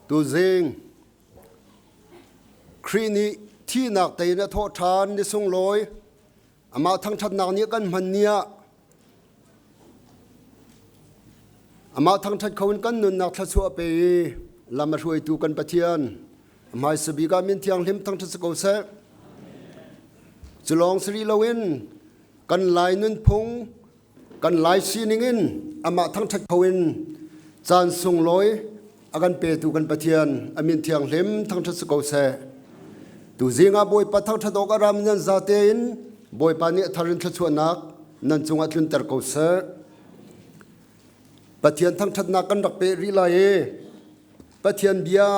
Tuzing Khrih nih thihnak tei in a thawh ṭhan ni sunglawi amah thangṭhatnak nih kan hman ni ah amah thangṭhat kho in kan nunnak thluachuah pe i lam a hruaitu kan Pathian a hmaisa bik ah min thianghlim thangṭhat si ko seh. Cu lawng si rih loin kan Lai nunphung kan Lai sining in amah thangṭhat kho in caan sunglawi a kan petu kan Pathian a min thianghlim thangṭhat si ko seh. Tuzing ah Bawipa thangṭhat awk a ram nan zate in Bawipa nih a thar in thluachuahnak nan cungah tlunter ko seh. Pathian thangṭhatnak kan rak peh rih lai i Pathian bia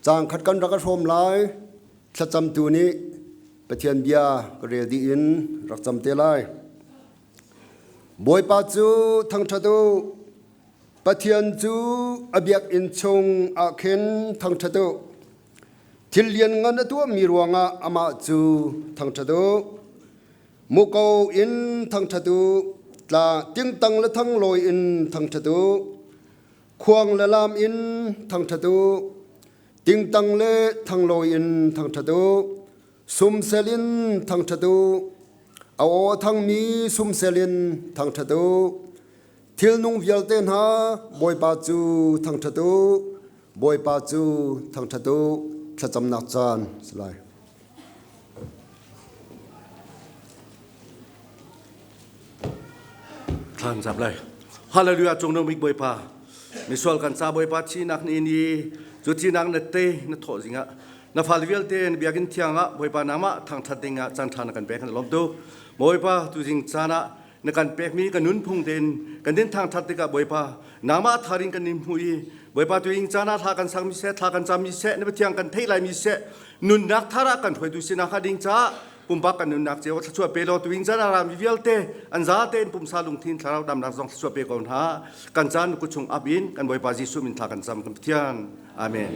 Caang khat kan rak i hrawm lai. Thlacamtu nih Pathian bia ka rel dih in rak cam te lai. Bawipa cu thangṭhat u. Pathian cu a biakinn chung ah khin thangṭhat u. Thil lianngan a tuahmi ruangah amah cu thangṭhat u. Muko in thangṭhat u. Tla tingtang le thanglawi in thangṭhat u. Khuang le lam in thangṭhat u, tingtang le thanglawi in thangṭhat u, sumsel in thangṭhat u, a aw a thangmi sumsel in thangṭhat u. Thilnung vialte hna Bawipa cu thangṭhat u, Bawipa cu thangṭhat u. Thlacamnak caan si lai. Thlan zap lai. Hallelujah cung nung bik Bawipa. Misual kan ca Bawipa thinak ni ni cu thinak na te na thawh zingah na fale vialte na biakinn thiang ah Bawipa nangmah thangthat ding ah caan ṭha na kan pek kan lawm tuk. Bawipa tuzing caan ah na kan pekmi kan nunphung tein kan din thangthat tikah Bawipa nangmah thar in kan in hmu i Bawipa tuing caan ah thla kan sakmi seh thla kan cammi seh na Pathian kan theih laimi seh nunnak thar ah kan hruaitu sinak hnga ding caah pumpak kan nunnak cio thluachuah pe law tuing caan ah rami vialte an za tein pumsa lungthin thlarau damnak zong thluachuah pe ko hna kan caan kut chung ap in kan Bawipa Jesuh min thla kan cam kan Pathian amen.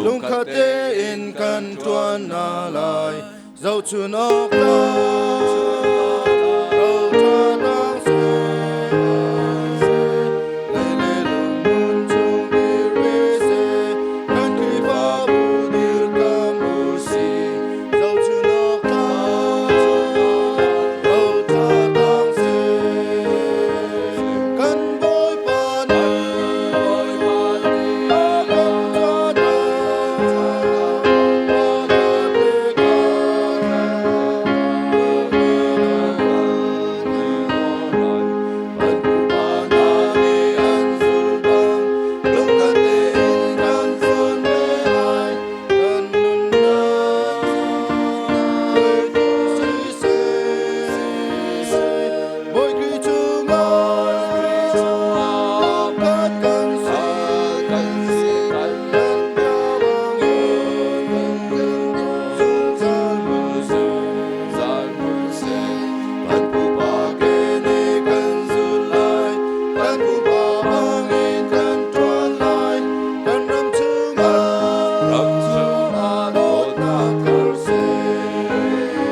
Lungkhat tein kan ṭuan hna lai zohchun awk tlak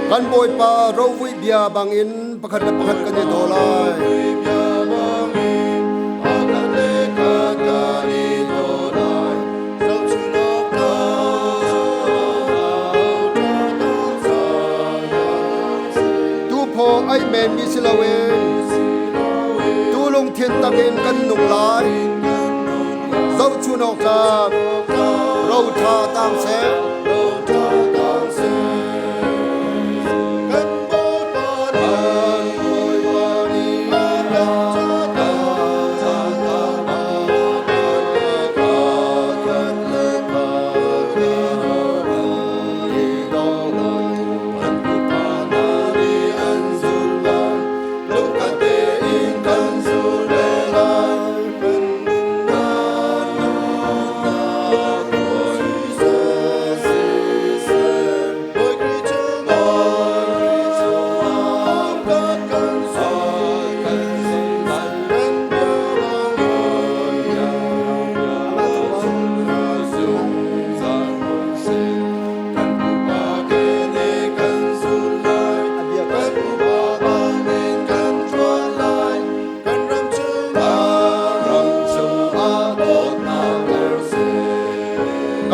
Kan Bawipa rovui bia bangin pakhat le pakhat kan i daw lai. Tuphaw ai menmi si loin tu lungthin takin kan nung lai. Zohchun awk tlak ro ṭha tang seh.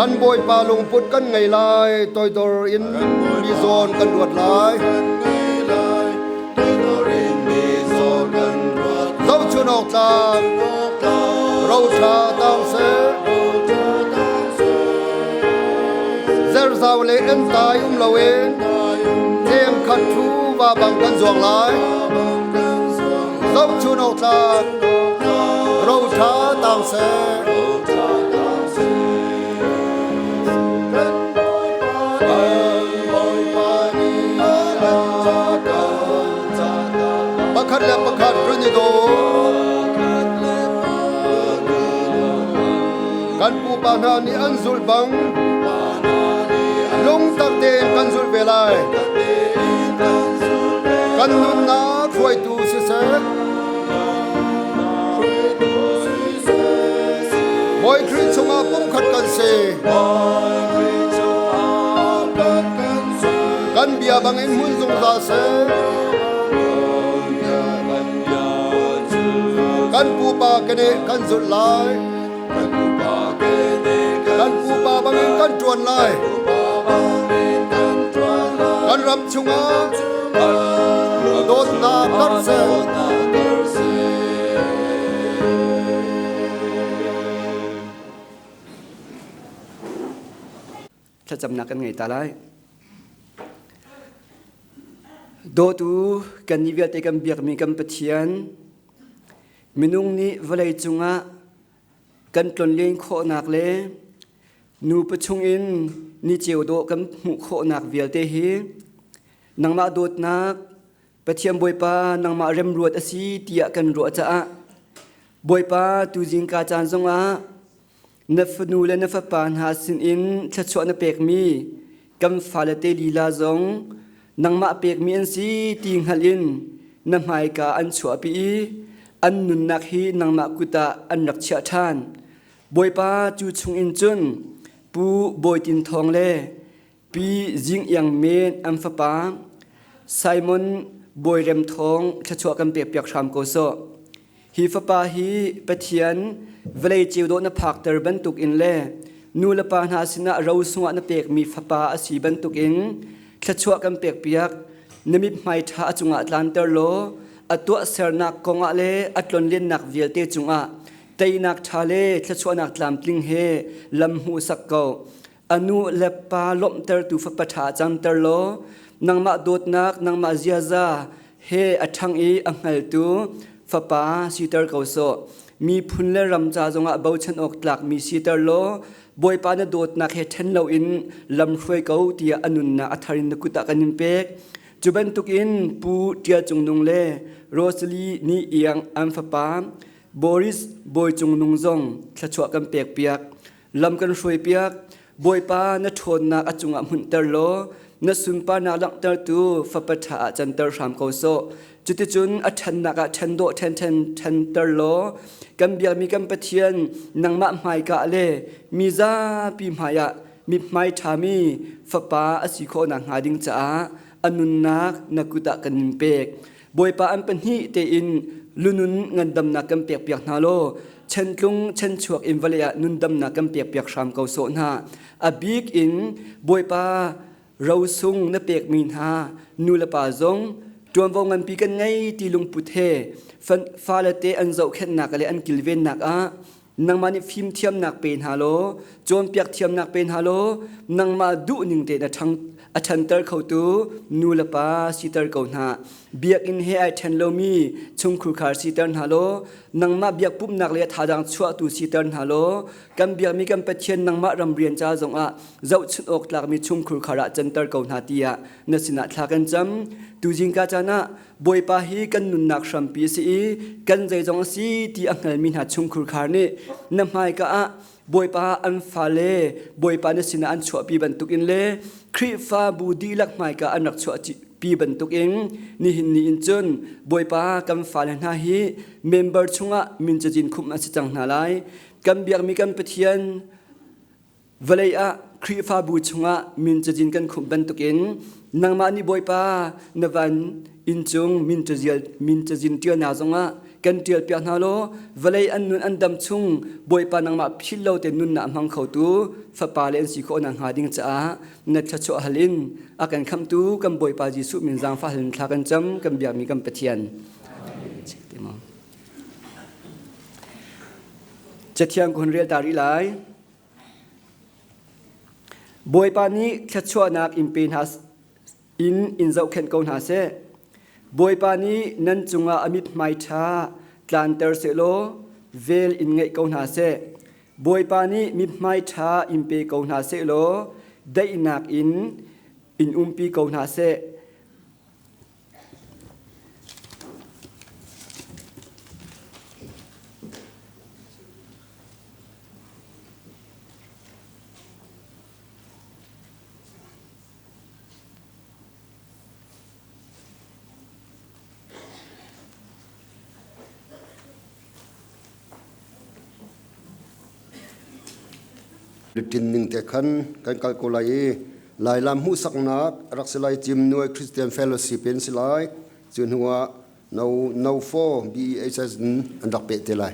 Kan Bawipa lungput kan ngei lai, toidor in mi zawn kan ruat lai. Zohchun awk tlak roṭha tang seh. Zerzau le entai um loin tlem khat thu va bang kan zuang lai. Zohchun awk tlak roṭha tang seh. Pakhat le pakhat run i daw. Kan pupa hna nih an zulh bang lungtak tein kan zulh ve lai. Kan nunnak hruaitu siseh, Bawi Khrih chungah pumkhat kan si. Kan bia bangin hmun zungzal seh. Kan pupa keneh kan zulh lai. Kan pupa bangin kan ṭuan lai. Kan ram chungah dawtnak karh seh. Thlacamnak kan ngei ta lai. Dawtu kan nih vialte kan biakmi kan Pathian, minung nih vawlei cungah kan tlonlen khawhnak le nupa chungin ni ceu dawh kan hmuh khawhnak vialte hi nangmah dawtnak Pathian Bawipa nangmah remruat a si tiah kan ruah caah Bawipa tuzing ka caan zongah na fanu le na fapa hna sinin thluachuah na pekmi kan fale te lila zong nangmah pekmi an si ti hngalh in na hmaika an chuahpi i an nunnak hi nangmah kut ah an rak chiah ṭhan. Bawipa cu chungin cun Pu Bawi Tin Thawng le Pi Zing Iang Men an fapa Simon Bawi Rem Thawng thluachuah kan pekpiak hram ko sawh. Hi fapa hi Pathian vawlei ceu dawh na phakter bantukin le nu le pa hna sinah ro sungah na pekmi fapa a si bantukin thluachuah kan pekpiak. Na mithmai ṭha a cungah tlanter law a tuahsernak kongah le a tlonlennak vialte cungah teinak ṭha le thluachuahnak tlamtling he lam hmuhsak ko. A nu le pa lawmhtertu fapa ṭha canter law nangmah dawtnak, nangmah ziaza he a ṭhang i a hngaltu fapa siter ko sawh. Miphun le ram ca zongah bochan awk tlakmi siter law Bawipa na dawtnak he ṭhen loin lam hruai ko tiah a nunnak a thar in na kut ah kan in pek. Cu bantukin Pu Ṭial Cung Nung le Rosalie Ni Iang an fapa Boris Bawi Cung Nung zong thluachuah kan pekpiak. Lam kan hruaipiak. Bawipa na ṭhawnnak a cungah hmunhter law na sunparnak langhtertu fapa ṭha ah canter hram ko sawh. Cuticun a ṭhannak ah ṭhen dawh ṭhen ṭhen ṭhenter law kan biakmi kan Pathian nangmah hmaika le mi zapi hmaiah mithmai ṭhami fapa a si khawh nakhnga ding caah a nunnak na kut ah kan in pek. Bawipa an pahnih tein lunun ngandamnak kan pekpiak hna law chantlung chanchuak in vawlei ah nundamnak kan pekpiak hram ko sawh hna. A bik in Bawipa rosung na pekmi hna nu le pa zong ṭuanvo nganpi kan ngei ti lungput he fale te an zohkhenhnak le an kilvennak ah nangmah nih fimthiamnak pe hna law cawnpiak thiamnak pe hna law nangmah duhning tein a ṭhang a ṭhanter khotu nu le pa siter ko hna. Biakinn he ai ṭhen lomi chungkhurkhar siter hna law nangmah biak pumhnak le thazaang chuahtu siter hna law kan biakmi kan Pathian nangmah ramrian ca zongah zohchunh awk tlakmi chungkhurkhar ah canter ko hna tiah na sinah thla kan cam. Tuzing ka caan ah Bawipa hi kan nunnak hrampi a si i kan zeizong a si ti a hngalmi hna chungkhurkhar nih na hmaika ah Bawipa an fale Bawipa na sinah an chuahpi bantukin le Khrihfabu dihlak hmaika an rak chuahpi bantukin nihin ni in cun Bawipa kan fale hna hi member chungah min cazin khumh an si cang hna lai. Kan biakmi kan Pathian Vawlei ah Khrihfabu chungah min cazin kan khumh bantukin nangmah nih Bawipa na van inn cung min cazin ṭialnak zongah kan ṭial piak hna law vawlei an nun an dam chung Bawipa nangmah philh lo te nunnak hmang khotu fapa le an si khawh nakhnga ding caah na thluachuah hal in a kan khamhtu kan Bawipa Jesuh min zaangfah hal in thla kan cam kan biakmi kan Pathian. Cathiang ka hun rel ta rih lai. Bawipa nih thluachuahnak in pe hna in in zohkhenh ko hna seh. Bawipa nih nan cungah a mithmai ṭha tlanter sehlaw vel in ngeih ko hna seh. Bawipa nih mithmai ṭha in pe ko hna sehlaw daihnak in in umpi ko hna seh. Litin ning te khan kan kal ko lai i Lailam hmuhsaknak rak si lai Cim Nuai Christian Fellowship in si lai. Cu hnu ah No No 4 BEHS in an rak peh te lai.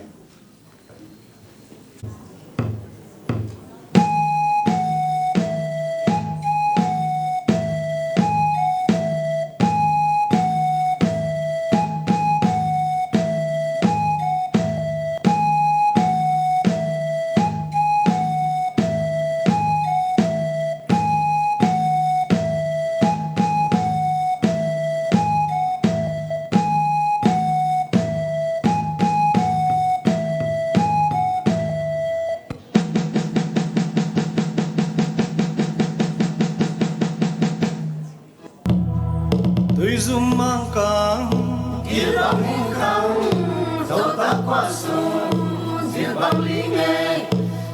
Tuizum mangkang Ilbang kang Zotak kwa sung Zilbang linge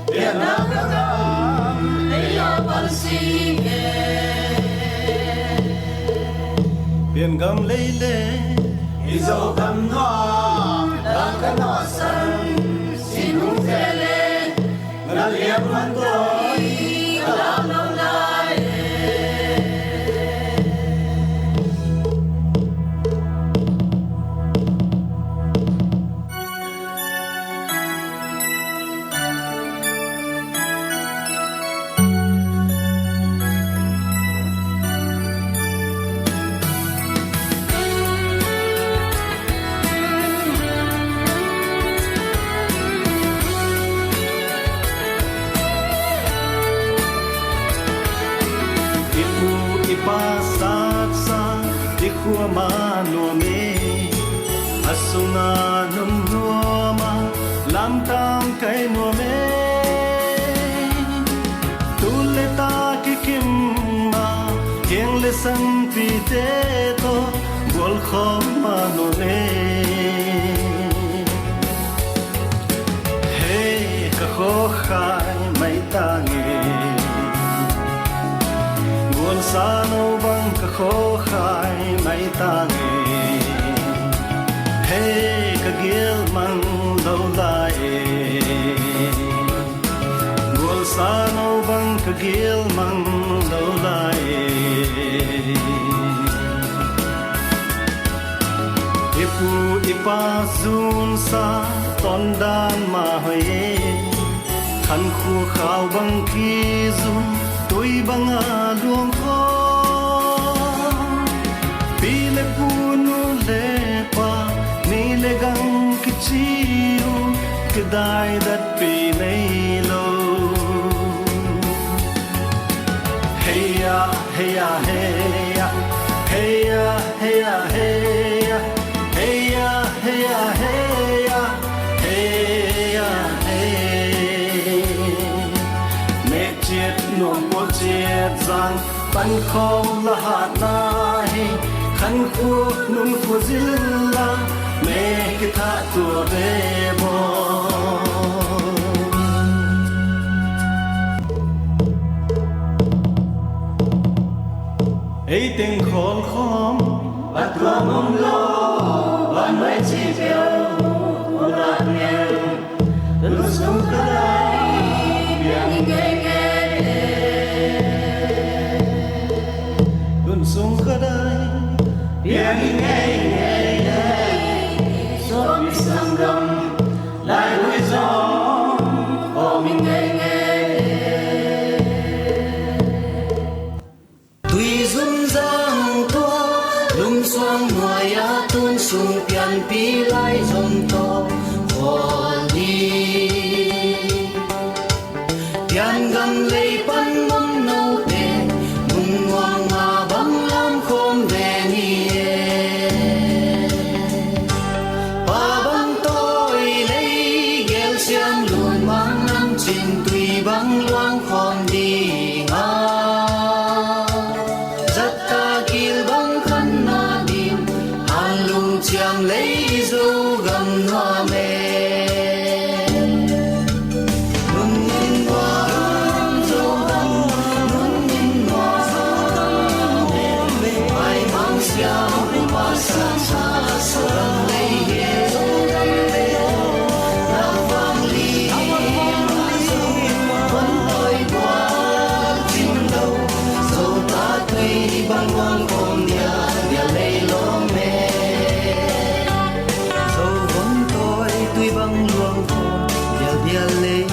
Bianak kakam Eya palsinge Bian gam leile Izo kam noa Lang ka noa san Sinung tele Ngaliam man toi Kalam lo lai Ipu ipa sat sa Ikhua ma nuame Asuna num nuama Lam tang kai nuame Tu le ta ki kim ma Kieng le sang pi te to Bual khom ma nuame Hey ka kho khai mai ta nge Buồn xa nâu băng ka kho khai mai ta nge Hey ka gil mang đâu lai Buồn xa nâu băng ka gil mang đâu lai Ipu ipa zun sa ton dan ma hoi Khan khu khao bang ki zun tôi bang a luang kho Pi le pu nu le pa ni le gang ki chiu ki dai dat pi nei lo Hey ya hey ya hey ya hey ya hey ya hey ya hey ya hey ya hey ya hey ya hey Mẹ chết nuông của chết giang pan khom la hat na hi khan khu nung khu zilla mẹ ki tha tua ve bo Ei ting khol khom Bat tua mong lo Ban mai chi piao Ulat miel Lu sung ka dai Biang nge nge Dun sung ka dai Biang nge nge So mi sa. Sin tui bang luang khom ding ah Zatta kil bang khan na dim Han lung chiang lei zo gam nuam e Nun in nuam zo gam nun in nuam e Mai mang siang pa sa sa so ram lei he zo ram lei na vang li vẫn tôi qua chim đâu dẫu ta tuy băng quang khom nhà nhà lấy lo mê dẫu vẫn tôi tuy băng luang khom nhà nhà lấy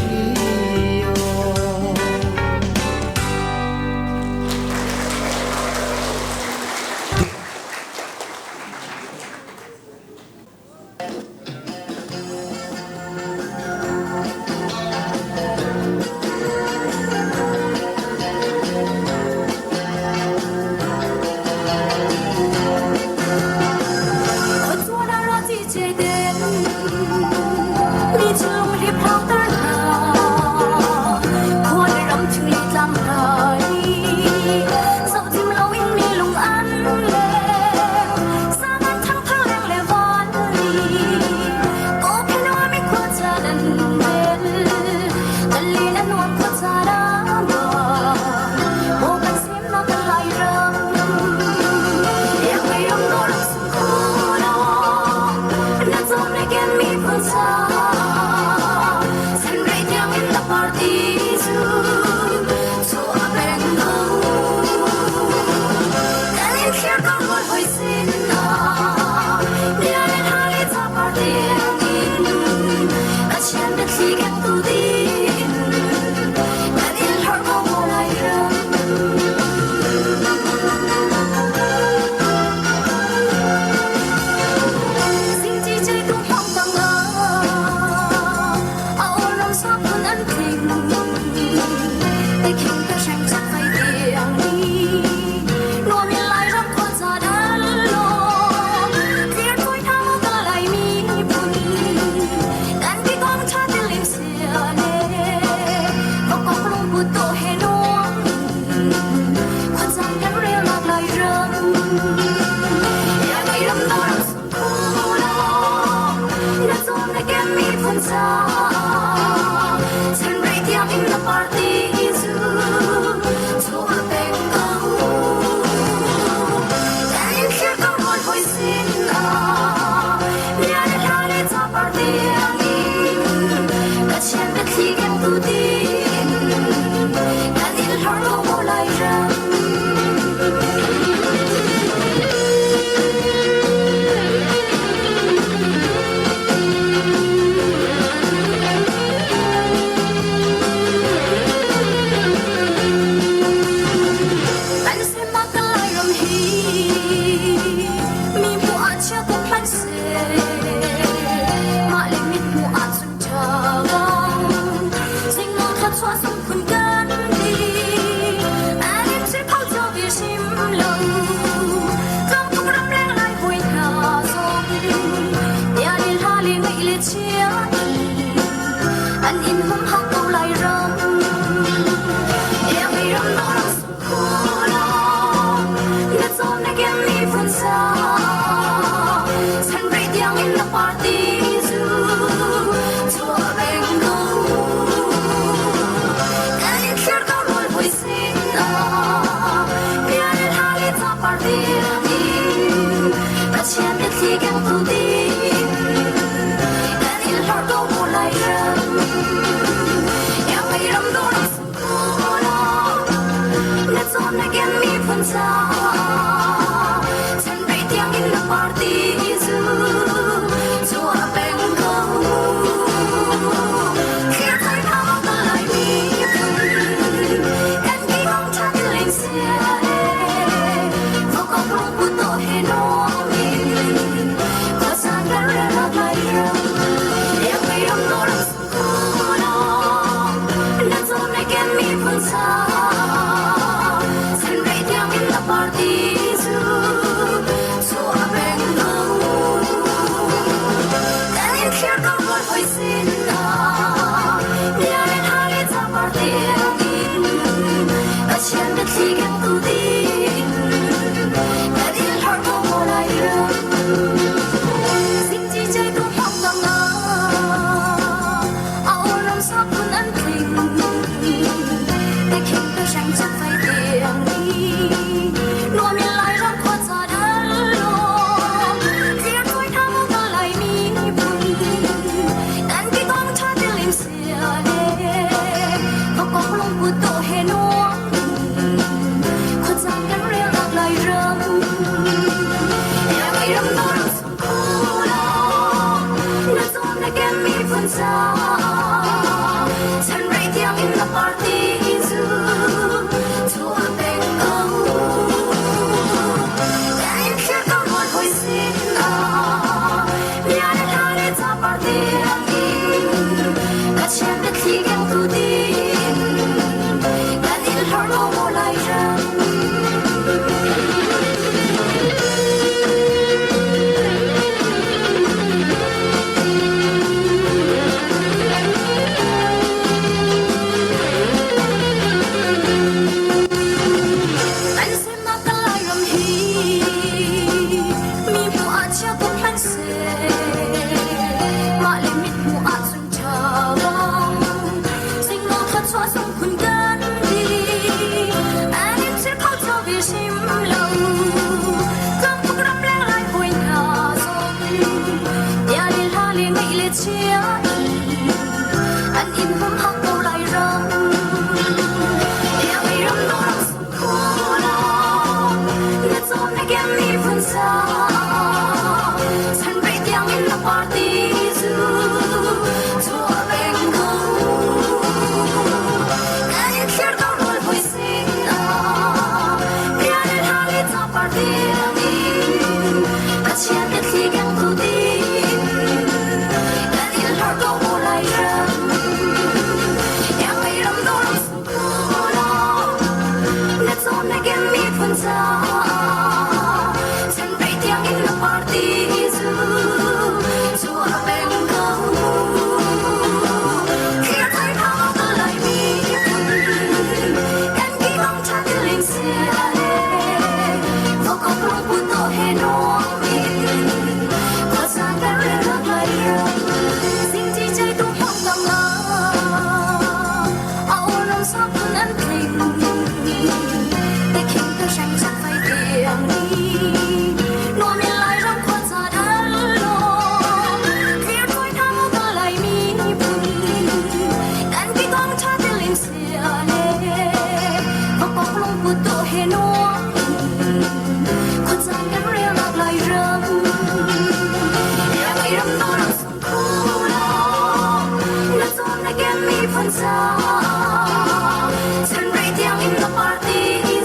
cang. Chan rei tiang in na party cu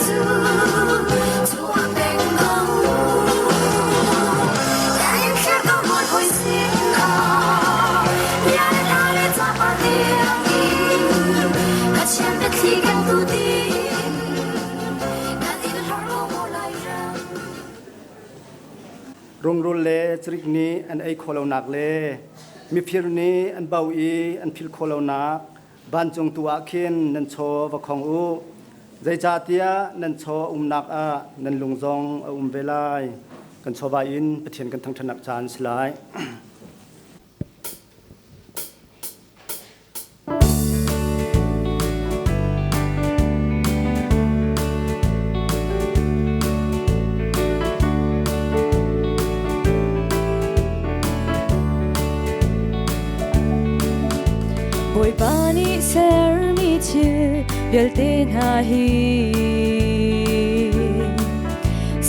chuah peng ko. Kan in thlir ko mawi hawi sin ah. Bia le hla le ca party in Pathian biathli kan tu ding. Kan in hlorh ko maw Lairam. Rungrul le cirik nih an ei khawh lonak le mifir nih an bauh i an philh khawh lonak vancung tu ah khin nan chaw va khong u. Zeicahtiah nan chaw a umnak ah nan lung zong a um ve lai. Kan chawva in Pathian kan thangṭhatnak caan si lai. Bawipa nih sermi thil vialte hna hi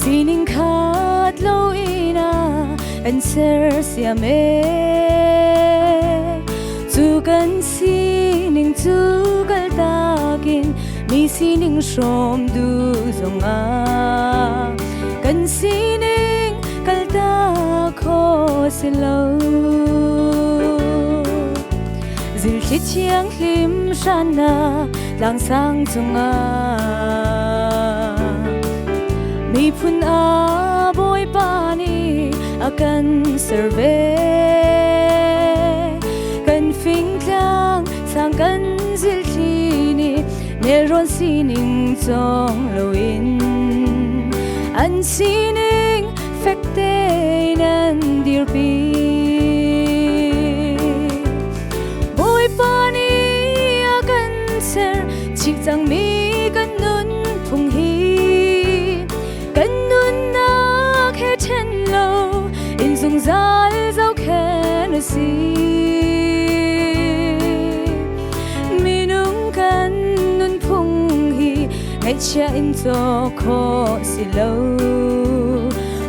sining khat loin a an sersiam ee. Cu kan sining cu kaltak in mi sining hrawm duh zongah kan sining kaltak khawh si lo. Zilthli thianghlim hrannak tlangsang cungah miphun ah Bawipa nih a kan ser ve. Kan fingtlang sang kan zilthli nih nelrawn sining cawng loin an sining fek tein an dirpi. Bawipa nih a kan ser chih cangmi kan nunphung hi kan nunnak he ṭhen lo in zungzal zohkhenh a si. Minung kan nunphung hi ngaihchia in cawk khawh si lo.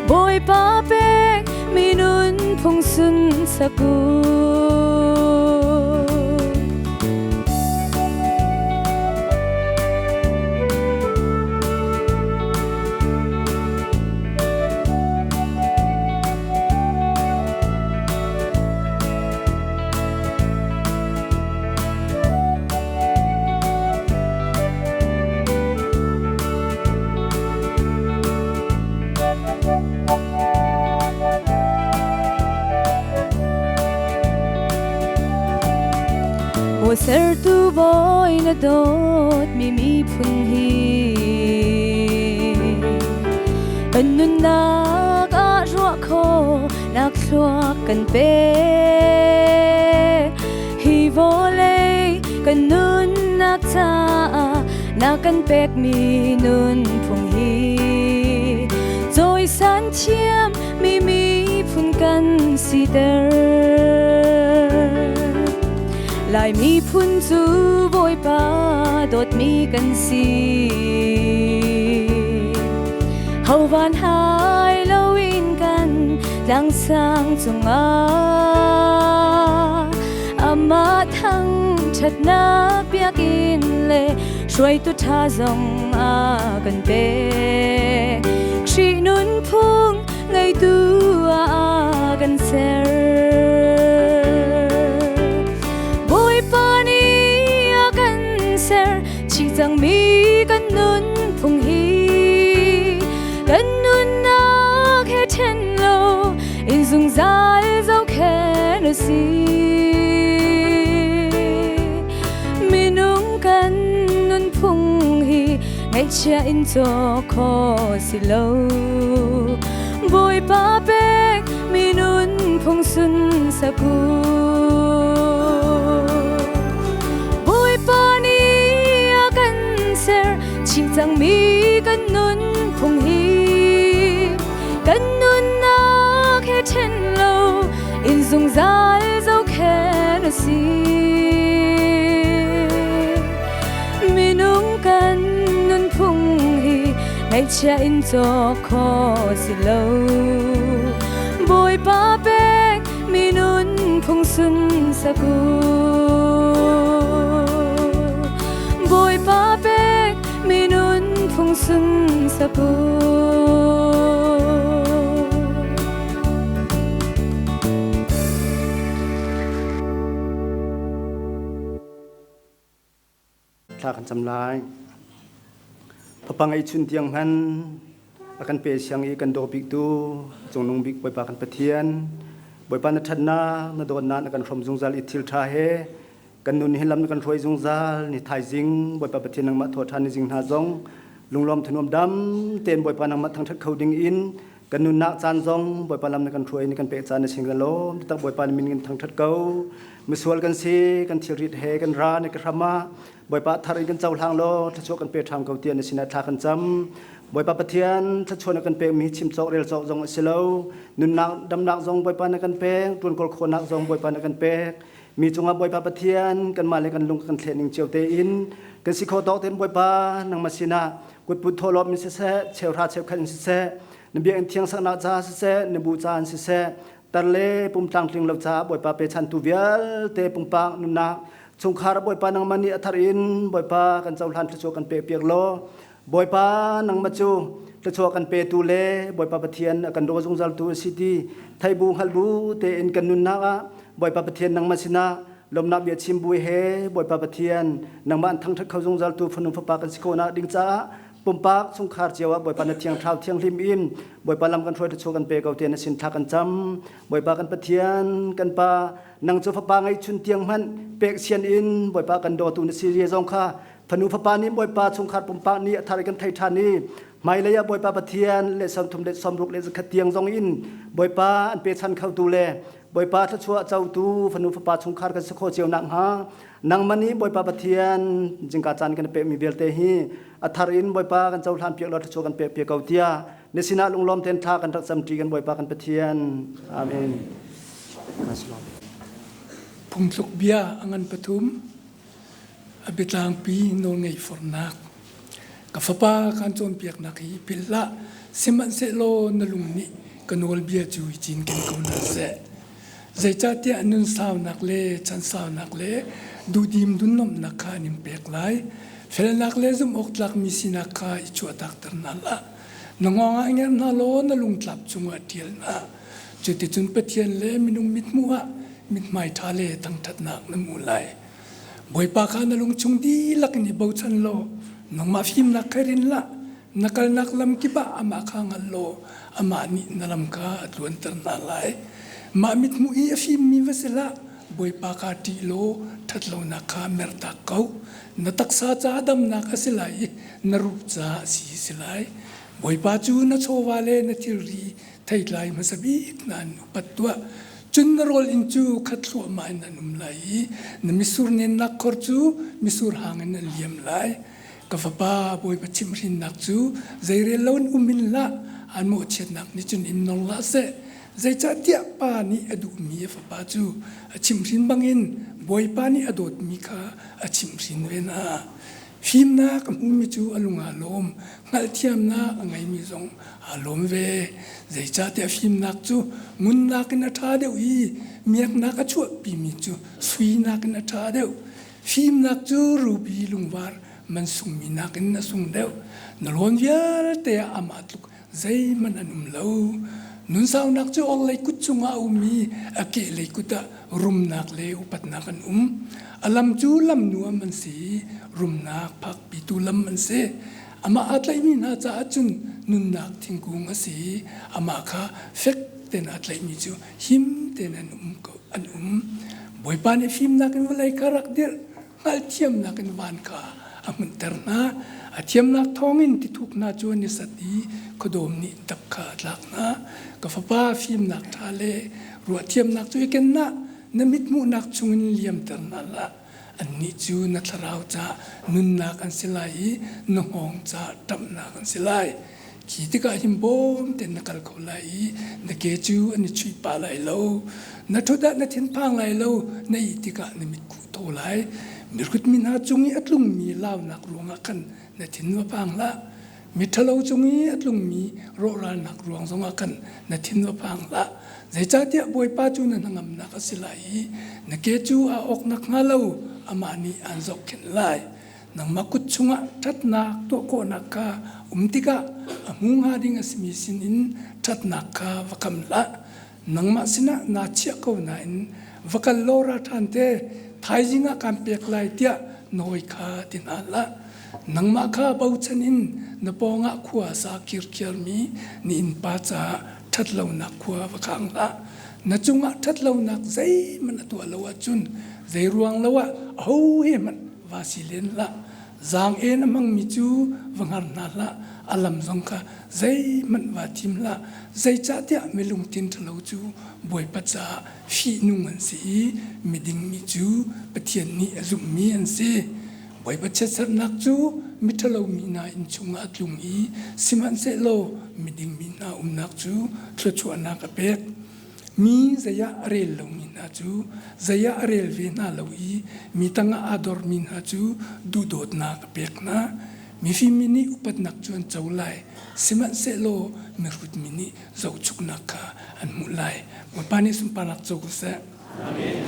Bawipa pek mi nunphung sunsak u. Maw sertu bawi na dawtmi miphun hi kan nunnak ah ruah khawh nak thluak kan pe. Hi vawlei kan nunnak caah na kan pekmi nunphung hi cawisan thiam mi miphun kan siter. Lai miphun cu Bawipa dawtmi kan si. Hovan hai loin kan tlangsang cungah amah thangṭhatnak biakinn le hruaitu ṭha zong a kan pek. Khrih nunphung ngeitu ah a kan ser. Bawipa nih a kan ser chih cangmi kan nunphung hi kan nunnak he ṭhen lo in zungzal zohkhenh a si. Minung kan nunphung hi ngaihchia in cawk khawh si lo. Bawipa pek mi nunphung sunsak u. Bawipa nih a kan ser chih cangmi kan nunphung hi kan nunnak he ṭhen lo in zungzal zohkhenh a si. Minung kan nunphung hi ngaihchia in cawk khawh si lo. Bawipa pek mi nunphung sunsak u. Thla kan cam lai. Fapa ngeihchun tiang hman a kan pe siang i kan daw biktu cungnung bik Bawipa kan Pathian Bawipa na ṭhatnak na dawtnak na kan hrawm zungzal i thil ṭha he kan nun hi lam na kan hruai zungzal ni thaizing Bawipa Pathian nangmah thaw ṭhan ni zing hna zong lunglawm thanuam dam tein Bawipa nangmah thangṭhat kho ding in kan nunnak caan zong Bawipa lam na kan hruai ni kan pek caan na sin kan lawm tak Bawipa na min kan thangṭhat ko misual kan si kan thilrit he kan ra na ka hram ah Bawipa thar in kan cohlang law thluachuah kan pe ṭhan ko tiah na sinah thla kan cam. Bawipa Pathian thluachuah na kan pekmi chim cawk rel cawk zong a si lo. Nunnak damnak zong Bawipa na kan pek, ṭuan kawl khawhnak zong Bawipa na kan pek. Mi cungah Bawipa Pathian kanmah le kan lung kan thlen ning cio tein kan si khawh tawk tein Bawipa nangmah sinah kutput thawhlawm in siseh, cheuhra cheukhat in siseh, na biakinn thiang saknak caah siseh, na bu caah in siseh, tar le pumtlang tling lo caah Bawipa pechantu vialte pumpak nunnak chungkhar Bawipa nangmah nih a thar in Bawipa kan cohlan thluachuah kan pekpiak law Bawipa nangmah cu thluachuah kan petu le Bawipa Pathian a kan daw zungzaltu a si ti thei bu hngalh bu tein kan nunnak ah Bawipa Pathian nangmah sinah lawmnak bia chim bu he Bawipa Pathian nangmah an thangṭhat kho zungzaltu fanu fapa kan si khawhnak ding caah pumpak chungkhar cio ah Bawipa na thiang thlarau thianghlim in Bawipa lam kan hruai thluachuah kan pe ko tiah na sin thla kan cam Bawipa kan Pathian kan Pa nang cu fapa ngeihchun tiang hmanh pek sian in Bawipa kan dawtu na si ria zong kha fanu fapa nih Bawipa chungkhar pumpak nih a thar kan thei ṭhan i hmailei ah Bawipa Pathian le 30 le 60 le zakhat tiang zong in Bawipa an pechan khotu le Bawipa thluachuah cotu fanu fapa chungkhar kan si khawh cio nakhnga nangmah nih Bawipa Pathian jingka caan kan pekmi vialte hi a thar in Bawipa kan cohlan piak law thluachuah kan pek piak ko tiah na sinah lunglawm tein thla kan rak camṭi kan Bawipa kan Pathian. Amen. Phungthluk bia a ngan pathum a biatlangpi nawlngei fornak ka fapa kan cawnpiaknak hi philh hlah sihmanhsehlaw na lung nih ka nawlbia cu i cinken ko hna seh Zeicahtiah nun saunak le chan saunak le duhdim dunnomhnak kha an in pek lai. Felnak le zumhawktlakmi sinak kha i chuahtakter hna hlah. Na hngawng ah ngerh hna law na lungtlap cungah ṭial hna. Cuticun Pathian le minung mithmuh ah mithmai ṭha le thangṭhatnak na hmu lai. Bawipa kha na lungchung dihlak in i bochan law nangmah fimnak kha rin hlah. Na kalnak lam kip ah amah kha ngal law amah nih na lam kha a tluanter hna lai. Mah mithmuh i a fimmi va si hlah, Bawipa kha ṭih law ṭhatlonak kha mertak ko. Na taksa caah damnak a si lai i na rup caah si a si lai. Bawipa cu na chawva le na thilri theitlai hmasa bik hna in upat tuah. Cun na rawl inn cu khat thluahmah in an um lai i na misur nennak khor cu misur hang in an liam lai. Ka fapa, Bawipa chimhhrinnak cu zeirel loin um in hlah, an mawhchiatnak nih cun in nor hlah seh. Zeicahtiah pa nih a duhmi a fapa cu a chimhhrin bangin Bawipa nih a dawtmi kha a chimhhrin ve hna. Fimnak a hmumi cu a lung aa lawm, hngalhthiamnak a ngeimi zong aa lawm ve. Zeicahtiah fimnak cu ngunnak in a ṭha deuh i miaknak a chuahpimi cu suinak in a ṭha deuh. Fimnak cu ruby lungvar man sungmi nakin a sung deuh. Na rawn vialte ah amah tluk zeihmanh an um lo. Nunsaunak cu orhlei kut cungah a um i a kehlei kut ah rumnak le upatnak an um. A lam cu lam nuam an si i rumnak phakpitu lam an si. Amah aa tlaihmi hna caah cun nunnak thingkung a si i amah kha fek tein aa tlaihmi cu him tein an um ko. An um. Bawipa nih fimnak in vawlei kha rak dirh, hngalhthiamnak in van kha a hmunhter hna. A thiamnak thawngin tithuk hna cu an i sat i khuadawm nih dap kha a tlak hna. Ka fapa, fimnak ṭha le ruahthiamnak cu i ken hlah, na mithmuhnak chungin liamter hna hlah. Annih cu na thlarau caah nunnak an si lai i na hngawng caah ṭamhnak an si lai. Khi tikah hin bawm tein na kal kho lai i na ke cu an i chuih pah lai lo. Na ṭhut ah na thinphang lai lo, na ih tikah na mitkhuh thaw lai. Mihrut mi hna cung i a tlungmi launak ruangah khan na thin va phang hlah. Miṭhalo cung i a tlungmi rawhralnak ruang zongah khan na thin va phang hlah. Zeicahtiah Bawipa cu na hnangamnak a si lai i na ke cu aa awk nakhnga lo amah nih aan zohkhenh lai. Nangmah kut chungah ṭhatnak tuah khawhnak kha um tikah a hmu hnga ding a simi sinin ṭhatnak kha va kham hlah. Nangmah sinah naa chiah ko nain va kal law ra ṭhan te. Thaizing ah kaan pek lai tiah nawi kha ti hna hlah. Nangmah kha bochan in na pawngah khua sa kirkhiarmi na innpa caah ṭhatlonak khua va khang hlah. Na cungah ṭhatlonak zeihmanh a tuah lo ahcun zei ruang lo ah aho he hmanh va si len hlah. Zaang-en a hmangmi cu va hngar hna hlah, a lam zong kha zeihmanh vaa thim hlah. Zeicahtiah mi lungthin ṭhalo cu Bawipa caah fihnung an si i miding mi cu Pathian nih a zumhmi an si. Bawipa chiatserhnak cu miṭhalo mi hna inn chungah a tlung i sihmanhsehlaw miding mi hna umnak cu thluachuahnak a pek. Mi zei ah a rel lomi hna cu zei ah a rel ve hna lo i mi tangah aa dormi hna cu duhdawtnak a pek hna. Mifim mi nih upatnak cu an co lai, sihmanhsehlaw mihrut mi nih zohchuknak kha an hmuh lai. Bawipa nih sunparnak co ko seh. Amen.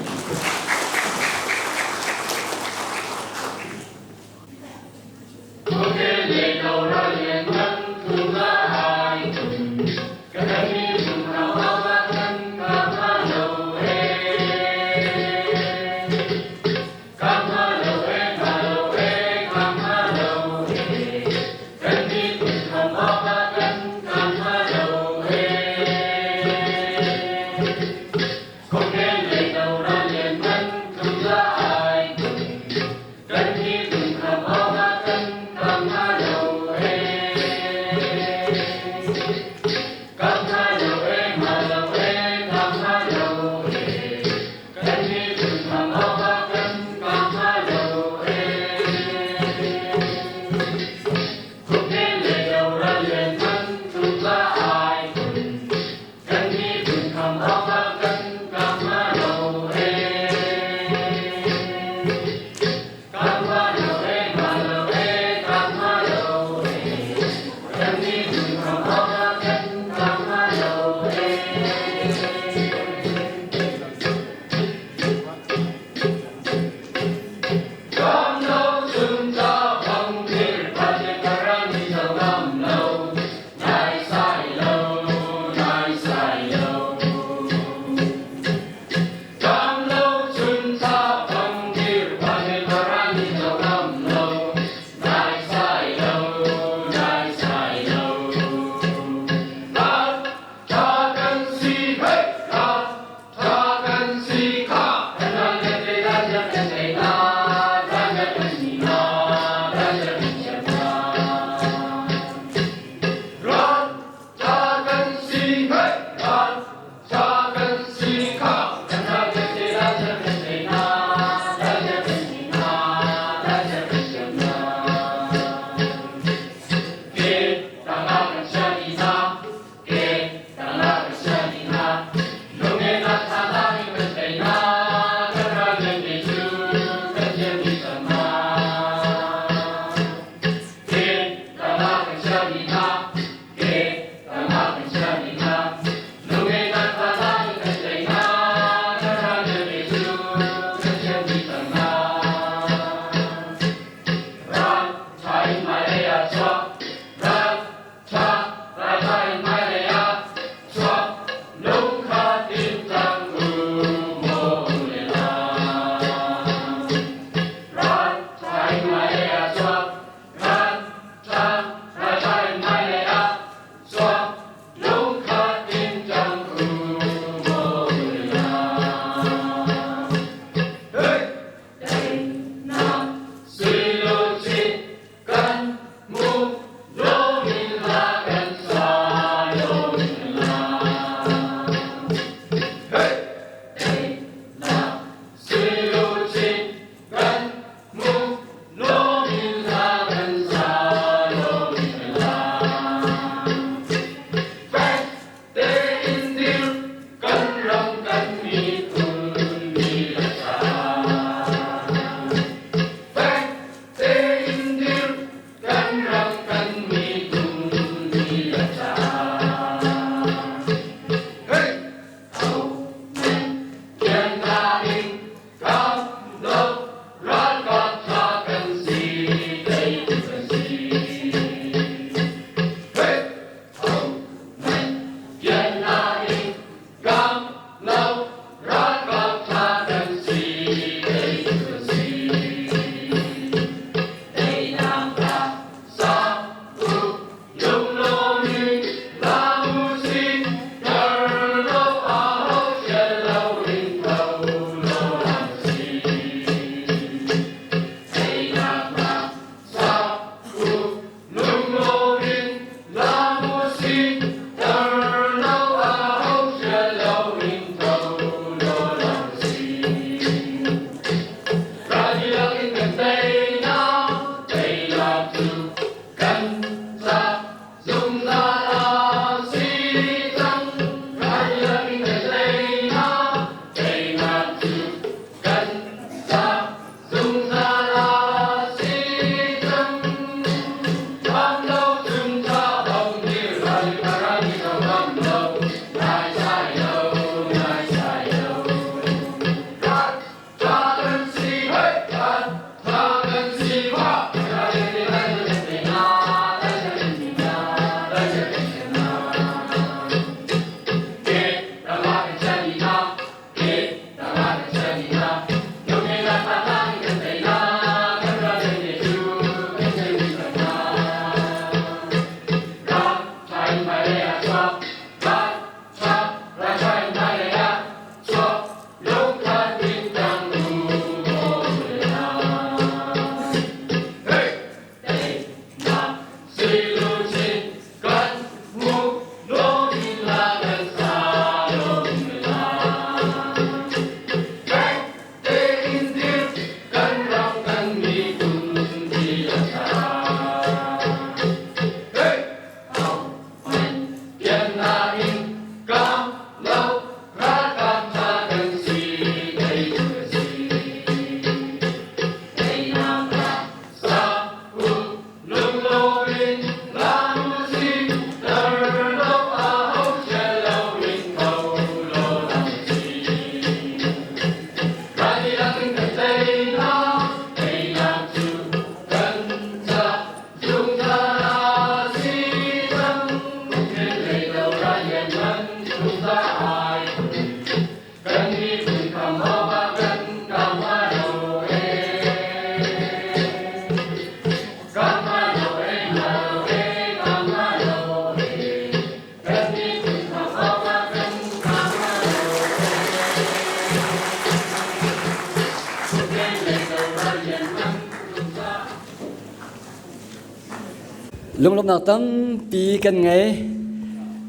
Lunglawmhnak tampi kan ngei.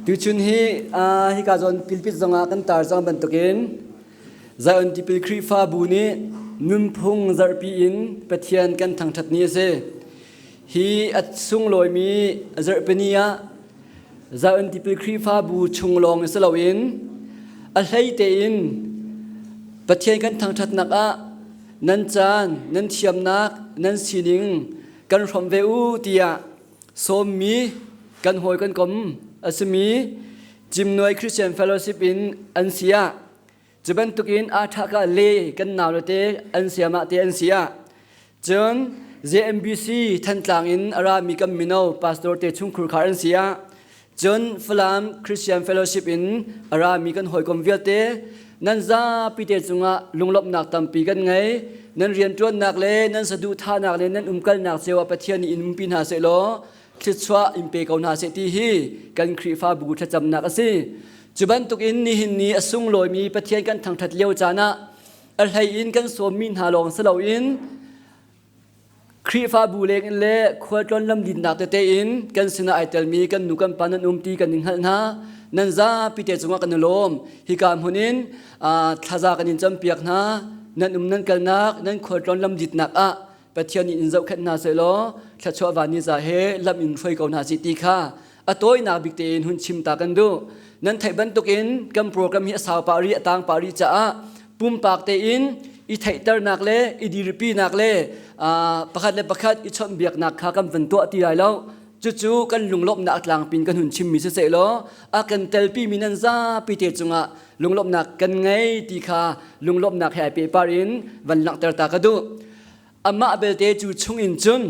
Tuchun hi hika zawn pilpit zongah kan tar cang bantukin Zion Tipil Khrihfabu nih nunphung zarhpi in Pathian kan thangṭhat ni a si. Hi a sunglawimi zarhpini ah Zion Tipil Khrihfabu chung lawng si loin a hlei tein Pathian kan thangṭhatnak ah nan caan, nan thiamnak, nan sining kan hrawmh ve u tiah sawmmi kan hawi kan kom a simi Cimnuai Christian Fellowship in an si ah cu bantukin aa ṭhaka le kan nau le te an siamah te an si ah cun JMBC Thantlang in a rami kan mino pastor te chungkhur khar an si ah cun Falam Christian Fellowship in a rami kan hawikom vialte nan zapi te cungah lunglawmhnak tampi kan ngei. Nan rianṭuannak le nan saduhthahnak le nan umkalnak cio ah Pathian nih in umpi hna sehlaw thluachuah in pe ko hna seh ti hi kan Khrihfabu thlacamnak a si. Cu bantukin nihin ni a sunglawimi Pathian kan thangṭhat lio caan ah a hlei in kan sawmmi hna lawng si loin Khrihfabu leng in le khualtlawn lamdinnak tete in kan sinah ai telmi kan nu kan pa nan um ti kan in hngalh hna. Nan zapi te cungah kan i lawm. Hika hmun in thlaza kan in campiak hna. Nan um nan kalnak, nan khualtlawn lamditnak ah Pathian nih in zohkhenh hna sehlaw thluachuah van ni za he lam in hruai ko hna sih ti kha a tawinak bik tein hun chim ta kan duh. Nan theih bantukin kan program hi a sau pah rih, a tang pah rih caah pumpak tein i theihternak le i dirpinak le pakhat le pakhat i chawnhbiaknak kha kan van tuah ti lai lo. Cucu kan lunglawmhnak a tlangpin kan hun chimmi siseh law a kan telpimi nan zapi te cungah lunglawmhnak kan ngei ti kha lunglawmhnak he ai pehpar in van langhter ta ka duh. Amah belte cu chungin cun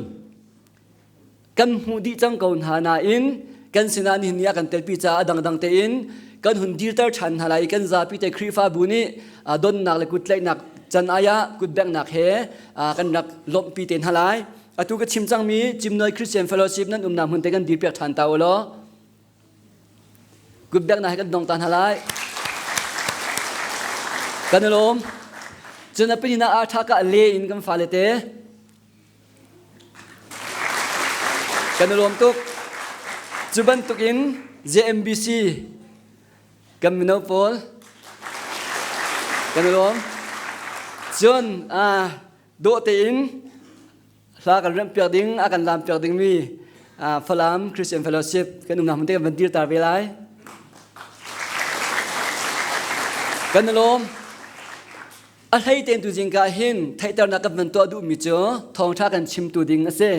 kan hmuh dih cang ko hna nain kan sinah nihin ni ah kan telpi caah a dangdang tein kan hun dirter ṭhan hna lai i kan zapi te Khrihfabu nih donnak le kuttlaihnak can ai ah kutbenghnak he kan rak lawmhpi te hna lai. Atu ka chim cangmi Cimnuai Christian Fellowship nan umnak hmun te kan dirpiak ṭhan ta u law kutbenghnak he kan dong ta hna lai. Kan i lawm. Cun a pahnihnak ah ṭha ka le in kan fale te Kan i lawm tuk. Cu bantukin JMBC kan mino pawl kan i lawm. Cun dawh tein hla kan remhpiak ding, a kan laampiak dingmi Falam Christian Fellowship kan umnak hmun te kan van dirter ve lai. Kan i lawm. A hlei tein tu zingka hin theihternak kan van tuah duhmi cu thawngṭha kan chimtu ding a si.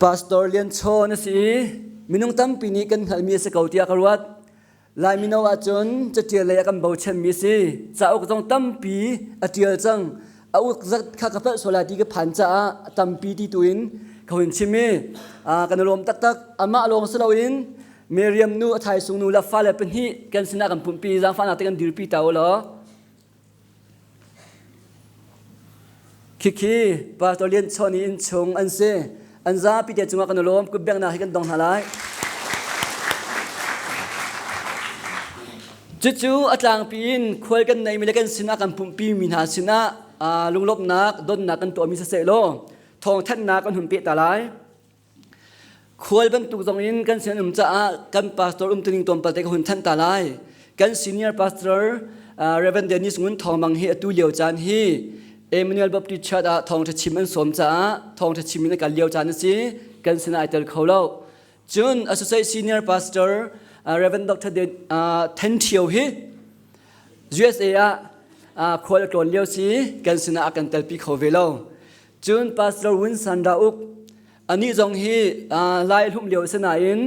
Pastor Lian Chawn a si i minung tampi nih kan hngalhmi a si ko tiah ka ruat. Lai mino ahcun caṭial lei ah kan bochanmi a si. Cauk zong tampi a ṭial cang. A uk zat kha ka palh sual lai ti ka phan caah tampi ti tu in ka hun chim i kan i lawm taktak. Amah lawng si loin Miriam nu a thaisung nu le fale pahnih kan sinah kan pumhpi zaangfahnak te kan dirpi ta u law. Khikhi Pastor Lian Chawn i innchung an si. An zapi te cungah kan i lawm. Kutbengnak hi kan dong hna lai. Cucu a tlangpi in khual kan neimi le kan sinah kan pumhpi mi hna sinah lunglawmhnak donnak kan tuahmi siseh law thawngthanhnak kan hun peh ta lai. Khual bantuk zong in kan sin um caah kan pastor umtuning tlawmpal te ka hun thanh ta lai. Kan senior pastor Reverend Dennis Ngun Thawng Mang hi atu lio caan hi Emmanuel Baptist Church ah thawngṭha chim an sawm caah thawngṭha chim in a kal lio caan a si. Kan sinah ai tel kho lo. Cun Associate Senior Pastor Reverend Dr. Then Thio hi USA ah khual a tlawn lio si kan sinah a kan telpi kho ve lo. Cun Pastor Win San Rauk anih zong hi Lai hlum lio a si nain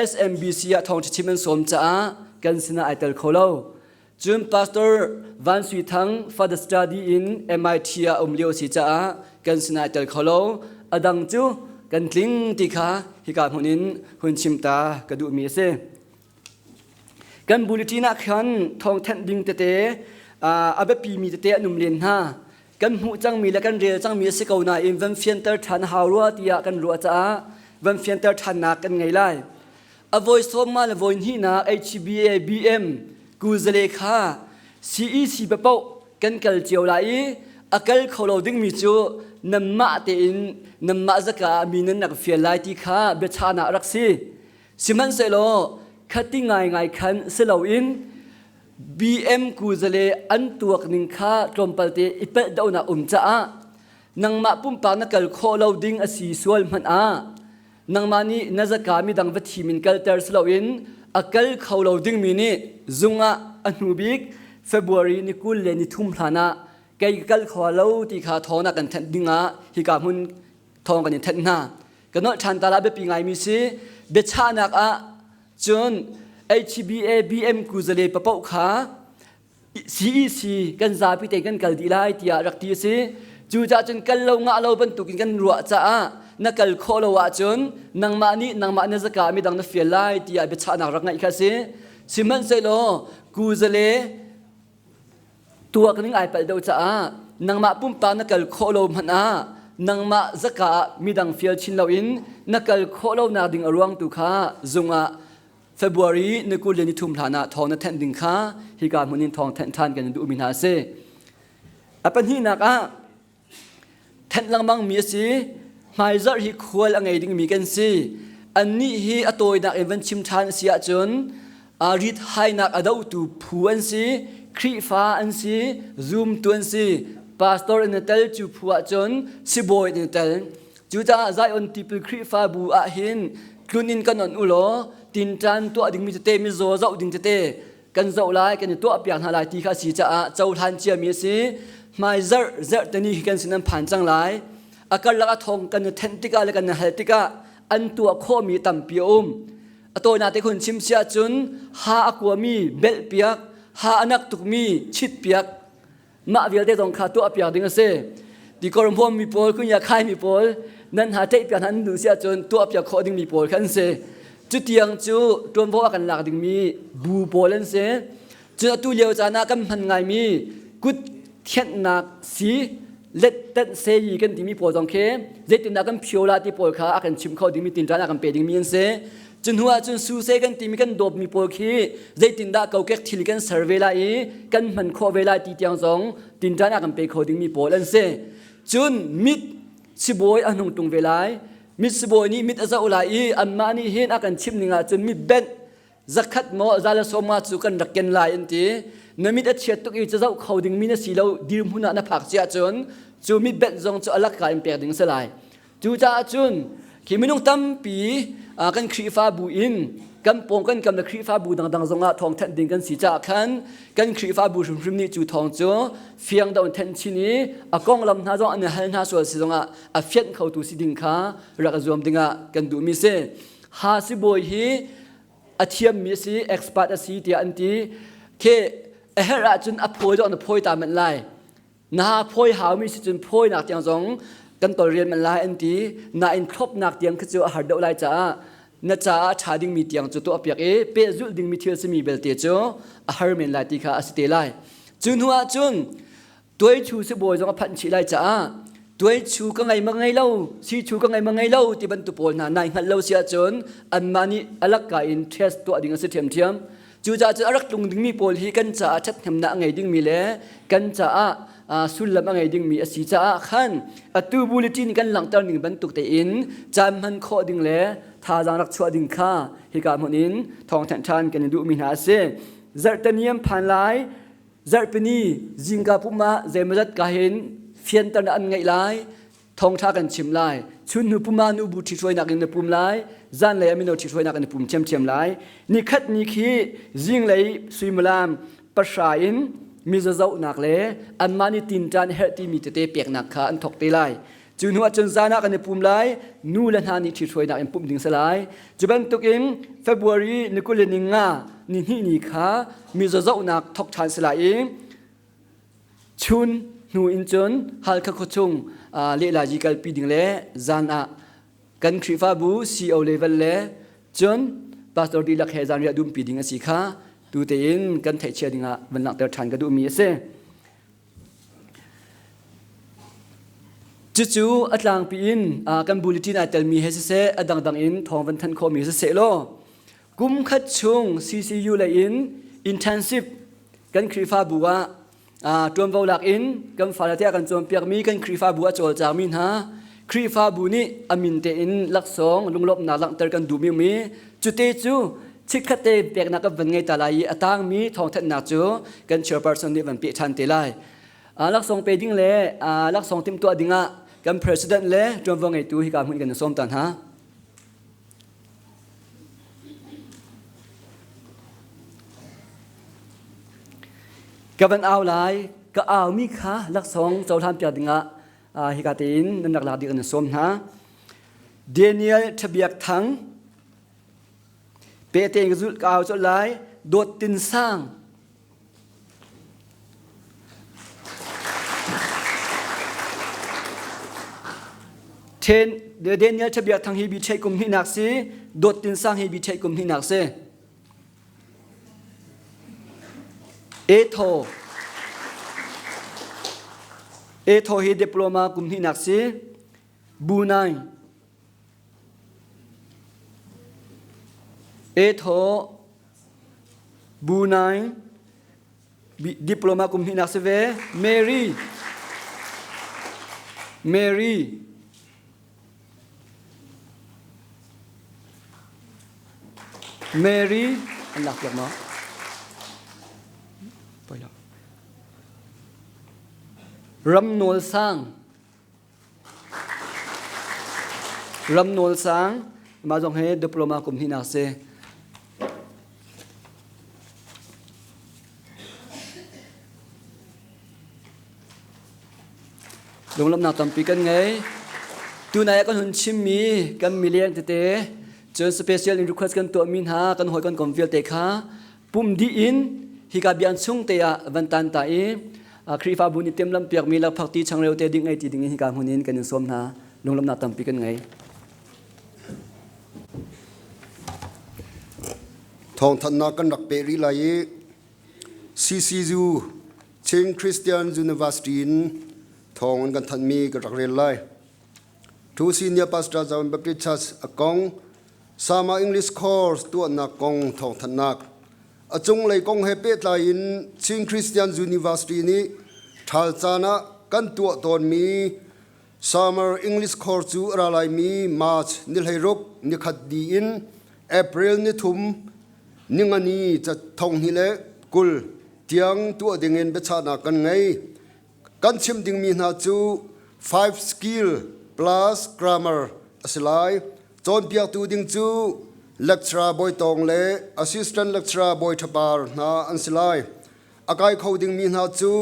SMBC ah thawngṭha chim an sawm caah kan sinah ai tel kho lo. Cun Pastor Van Sui Thang Father Study in MIT ah um lio a si caah kan sinah ai tel kho lo. A dang cu kan tling ti kha hika hmun in hun chim ta ka duhmi a si. Kan bulletin ah khan thawngthanh ding tete a biapimi tete an um len hna. Kan hmuh cangmi le kan rel cangmi a si ko nain van fianter ṭhan hau rua tiah kan ruah caah van fianter ṭhannak kan ngei lai. A voi sawmma le voi hnihnak HBA BM kuzale kha CEC papoh kan kal cio lai i A kal kho lo dingmi cu nanmah tein nanmah zaka ah mi nan rak fial lai ti kha biachahnak a rak si. Sihmanhsehlaw khati ngaingai khan si loin BM kuzale an tuak ning kha tlawmpal te i pelh dohnak um caah nangmah pumpak na kal khawh lo ding a si sual hmanh ah nangmah nih na zaka midang va thim in kalter si loin a kal kho lo dingmi nih zung ah a hnu bik February ni 20 le ni thum hlan ah kei ka kal kho lo ti kha thawng na kan thanh ding ah hika hmun thawng kan in thanh hna. Ka nolh ṭhan ta la biapi ngaimi si biachahnak ah cun HBA BM kuzale papoh kha CEC kan zapi te kan kal dih lai tiah rak ti a si. Cucaah cun kal lo ngah lo bantukin kan ruah caah na kal khawh lo ahcun nangmah nih nangmah na zaka midang na fial lai tiah biachahnak rak ngeih kha a si. Sihmanhsehlaw kuzale tuak ning ai palh deuh caah nangmah pumpak na kal khawh lo hmanh ah nangmah zaka ah midang fial chin loin na kal khawh lonak ding a ruang tu kha zung ah February ni 20 le ni thum hlan ah thawng na thenh ding kha hika hmun in thawng thenh ṭhan kan in duhmi hna a si. A pahnihnak ah thenh lengmang mi a si. Hmaizarh hi khual a ngei dingmi kan si. Annih hi a tawinak in van chim ṭhan a si ahcun rit hainak a dohtu phu an si, Khrihfa an si, zumtu an si, pastor in a tel cu phu ahcun sibawi in a tel. Cucaah Zion Tipil Khrihfabu ah hin tlun in kan on u law tinṭan tuah dingmi tete mizaw zoh ding tete kan zoh lai kan i tuah piak hna lai ti kha a si caah cohlan ciami a si. Hmai zarh zarh tani hi kan sin an phan cang lai. A karlak a thong kan i thenh tikah le kan i hal tikah an tuah khawhmi tampi a um. A tawinak te khun chim si ahcun ha a kuami belh piak, ha a nak tukmi chit piak, mah vialte zong kha tuah piak ding a si tikor hmuam mi pawl kunya khai mi pawl nan ha teih piak nan duh si ahcun tuah piak khawh ding mi pawl kha an si cutiang cu tuanvo a kan lak ding mi bu pawl an si cun atu lio caan ah kan hman ngai mi kut thianhnak si let tenh se yi kan timi pawl zong khi zeitindah kan phio la ti pawl kha a kan chim kho ding mi tinṭan a kan pe ding mi an si Cu hnu ah cun suse kan timi kan dawpmi pawl khi zeitindah kokek thil kan ser ve lai i kan hman khawh ve lai ti tiang zong tinṭan ah kan pe kho dingmi pawl an si. Cun mit sibawi a hnung tung ve lai. Mit sibawi nih mit a zoh lai i anmah nih hin a kan chimh ning ah cun mit benh zakhat maw zala sawma cu kan rak ken lai an ti. Na mit a chiat tuk i cazoh kho dingmi na si lo dirhmun ah na phak cia cun cu mit benh zong cu a lakka in pek ding a si lai. Cucaah cun khi minung tampi kan Khrihfabu in kan pawng kan kam le Khrihfabu dangdang zongah thawngthanh ding kan si caah khan kan Khrihfabu hrimhrim nih cu thawng cu fiang deuh in thanh chin i a konglam hna zong an i hal hna sual si zongah a fianh khotu si ding kha rak i zuam dingah kan duhmi si. Ha sibawi hi a thiammi a si, expert a si tiah an ti. Khi a herh ahcun a phawi zong na phawi ta manh lai. Na phawi haumi si cun phawinak tiang zong kan tolrian man lai an ti. Nain thlopnak tiang khi cu a har deuh lai caah na caah a ṭha dingmi tiang cu tuahpiak i pehzulh dingmi thil simi belte cu a har men lai ti kha a si te lai. Cu hnu ah cun tuaichu sibawi zong a phanh chih lai caah tuaichu ka ngei ma ngei lo, sichu ka ngei ma ngei lo ti bantuk pawl hna nai hngalh lo si ahcun anmah nih a lakka in test tuah ding a si ṭhiamṭhiam. Cucaah cun a rak tlung dingmi pawl hi kan caah ṭhathnemnak a ngei dingmi le kan caah sullam a ngei dingmi a si caah khan atu bulletin kan langhter ning bantuk tein caan hman khawh ding le thazaang rak chuah ding kha hika hmun in thawngthanh ṭhan kan i duhmi hna a si. Zarhteni an phan lai, zarhpini zingka pum ah zeimawzat ka hin fianternak an ngeih lai, thawngṭha kan chim lai chun hnu pum ah nubu ṭhihruainak in na pum lai zanlei ah mino ṭhihruainak in na pum ṭhiamṭhiam lai nikhat ni khi zinglei suimilam pahra in mizazohnak le anmah nih tinṭan herh timi tete peknak kha an thawk te lai cu hnu ah cun zan ah kan i pum lai nu le hna nih ṭhihruainak in pumh ding si lai cu bantukin February ni 20 le ni nga ni hnih ni kha mizazohnak thawk ṭhan si lai i Chun hnu in cun Halkha khuachung lehlaji kalpi ding le zan ah kan Khrihfabu CO level le cun pastor dihlak he zanriah dumpi ding a si kha tu tein kan theihchia ding ah van langhter ṭhan ka duhmi a si. Cucu a tlangpi in kan bulletin ai telmi he siseh a dangdang in thawng van thanh khawhmi siseh law kum khat chung CCU lei in intensive kan Khrihfabu ah. Ṭuanvo lak in kan fale te a kan cawnpiakmi kan Khrihfabu a cawlcangmi hna Khrihfabu nih a min tein laksawng lunglawmhnak langhter kan duhmi um i cute cu chikkhat te peknak kan van ngei ta lai i a tangmi thawngthanhnak cu kan chairperson nih van peh ṭhan te lai. Laksawng pe ding le laksawng timhtuah dingah kan president le ṭuanvo ngeitu hika hmun kan sawm ta hna. Ka van au lai, ka aumi kha laksawng cohlan piak dingah hika tein nan rak lak ding an sawm hna. Daniel Thabiak Thang, pe tein ka zulh ka au colh lai, Dawt Tin Sang, Daniel Thabiak Thang hi bi theih kum hnihnak si, Dawt Tin Sang hi bi theih kum hnihnak si. Etho Etho hi diploma kum hnihnak si. Bunai Etho Bunai diploma kum hnihnak si ve. Mary Mary Mary an lak piak maw? Ram Nawl Sang Ram Nawl Sang mah zong hi diploma kum hnihnak si. Lunglawmhnak tampi kan ngei. Tunai ah kan hun chimmi kan mileng tete cun special in request kan tuahmi hna kan hawi kan kom vialte kha pum dih in hika bian chung te ah van tan ta i Khrihfabu nih timhlamh piakmi lakphakti changreu te ding ngei ti ding in hika hmun in kan in sawm hna. Lunglawmhnak tampi kan ngei. Thawngthanhnak kan rak peh rih lai i CCU Chin Christian University in thawng an kan thanhmi ka rak rel lai. Tu Senior Pastor Zion Baptist Church a kong Sama English course tuahnak kong thawngthanhnak. A cunglei kong he pehtlai in Chin Christian University nih ṭhal caan ah kan tuah tawnmi Summer English course cu a ra laimi March ni 16 nikhat dih in April ni thum ningani 2020 tiang tuah dingin biachahnak kan ngei. Kan chim dingmi hna cu five skill plus grammar a si lai. Cawnpiaktu ding cu lecturer Bawi Tawng le assistant lecturer Bawi Ṭha Par hna an si lai. A kai kho dingmi hna cu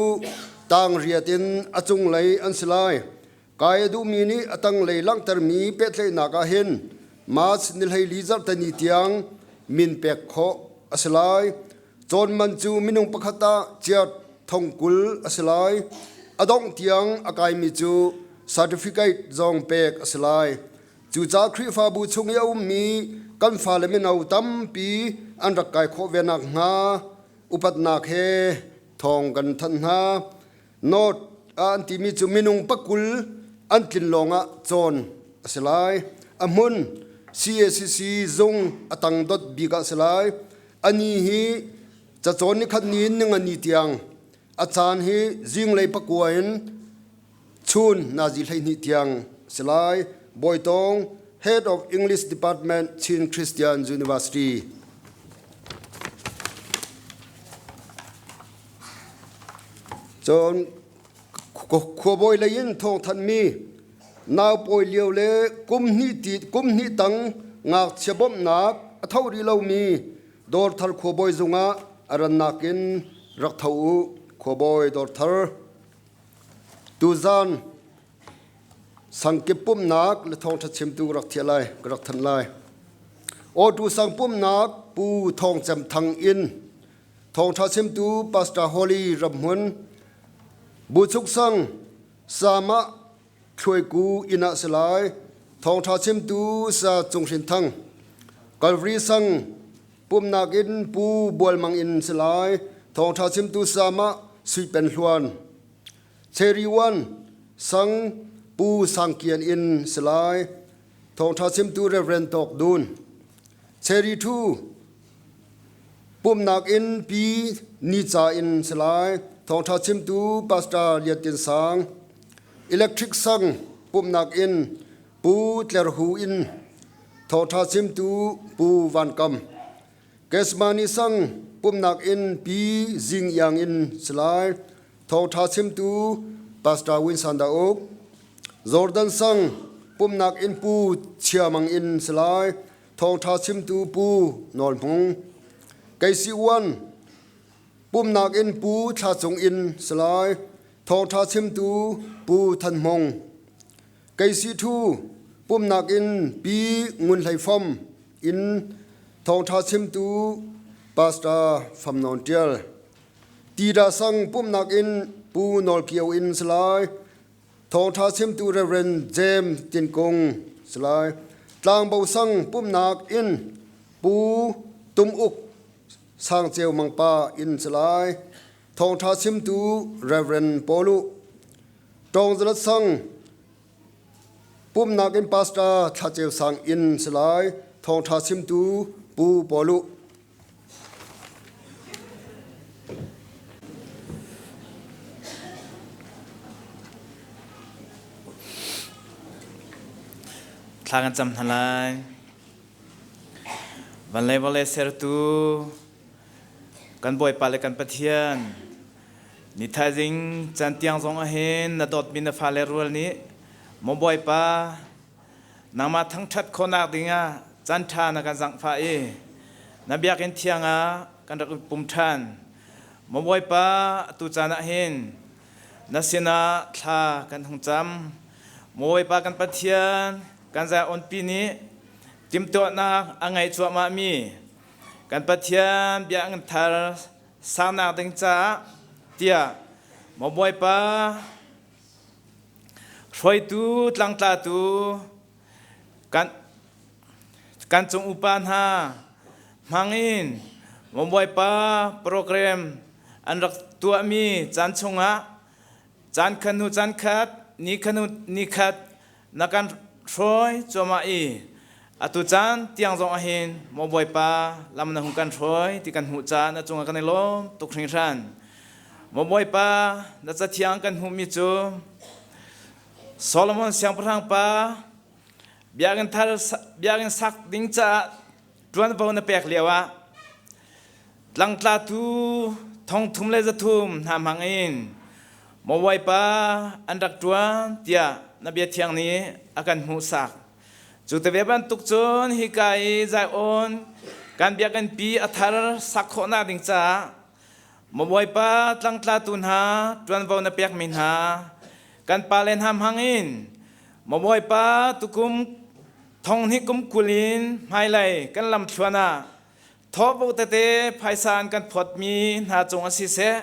tang riat in a cunglei an si lai. Kai a duhmi nih a tanglei langhtermi pehtlaihnak ah hin March ni 14 zarhteni tiang min pek khawh a si lai. Cawn man cu minung pakhat ah ciat 20,000 a si lai. A dongh tiang a kaimi cu certificate zong pek a si lai. Cucaah Khrihfabu chung i a ummi kan fale mino tampi an rak kai khawh ve nakhnga upatnak he thawng kan thanh hna. Note an timi cu minung pakul an tlin lawngah cawn a si lai. A hmun CACC zung a tang dot bik ah a si lai. Ani hi cacawn nikhat ni in ningani tiang a caan hi zinglei pakua in chun nazi 12 tiang si lai. Bawitawng Head of English Department Chin Christian University. Cun khuabawi lei in thawngthanhmi naupawi lio le kum hnih ti kum hnih tang ngakchia bawmhnak a tho rih lomi Dawrthar khuabawi zung ah a rannak in rak tho u khuabawi Dawrthar tuzan sangkip pumhnak le thawngṭha chimtu ka rak thiah lai ka rak thanh lai Awtu sang pumhnak Pu Thawng Cem Thang in Thawngṭha chimtu Pastor Holly Ramhmun, Buchuk sang Sama Thluaiku inn ah si lai. Thawngṭha chimtu Sa Cung Hrin Thang, Calvary sang pumnak in Pu Bual Mang inn si lai. Thawngṭha chimtu Sama Sui Pen Hluan, Cherry One sang Pu Sang Kian inn si lai. Thawngṭha chimtu Reverend Tawk Dun, Cherry Two Pumhnak inn pi nica in si lai. Thawngṭha chimtu Pastor Lian Tin Sang, Electric Sang pumhnak in Pu Tler Hu in Thawngṭha chimtu Pu Van Kam, Kesmani Sang pumhnak in Pi Zing Iang in Salai, Thawngṭha chimtu Pastor Win San Dauk, Jordan Sang pumhnak in Pu Chia Mang in Salai, Thawngṭha chimtu Pu Nawl Hmung, Keisi Uan Pumnak in Pu Thla Cung in Salai, Thawngṭha chimtu Pu Than Hmung, Keisi Thu pumnak in Pi Ngun Hlei Fom in Thawngṭha chimtu Pastor Fam Nawn Ṭial, Tida Sang pumnak in Pu Nawl Kio in Salai, Thawngṭha chimtu Reverend James Tin Kung Salai, Tlangbo Sang pumnak in Pu Tum Uk Sangceu Mangpa in Salai, Thawngṭha chimtu Reverend Paul U, Tawngzalat Sang pumnak in Pastor Thlaceu Sang in Salai, Thawngṭha chimtu Pu Paul U. Thla kan cam hna lai. Van le vawlei sertu kan Bawipa le kan Pathian, ni thaizing caan tiang zong ahhin na dawtmi na fale rual nih maw Bawipa nangmah thangṭhat khawhnak dingah caan ṭha na kan zaangfah i na biakinn thiang ah kan rak i pum ṭhan. Maw Bawipa, atu caan ah hin na sinah thla kan hung cam. Maw Bawipa kan Pathian, kan Zion-pi nih timhtuahnak a ngeih cuahmahmi kan Pathian biakinn thar saknak ding caah tiah maw Bawipa hruaitu tlangtlatu kan kan cung upa hna hmangin maw Bawipa program an rak tuahmi caan chungah caan khat hnu caan khat ni khat hnu ni khat na kan hruai cuahmah i atu caan tiang zong ahhin maw Bawipa lam na hung kan hruai ti kan hmuh caan a cungah kan i lawm tuk hringhran. Maw Bawipa na cathiang kan hmuhmi cu Solomon siangpahrang pa biakinn thar biakinn sak ding caah ṭuanvo na pek lio ah tlangtlatu thongthum le 300 hna hmang in maw Bawipa an rak ṭuan tiah na bia thiang nih a kan hmuhsak. Cu te ve bantuk cun hika i Zion kan biakinnpi a thar sak khawhnak ding caah maw Bawipa tlangtlatu hna ṭuanvo na pekmi hna kan pale hna hmang in maw Bawipa tukum thonghnih kum 20 in hmailei kan lamthluan ah Thawhvo tete phaisa an kan phawtmi hna cung ah siseh,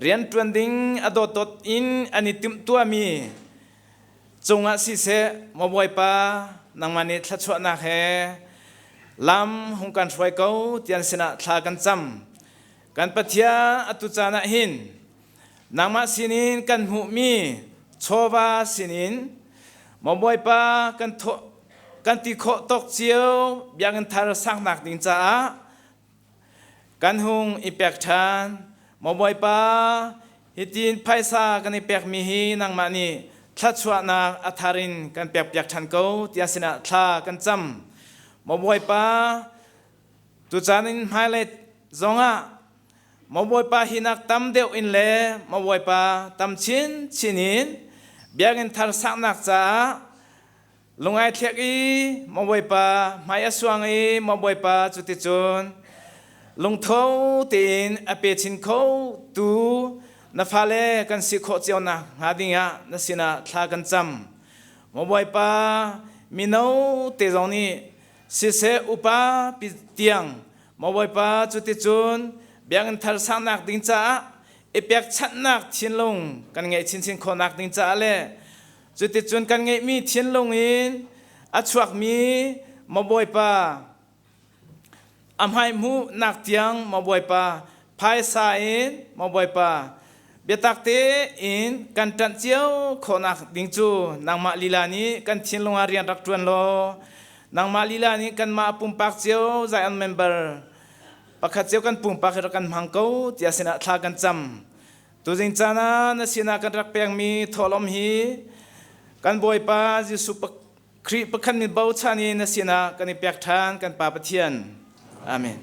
rianṭuan ding a dawtdawt in an i timhtuahmi cungah siseh, maw Bawipa, nangmah nih thluachuahnak he lam hung kan hruai ko ti an sinah thla kan cam. Kan Pathian, atu caan ah hin nangmah sinin kan hmuhmi chawva sinin maw Bawipa kan thawh kan ti khawh tawk cio biakinn thar saknak ding caah kan hung i pek ṭhan. Maw Bawipa, hitin phaisa kan i pekmi hi nangmah nih thluachuahnak a thar in kan pekpiak ṭhan ko tiah sinah thla kan cam. Maw Bawipa, tucaan in hmailei zongah Maw Bawipa hi nak tam deuh in le Maw Bawipa tam chinchin in biakinn thar saknak caah lungai thlek i Maw Bawipa hmai a suang i Maw Bawipa cuticun lungtho tein a pe chin kho tu na fale kan si khawh cio nak hnga dingah na sinah thla kan cam. Maw Bawipa mino te zong nih siseh upa pi tiang Maw Bawipa cuticun biakinn thar saknak ding caah i pekchanhnak thinlung kan ngeih chinchin khawhnak ding caah le cuticun kan ngeihmi thinlung in a chuakmi Maw Bawipa a hmai hmuhnak tiang Maw Bawipa phaisa in Maw Bawipa biatak tein kan ṭanh cio khawhnak ding cu nangmah lila nih kan thinlung ah rian rak ṭuan law nangmah lila nih kanmah pumpak cio Zion member pakhat cio kan pumpak hi rak kan hmang ko tiah sinah thla kan cam. Tuzing caan ah na sinah kan rak pekmi thawhlawm hi kan Bawipa Jesuh Khrih pakhat min bochan in na sinah kan i pek ṭhan kan Pa Pathian. Amen.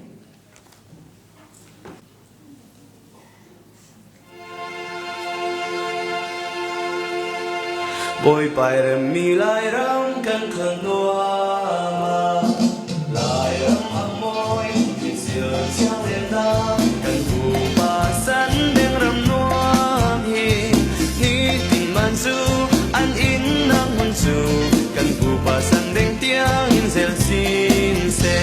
Bawipa remmi Lairam kan khal nuam ah Lairam a mawi thil thiang len na kan pupa san deng ram nuam hi ni tin man zu an inn nang hun cu kan pupa san deng tiang in zel sin se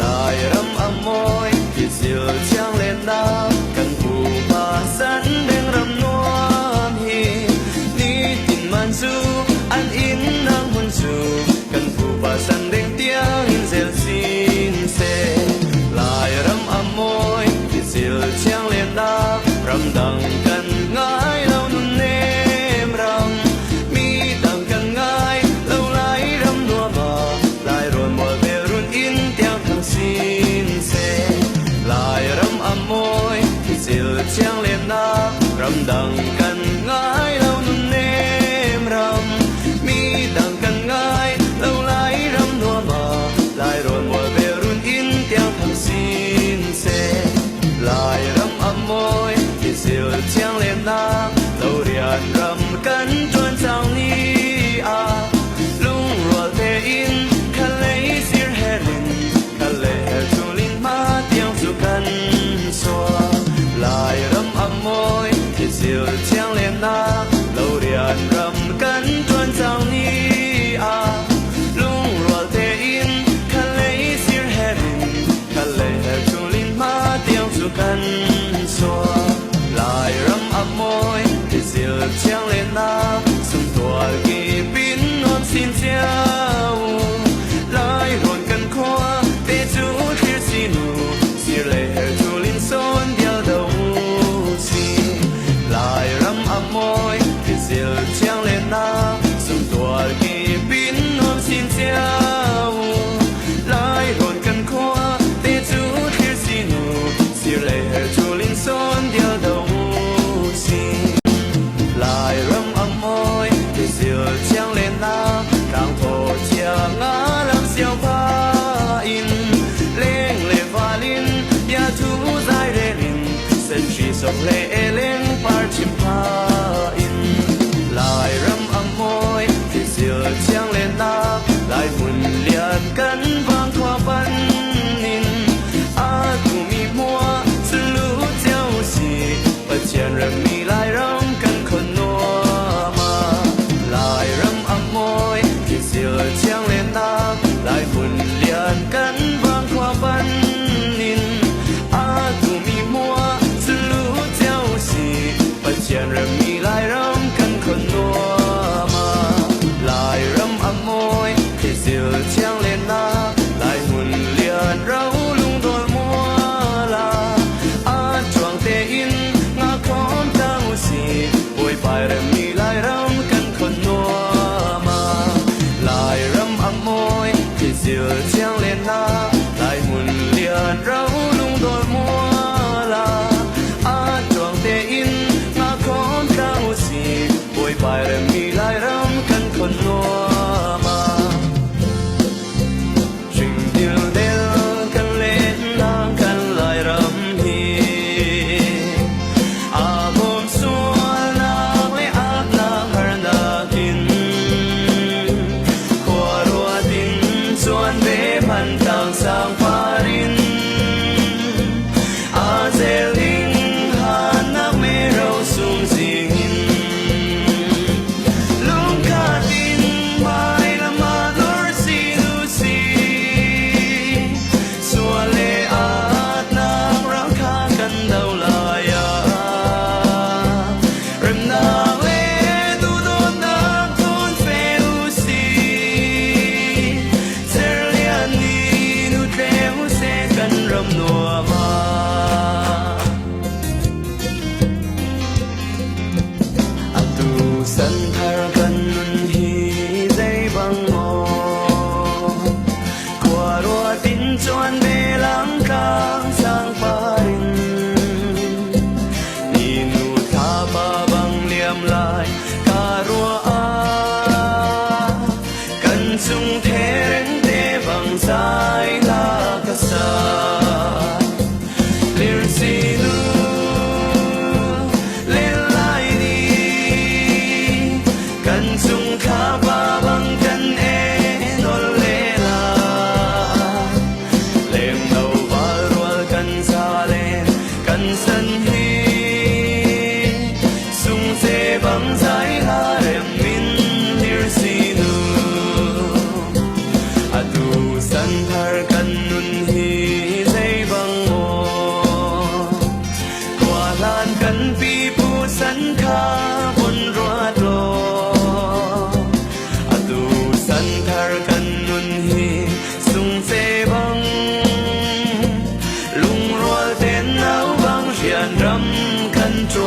Lairam a mawi thil thiang len na kan pupa san deng ram nuam hi ni tin man zu an inn nang hun cu kan pupa san deng tiang in zel sin se Lairam a mawi thil thiang len na ramdang kan ngai lo nun nem ram mi dang kan ngai lo lai ram nuam ah lai rawn mual vel run in tiang thang sin se Lairam a mawi thil thiang len na ramdang kan ngai lo nun nem ram mi dang kan ngai lo lai ram nuam ah lai rawn mual vel run in tiang thang sin se Lairam a mawi thil thiang len na lo rian ram kan tuan cang ni ah lungrual tein khalei sir herin khalei her tulin ma tiang cu kan sua Lairam a mawi thil thiang len na lo rian ram kan tuan cang ni ah lungrual tein khalei sir herin khalei her tulin ma tiang cu kan sua Lairam a mawi thil thiang len na sumtual ki pin nuam sin chiao Lai rawn kan khua te cu thlir sinu sir le her tulin son dial do si Lairam a mawi thil thiang len na sumtual ki pin nuam sin chiao Lai rawn kan khua te cu thlir sinu sir le her tulin son dial do si Lairam a mawi thil thiang len na tlang thaw chia nga lam siau pa in leng le valin bia thu zai relin sen chi sok le leng par chim pa in Lairam a mawi thil thiang len na lai hmun lian kan vang thua pan in a tu mi mua lu chiao si Pathian ram mi Lairam kan khon nuam ah Lairam a mawi thil thiang len na lai hmun lian kan vang khua pan in a tu mi mua lu chiao si Pathian ram mi Lairam kan khon nuam ah Lairam a mawi thil thiang len na lai hmun lian ro lung dol mua la a chuang te in nga khom tang si Bawipa ram mi Lairam kan khon nuam ah Lairam a mawi thil thiang len na lai hmun lian ro lung dol mua la a chuang te in nga khom tang.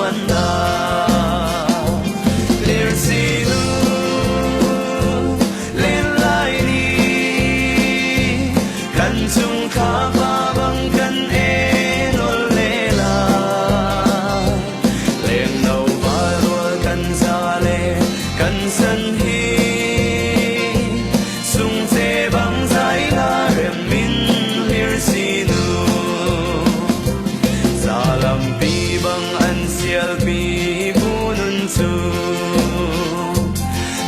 ṭuannak. Lersi nu len lai ni kan chungkhar pa bang kan enol le lai. Lengno valrual kan za le kan san hi sungce bang zai la rem min lir si nu. Zalampi bang an sialpi bu nun cu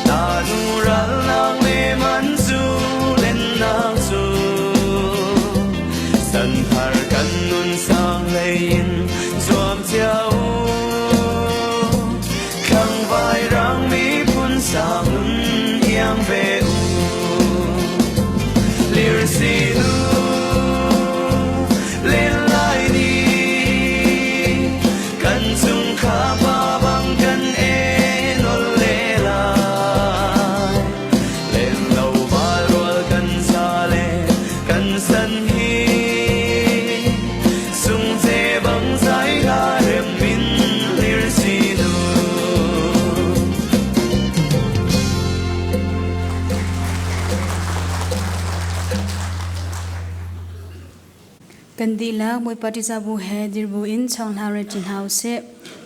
ta nu ralnak le man cu lennak cu santhar kan nun sang hlei in zuam cio Thlangvai rang miphun sang nun iang ve u. Lirsi nu len lai ni kan chungkhar pa bang kan enol le lai. Len lo val rual kan za le kan san hi sungce bang zai la rem min lir si nu. Kan dihlak Bawipa ṭihzah he dirbu in chawnghla re ṭi hna usih.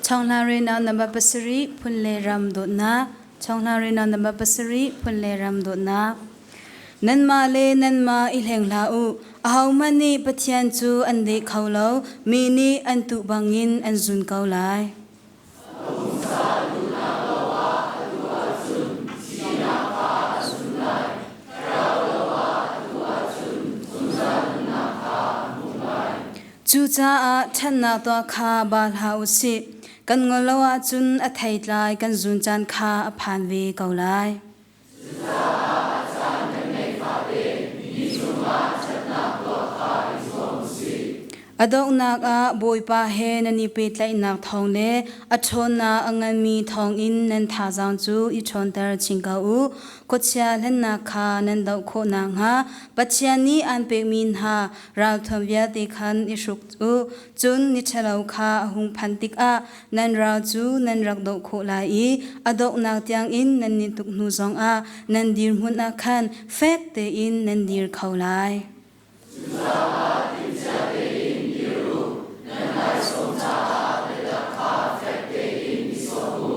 Chawnghla re na number pasarih phun le ram dawtnak. Chawnghla re na number pasarih phun le ram dawtnak. Nanmah le nanmah i hleng hlah u. Ahohmanh nih Pathian cu an deh kho lo, mi nih an tuh bangin an zun ko lai. Cucaah ṭhatnak tuah kha ba hlah u sih. Kan ngol lo ahcun a theitlai kan zun caan kha a phan ve ko lai. A donghnak ah Bawipa he nan i pehtlaihnak thawng le a ṭhawnnak a nganmi thawngin nan thazaang cu i ṭhawnter chin ko u. Khuachia hlennak kha nan doh khawh nakhnga Pathian nih aan pekmi hna ralthuam vialte khan i hruk u. Cun ni ṭhalo kha a hung phanh tikah nan ral cu nan rak doh khawh lai i a donghnak tiangin nan ni tuk hnu zongah nan dirhmun ah khan fek tein nan dir kho lai. Cucaah timhcia tein dir u, nan taisawm caah biatak kha fek tein i sawm u,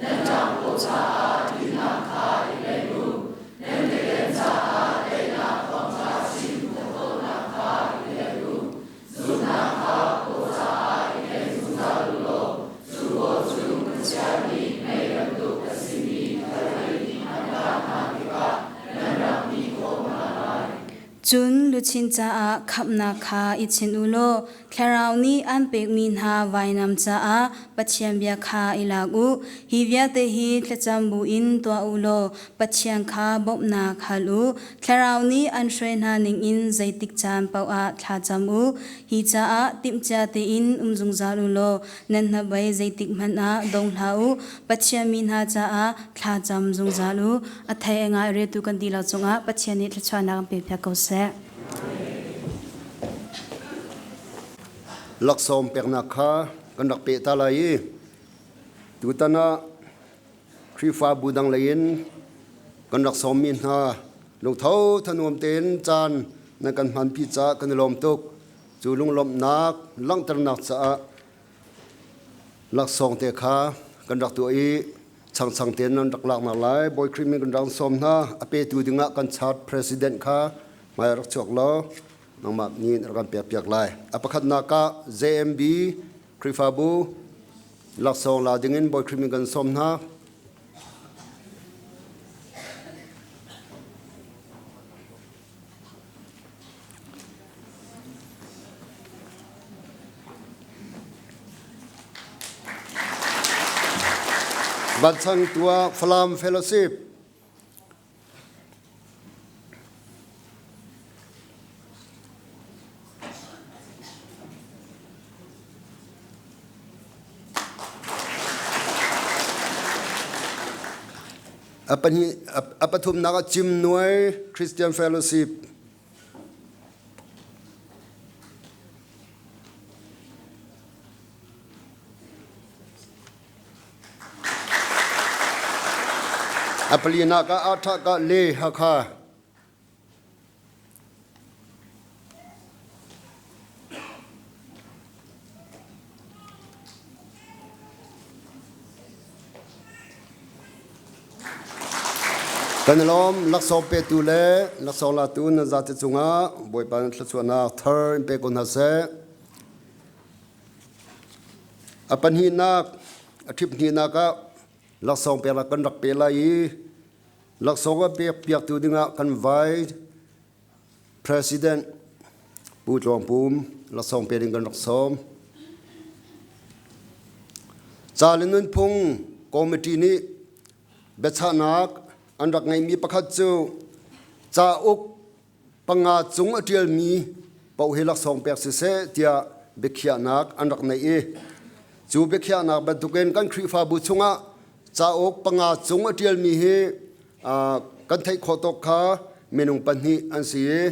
nan ṭangphaw caah dinnak kha i tlaih u, nan keden caah daihnak thawngṭha chim thathawhnak kha i tlaih u. Zumhnak kha paw caah i tlaih zungzal u law cu paw cu khuachia nih mei bantuk a simi thilri an kah hna tikah nan rak hmih khawh hna lai. Cun luchin caah khamhnak kha i chinh u law Thlarau nih an pekmi hna vainam caah Pathian bia kha i lak u. Hi vialte hi thlacam buin tuah u law Pathian kha bawmhnak hal u. Thlarau nih an hruai hna ningin zeitik caan paoh ah thla cam u. Hi caah timhcia tein um zungzal u law nan hnabei zeitik hmanh ah dong hlah u. Pathian mi hna caah thla cam zungzal u. A thei a ngai retu kan dihlak cungah Pathian nih thluachuahnak an pe piak ko seh. Laksawng peknak kha kan rak peh ta lai i tutan ah Khrihfabu dang lei in kan rak sawmmi hna lungtho thanuam tein caan nan kan hmanpi caah kan i lawm tuk. Cu lunglawmhnak langhternak caah laksawng te kha kan rak tuah i changchang tein nan rak laknak lai. Bawi Khrih min kan rak sawm hna. A petu dingah kan church president kha hmai rak chuak law nangmah nih na rak kan pekpiak lai. A pakhatnak ah JMB Khrihfabu laksawng la dingin Bawi Khrih min kan sawm hna. Vanchang tua Falam Fellowship A pathumnak ah Cimnuai Christian Fellowship. A palinak ah Atha ka Le Hakha. Kan i lawm laksawng petu le laksawng latu nan zate cungah Bawipa nan thluachuahnak thar in pe ko hna seh. A pahnihnak, a ṭhip hnihnak ah laksawng pek kan rak pe lai i laksawng a pek piaktu dingah kan vice president Pu Tluang Pum laksawng pe ding kan rak sawm. Ca le nunphung committee nih biachahnak an rak ngeihmi pakhat cu cauk panga cung a ṭialmi paoh hi laksawng pek siseh tiah biakhiahnak an rak neih i cu biakhiahnak bantukin kan Khrihfabu chungah cauk panga cung a ṭialmi hi kan theih khawh tawk kha minung pahnih an si i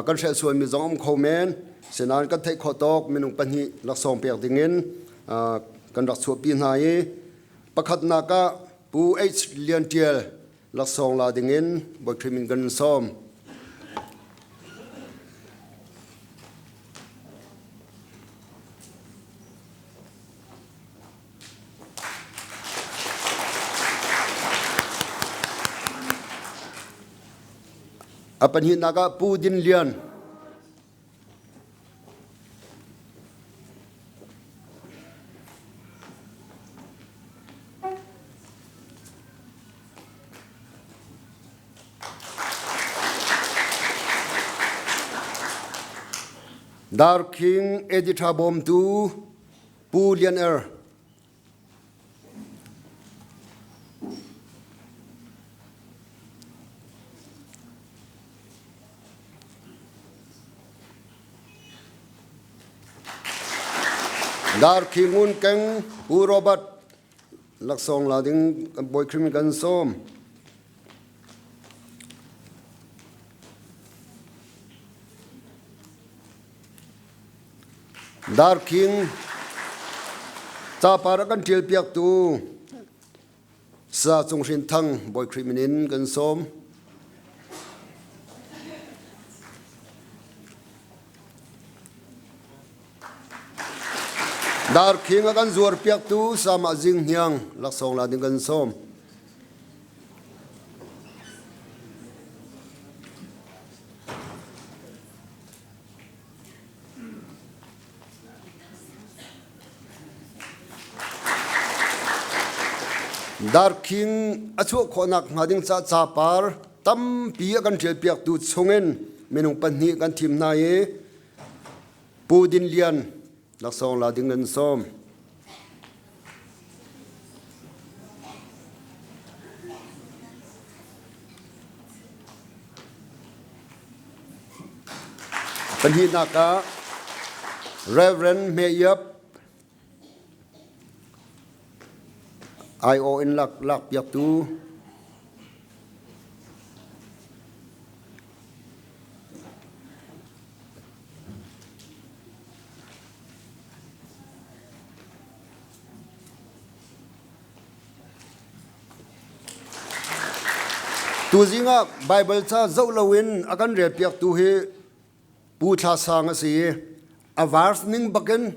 kan hrelh sualmi zong um kho men sinain kan theih khawh tawk minung pahnih laksawng pek dingin kan rak chuahpi hna i pakhatnak ah Pu H Lian Ṭial laksawng la dingin Bawi Khrih min kan sawm. A pahnihnak ah Pu Din Lian. Darkhing editor bawmtu Pu Lian Er. Darkhi Ngun Keng Pu Robert laksawng la ding kan bawi Khrih kan sawm. Darkhing capar a kan ṭial piaktu Sa Cung Hrin Thang Bawi Khrih min in kan sawm. Darkhing a kan zuar piaktu Sama Zing Hniang laksawng la ding kan sawm. Darkhing a chuah khawhnak hnga ding ca capar tampi a kan ṭialpiaktu chungin minung pahnih kan thim hna i Pu Din Lian laksawng la ding kan sawm. Pahnihnak ah Reverend Hme Iap IO in lak lak piaktu Tuzing ah Baibal ca zoh loin a kan relpiaktu hi Pu Thla Sang a si i a verse ning bakin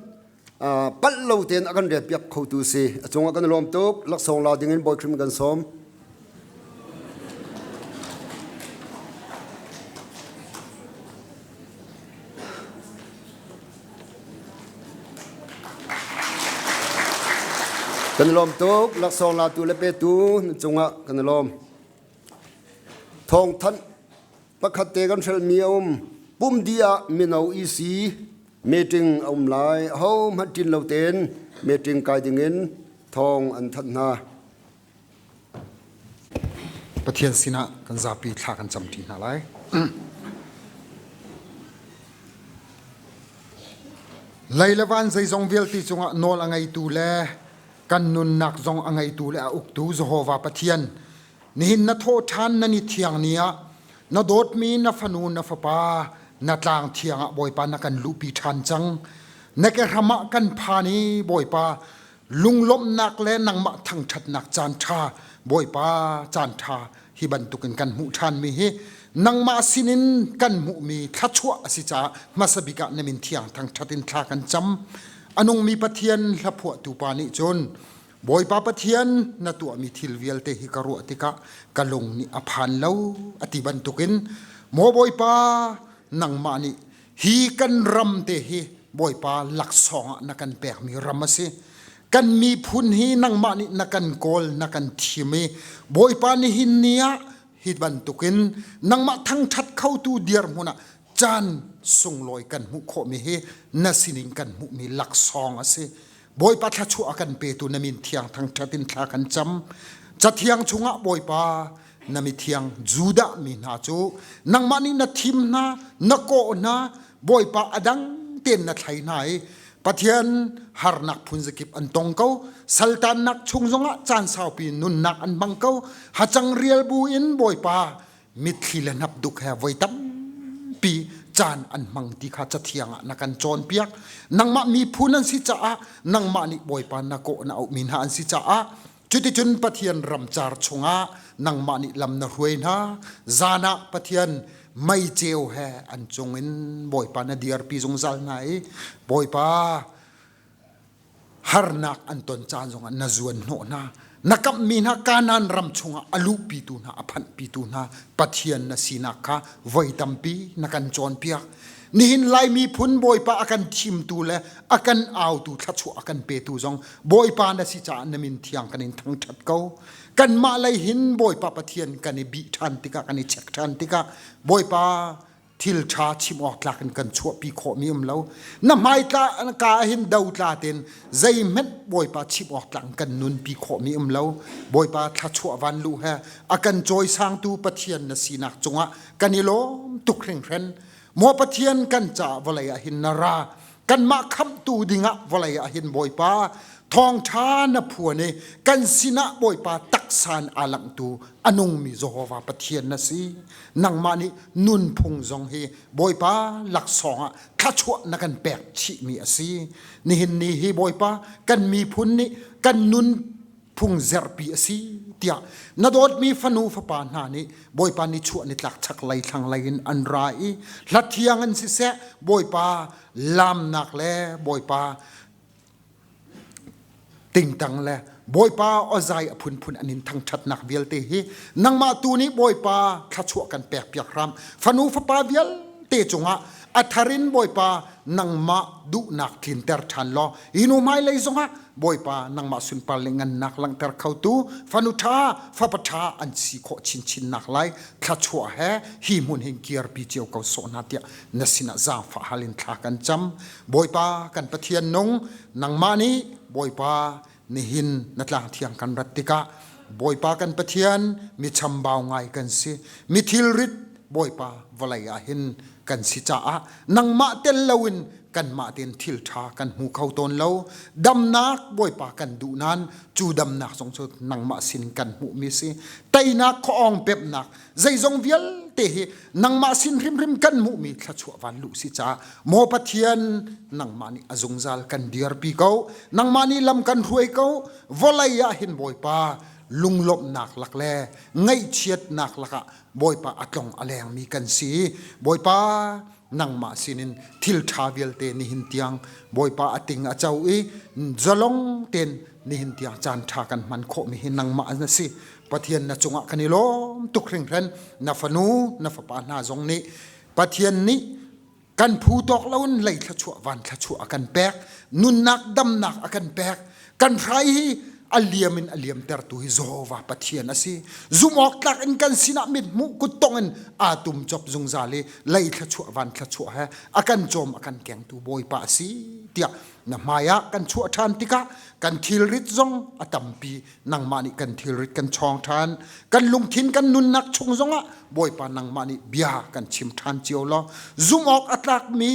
palh lo tein a kan relpiak khotu si. A cungah kan i lawm tuk. Laksawng la dingin Bawi Khrih kan sawm. Kan i lawm tuk. Laksawng latu le petu na cungah kan i lawm. Thawngthanh pakhat te kan hrelhmi a um. Pumdi ah mino EC meeting a um lai. Aho hmanh ṭin lo tein meeting kai dingin thawng an thanh hna. Pathian sinah kan zapi thla kan camṭi hna lai. Lei le van zeizong vialte cungah nawl a ngeitu le kan nunnak zong a ngeitu le a uktu Jehovah Pathian nihin na thawh ṭhan na ni thiang ni ah na dawtmi na fanu na fapa na tlang thiang ah Bawipa na kan luhpi ṭhan cang na ke hram ah kan phan i Bawipa. Lunglawmhnak le nangmah thangṭhatnak caan ṭha Bawipa caan ṭha hi bantukin kan hmuh ṭhanmi hi nangmah sinin kan hmuhmi thluachuah a si caah hmasa bik ah na min thiang thangṭhat in thla kan cam. A nungmi Pathian hlaphuahtu pa nih cun Bawipa Pathian na tuahmi thil vialte hi ka ruah tikah ka lung nih a phan lo a ti bantukin maw Bawipa nangmah nih hi kan ram te hi Bawipa laksawng ah na kan pekmi ram a si. Kan miphun hi nangmah nih na kan kawl na kan thim i Bawipa nihin ni ah hi bantukin nangmah thangṭhat khotu dirhmun ah caan sunglawi kan hmuh khawhmi hi na sinin kan hmuhmi laksawng a si. Bawipa thluachuah a kan petu na min thiang thangṭhat in thla kan cam. Cathiang chungah Bawipa na mithiang Judah mi hna cu nangmah nih na thim hna, na kawh hna, Bawipa a dang tein na thlai hna i Pathian harnak phunzakip an tong ko. Saltannak chung zongah caan saupi nunnak an hmang ko. Hacang rial bu in Bawipa mitthli le hnapduk he voi tampi caan an hmang ti kha cathiang ah na kan cawnpiak. Nangmah miphun an si caah nangmah nih Bawipa na kawh na auhmi hna an si caah cuticun Pathian ramcar chungah nangmah nih lam na hruai hna. Zan ah Pathian mei ceu he an cungin Bawipa na dirpi zungzal hna i Bawipa harnak an ton caan zongah na zuan hnawh hna. Na kamhmi hna Kanaan ram chungah a luhpitu hna, a phanhpitu hna Pathian na sinak kha voi tampi na kan cawnpiak. Nihin Lai miphun Bawipa a kan thimtu le a kan autu thluachuah a kan petu zong Bawipa na si caah na min thiang kan in thangṭhat ko. Kanmah lei hin Bawipa Pathian kan i bih ṭhan tikah, kan i check ṭhan tikah Bawipa thil ṭha chim awk tlak in kan chuahpi khawhmi um lo. Na hmai tla ka ah hin do tla tein zeihmanh Bawipa chim awk tlak in kan nunpi khawhmi um lo. Bawipa thluachuah van luh he a kan cawisangtu Pathian na sinak cungah kan i lawm tuk hringhran. Maw Pathian kan caah vawlei ah hin na ra. Kanmah khamhtu dingah vawlei ah hin Bawipa thawngṭha na phuan i kan sinah Bawipa taksa in aa langhtu a nungmi Jehovah Pathian na si. Nangmah nih nunphung zong hi Bawipa laksawng ah thluachuah na kan pek chihmi a si. Nihin ni hi Bawipa kan miphun nih kan nun phung zerpi a si tiah na dawtmi fanu fapa hna nih Bawipa ni chuah ni tlak chak lei thlang lei in an ra i hla thiang in siseh Bawipa lamnak le Bawipa tingtang le Bawipa awzai a phunphun an in thangṭhatnak vialte hi nangmah tu nih Bawipa thluachuah kan pek piak hram fanu fapa vialte cungah a thar in Bawipa nangmah duhnak tlinter ṭhan law hi nu hmailei zongah Bawipa nangmah sunpar le ngannak langhter khotu fanu ṭha fapa ṭha an si khawh chinchin nak lai thluachuah he hi hmun hin kirpi cio ko sawh hna tiah na sinah zaangfah hal in thla kan cam Bawipa kan Pathian nung nangmah nih Bawipa nihin na tlang thiang kan rat tikah Bawipa kan Pathian mi chambau ngai kan si mi thilrit Bawipa vawlei ah hin kan si caah nangmah tel loin kanmah tein thil ṭha kan hmu kho tawn lo. Damnak Bawipa kan duh nain cu damnak zong cu nangmah sin kan hmuhmi si. Teinak khuaawng pemhnak zeizong vialte hi nangmah sin hrimhrim kan hmuhmi thluachuah van luh si caah maw Pathian nangmah nih a zungzal kan dirpi ko. Nangmah nih lam kan hruai ko. Vawlei ah hin Bawipa lunglawmhnak lak le ngaihchiatnak lakah Bawipa a tlong a lengmi kan si. Bawipa nangmah sinin thil ṭha vialte nihin tiang Bawipa a ting a co i zalong tein nihin tiang caan ṭha kan hman khawhmi hi nangmah na si. Pathian na cungah kan i lawm tuk hringhran. Na fanu, na fapa hna zong nih Pathian nih kan phu tawk loin lei thluachuah van thluachuah a kan pek nunnak damnak a kan pek kan hrai hi a liam in a liamtertu hi Jehovah Pathian a si zumh awk tlak in kan sinah mithmuh kuttong in aa tum cop zungzal i lei thluachuah van thluachuah he a kan cawm a kan kengtu Bawipa a si tiah na hmai ah kan chuah ṭhan tikah kan thilrit zong a tampi nangmah nih kan thilrit kan chawng ṭhan kan lungthin kan nunnak chung zongah Bawipa nangmah nih bia kan chim ṭhan cio law zumh awk a tlakmi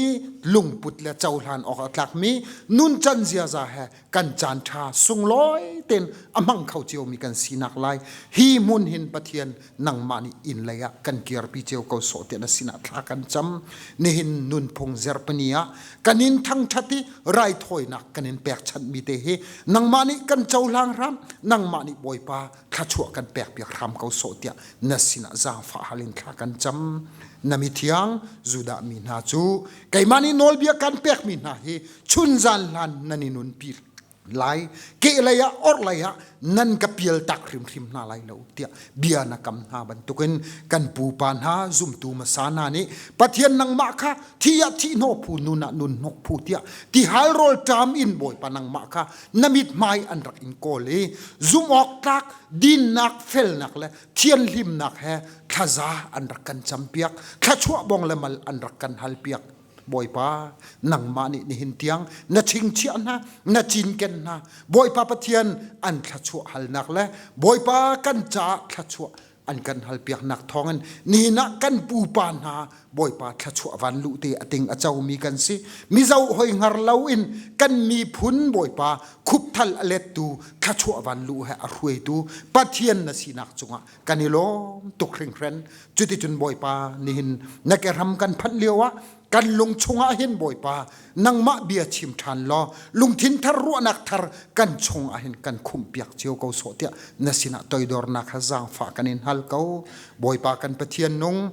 lungput le cohlan awk a tlakmi nuncan ziaza he kan caan ṭha sunglawi tein a hmang kho ciomi kan sinak lai hi hmun hin Pathian nangmah nih inn lei ah kan kirpi cio ko sawh tiah na sinah thla kan cam nihin nunphung zerpani ah kan in thangṭhat i rai. raithawinak kan in pekchanhmi te hi nangmah nih kan cohlang hram, nangmah nih Bawipa thluachuah kan pekpiak hram ko sawh tiah na sinah zaangfah hal in thla kan cam. Na mithiang Judah mi hna cu keimah nih nawlbia kan pekmi hna hi chunzan hlan nan i nunpi lai kehlei ah orhlei ah nan ka pial tak hrimhrim hna lai lo tiah bia na kam hna bantukin kan pupa hna zumtu hmasa hna nih Pathian nangmah kha thi ah thih hnawh phu nun ah nun hnawh phu tiah tihal rawl ṭam in Bawipa nangmah kha na mithmai an rak in kawl i zumh awk tlak dinnak felnak le thianhlimnak he thlaza an rak kan campiak thluachuah bong le mal an rak kan halpiak Bawipa, nangmah nih nihin tiang na chingchiah hna, na cinken hna. Bawipa Pathian an thluachuah halnak le Bawipa kan caah thluachuah an kan halpiaknak thawngin nihin ah kan pupa hna Bawipa thluachuah van luh te a ting a comi kan si. Mizo hoi hngar loin kan miphun Bawipa khupthal a lettu thluachuah van luh he a hruaitu Pathian na sinak cungah kan i lawm tuk hringhran. Cuticun Bawipa nihin na ke ram kan phanh lio ah kan lung chungah hin Bawipa nangmah bia chim ṭhan law lungthin thar ruahnak thar kan chung ah hin kan khumhpiak cio ko sawh tiah na sinah toidornak kha zaangfah kan in hal ko. Bawipa kan Pathian nung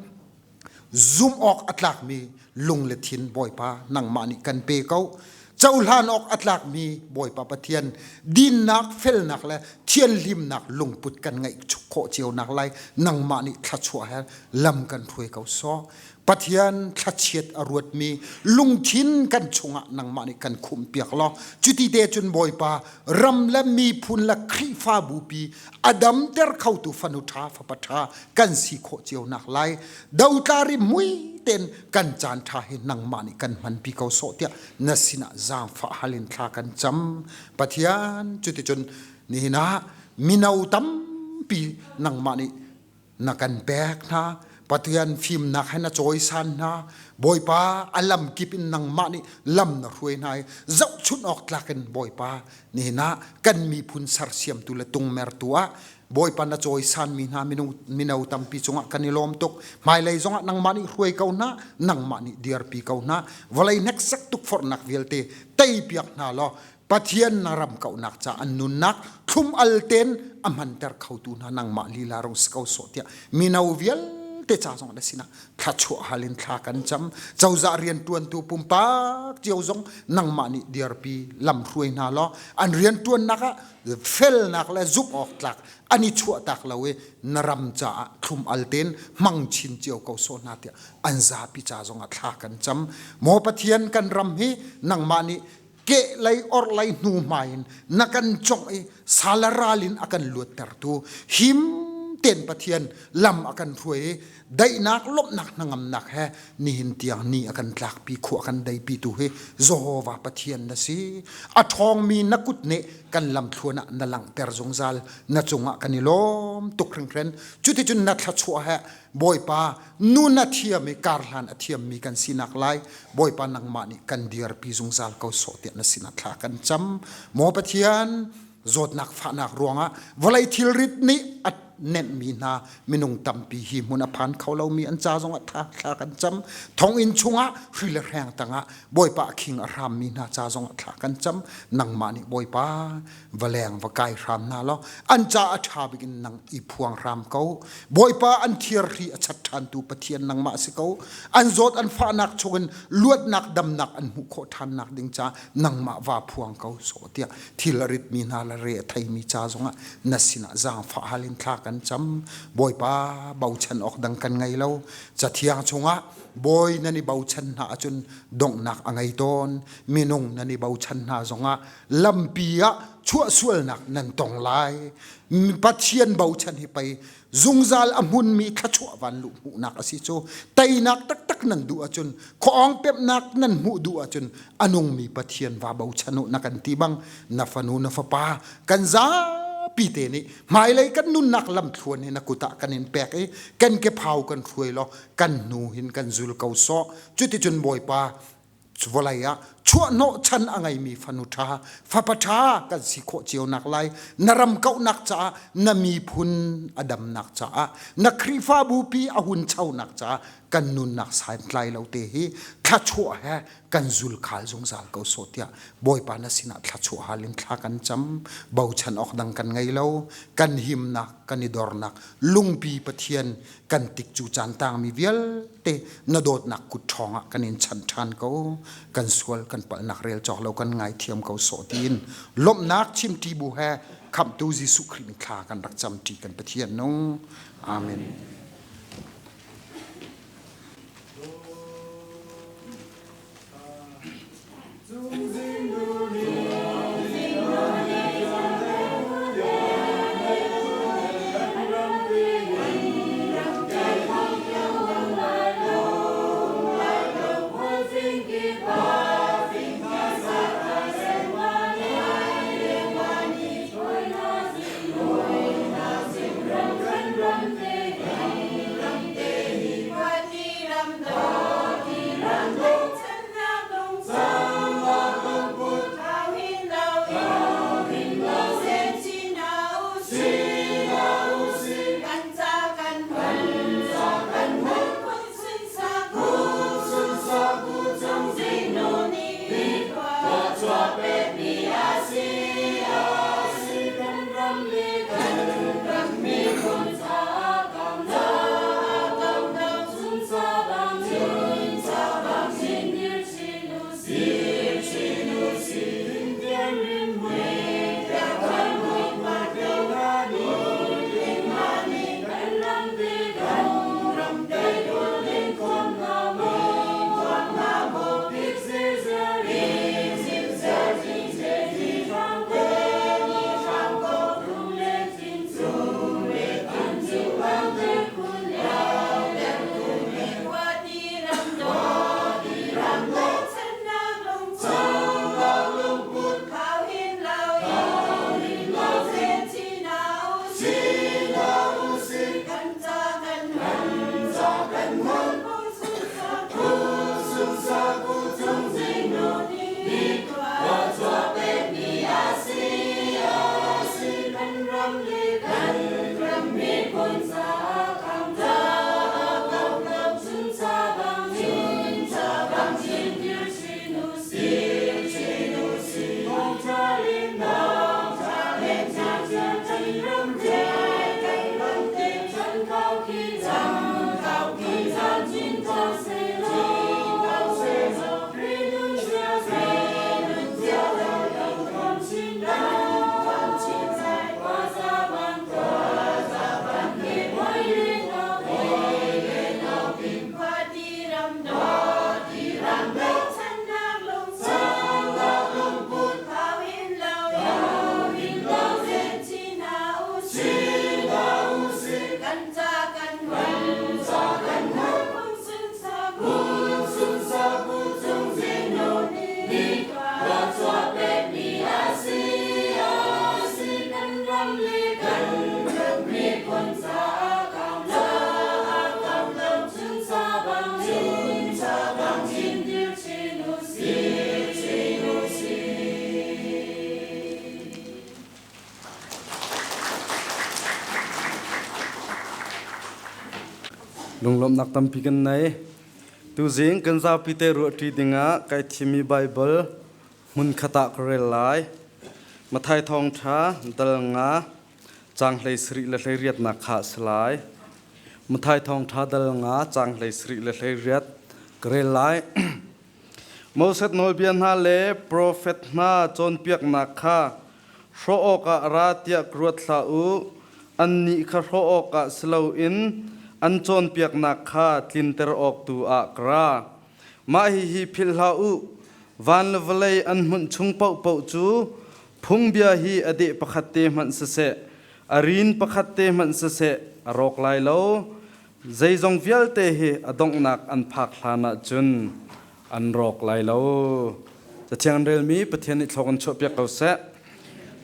zumh awk a tlakmi lung le thin Bawipa nangmah nih kan pe ko. Cohlan awk a tlakmi Bawipa Pathian dinnak felnak le thianhlimnak lungput kan ngeih khawh cio nak lai nangmah nih thluachuah he lam kan hruai ko sawh. Pathian thlachiat a ruatmi lungthin kan chungah nangmah nih kan khumhpiak law cuti te cun Bawipa ram le miphun le Khrihfabu pi a damter khotu fanu ṭha fapa ṭha kan si khawh cio nak lai dotlari mui ten kan caan ṭha hi nangmah nih kan hmanpi ko sawh tiah na sinah zaangfah hal in thla kan cam. Pathian cuticun nihin ah mino tampi nangmah nih na kan pek hna. Pathian fimnak he na cawisan hna. Bawipa a lam kip in nangmah nih lam na hruai hna i zohchunh awk tlak in Bawipa nihin ah kan miphun sersiamtu le tungmertu ah Bawipa na cawisanmi hna mino tampi cungah kan i lawm tuk. Hmailei zongah nangmah nih hruai ko hna, nangmah nih dirpi ko hna. Vawlei hneksak tukforhnak vialte teipiak hna law Pathian na ram kauhnak ca an nunnak thlum al ten a hmanter khotu hna nangmah lila rung si ko sawh tiah mino vialte ca zong na sinah thluachuah hal in thla kan cam. Cozah rianṭuantu pumpak cio zong nangmah nih dirpi lam hruai hna law an rianṭuannak ah felnak le zumh awk tlak an i chuahtak lo i na ram caah thlum al tein hmang chin cio ko sawh hna tiah an zapi ca zongah thla kan cam. Maw Pathian kan ram hi nangmah nih kehlei orhlei hnu hmai in na kan congh i sala ral in a kan luattertu him tein Pathian lam a kan hruai i daihnak lawmhnak hnangamnak he nihin tiang ni a kan tlakpi khua kan deipi tu hi Jehovah Pathian na si. A ṭhawngmi na kut nih kan lamthluan ah na langhter zungzal. Na cungah kan i lawm tuk hringhran. Cuticun na thluachuah he Bawipa nun a thiam i karhlan a thiammi kan sinak lai Bawipa nangmah nih kan dirpi zungzal ko sawh tiah na sinah thla kan cam. Maw Pathian zawtnak fahnak ruangah vawlei thilrit nih a nenhmi hna minung tampi hi hmun a phan kho lomi an ca zongah tha thla kan cam. Thonginn chungah hri le hreng tangah Bawipa a khing a hrammi hna ca zongah thla kan cam. Nangmah nih Bawipa va leng va kai hram hna law an ca a ṭha bik in nang i phuang hram ko. Bawipa an thirhri a chat ṭhantu Pathian nangmah si ko. An zawt an fahnak chungin luatnak damnak an hmuh khawh ṭhannak ding ca nangmah va phuang ko sawh tiah thil a ritmi hna le re a theimi ca zongah na sinah zaangfah hal in thla kan cam. Bawipa bochan awk dang kan ngei lo. Cathiang chungah bawi nan i bochan hna ahcun donghnak a ngei tawn. Minung nan i bochan hna zongah lampi ah chuahsualnak nan tong lai. Pathian bochan hi pei zungzal a hmunmi thluachuah van luh hmuhnak a si cu. Teinak taktak nan duh ahcun khuaawng pemhnak nan hmuh duh ahcun a nungmi Pathian va bochan u na kan ti bang na fanu na fapa kan zapi te nih hmailei kan nunnak lamthluan hi na kut ah kan in pek i kan kephau kan hruai law kan hnu hin kan zul ko sawh. Cuticun Bawipa vawlei ah chuahhnawh chan a ngeimi fanu ṭha fapa ṭha kan si khawh cio nak lai na ram kauhnak caah na miphun a damnak caah na Khrihfabu pi a hunchonak caah. kan nunnak santlai lo te hi thlachuah he kan zul khal zungzal ko so tiah Bawipa na sinah thlachuah hal in thla kan cam. Bochan awk dang kan ngei lo. Kan himnak, kan i dornak, lungpi Pathian kan tik cu caan tangmi vialte na dawtnak kut ṭhawng ah kan in chanh ṭhan ko. Kan sual kan palhnak rel cawk lo kan ngaithiam ko sawh tiin lawmhnak chimṭi bu he khamhtu Jesuh Khrih in thla kan rak camṭi kan Pathian nung. Amen. Lunglawmhnak tampi kan nei. Tuzing kan zapi te ruahṭi dingah kai thimmi Baibal hmunkhat ah ka rel lai. Matthai thawngṭha dal nga caang 17 le 18nak kha a si lai. Matthai thawngṭha dal nga caang 17 le 18 ka rel lai. Moses nawlbia hna le profet hna cawnpiaknak kha hrawh awkah ra tiah ka ruat hlah u. Annih kha hrawh awkah si loin an cawnpiaknak kha tlinter awk tu ah ka ra. Mah hihi philh hlah u, van le vawlei an hmunh chung paohpaoh cu phungbia hi a deh pakhat te hmanh siseh, a rin pakhat te hmanh siseh a rawk lai lo. Zeizong vialte hi a donghnak an phak hlan ah cun an rawk lai lo. Cathiang an relmi Pathian nih thlawk in chuahpiak ko seh.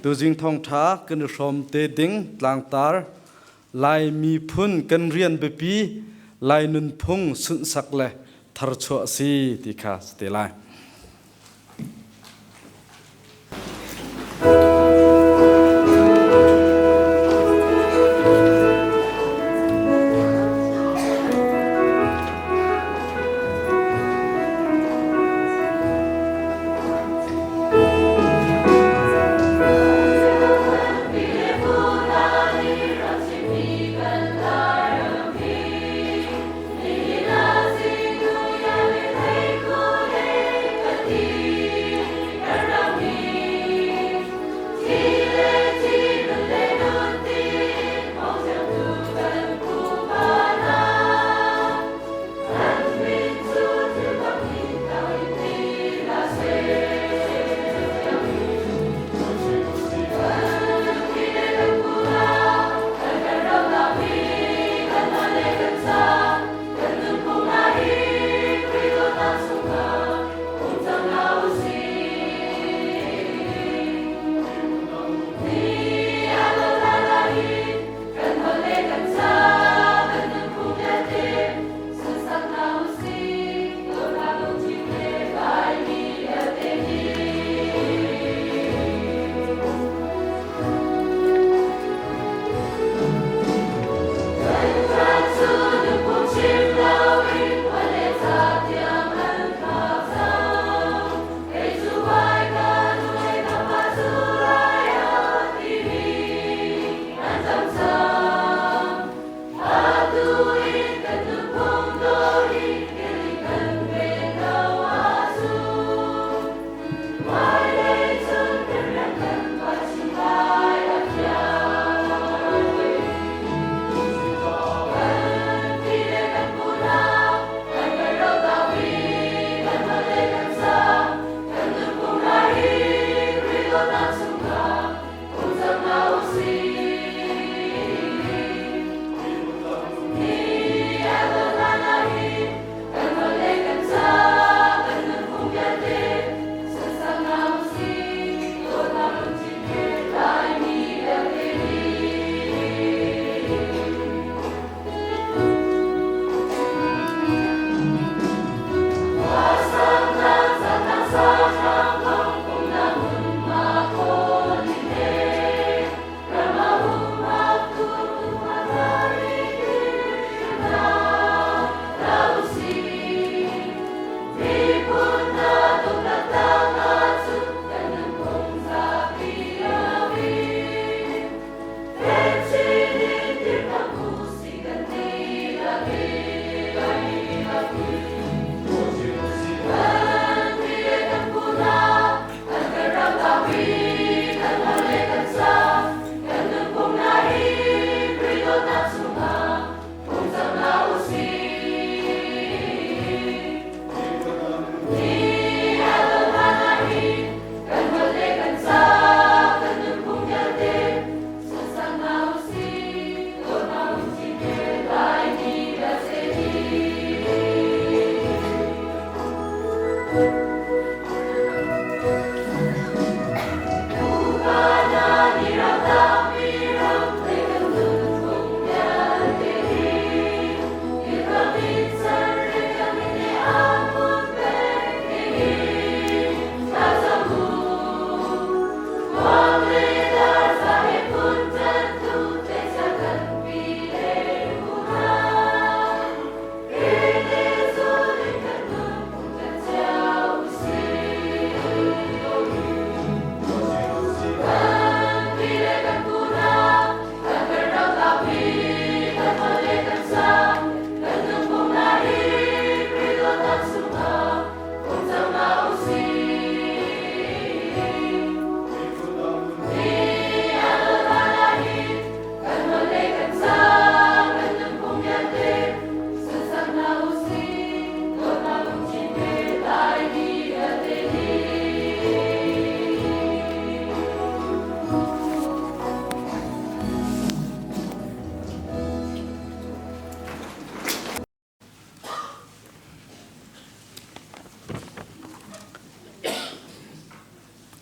Tuzing thawngṭha kan i hrawm te ding tlangtar Lai miphun kan rian biapi Lai nunphung sunhsak le tharchuah si ti kha si te lai.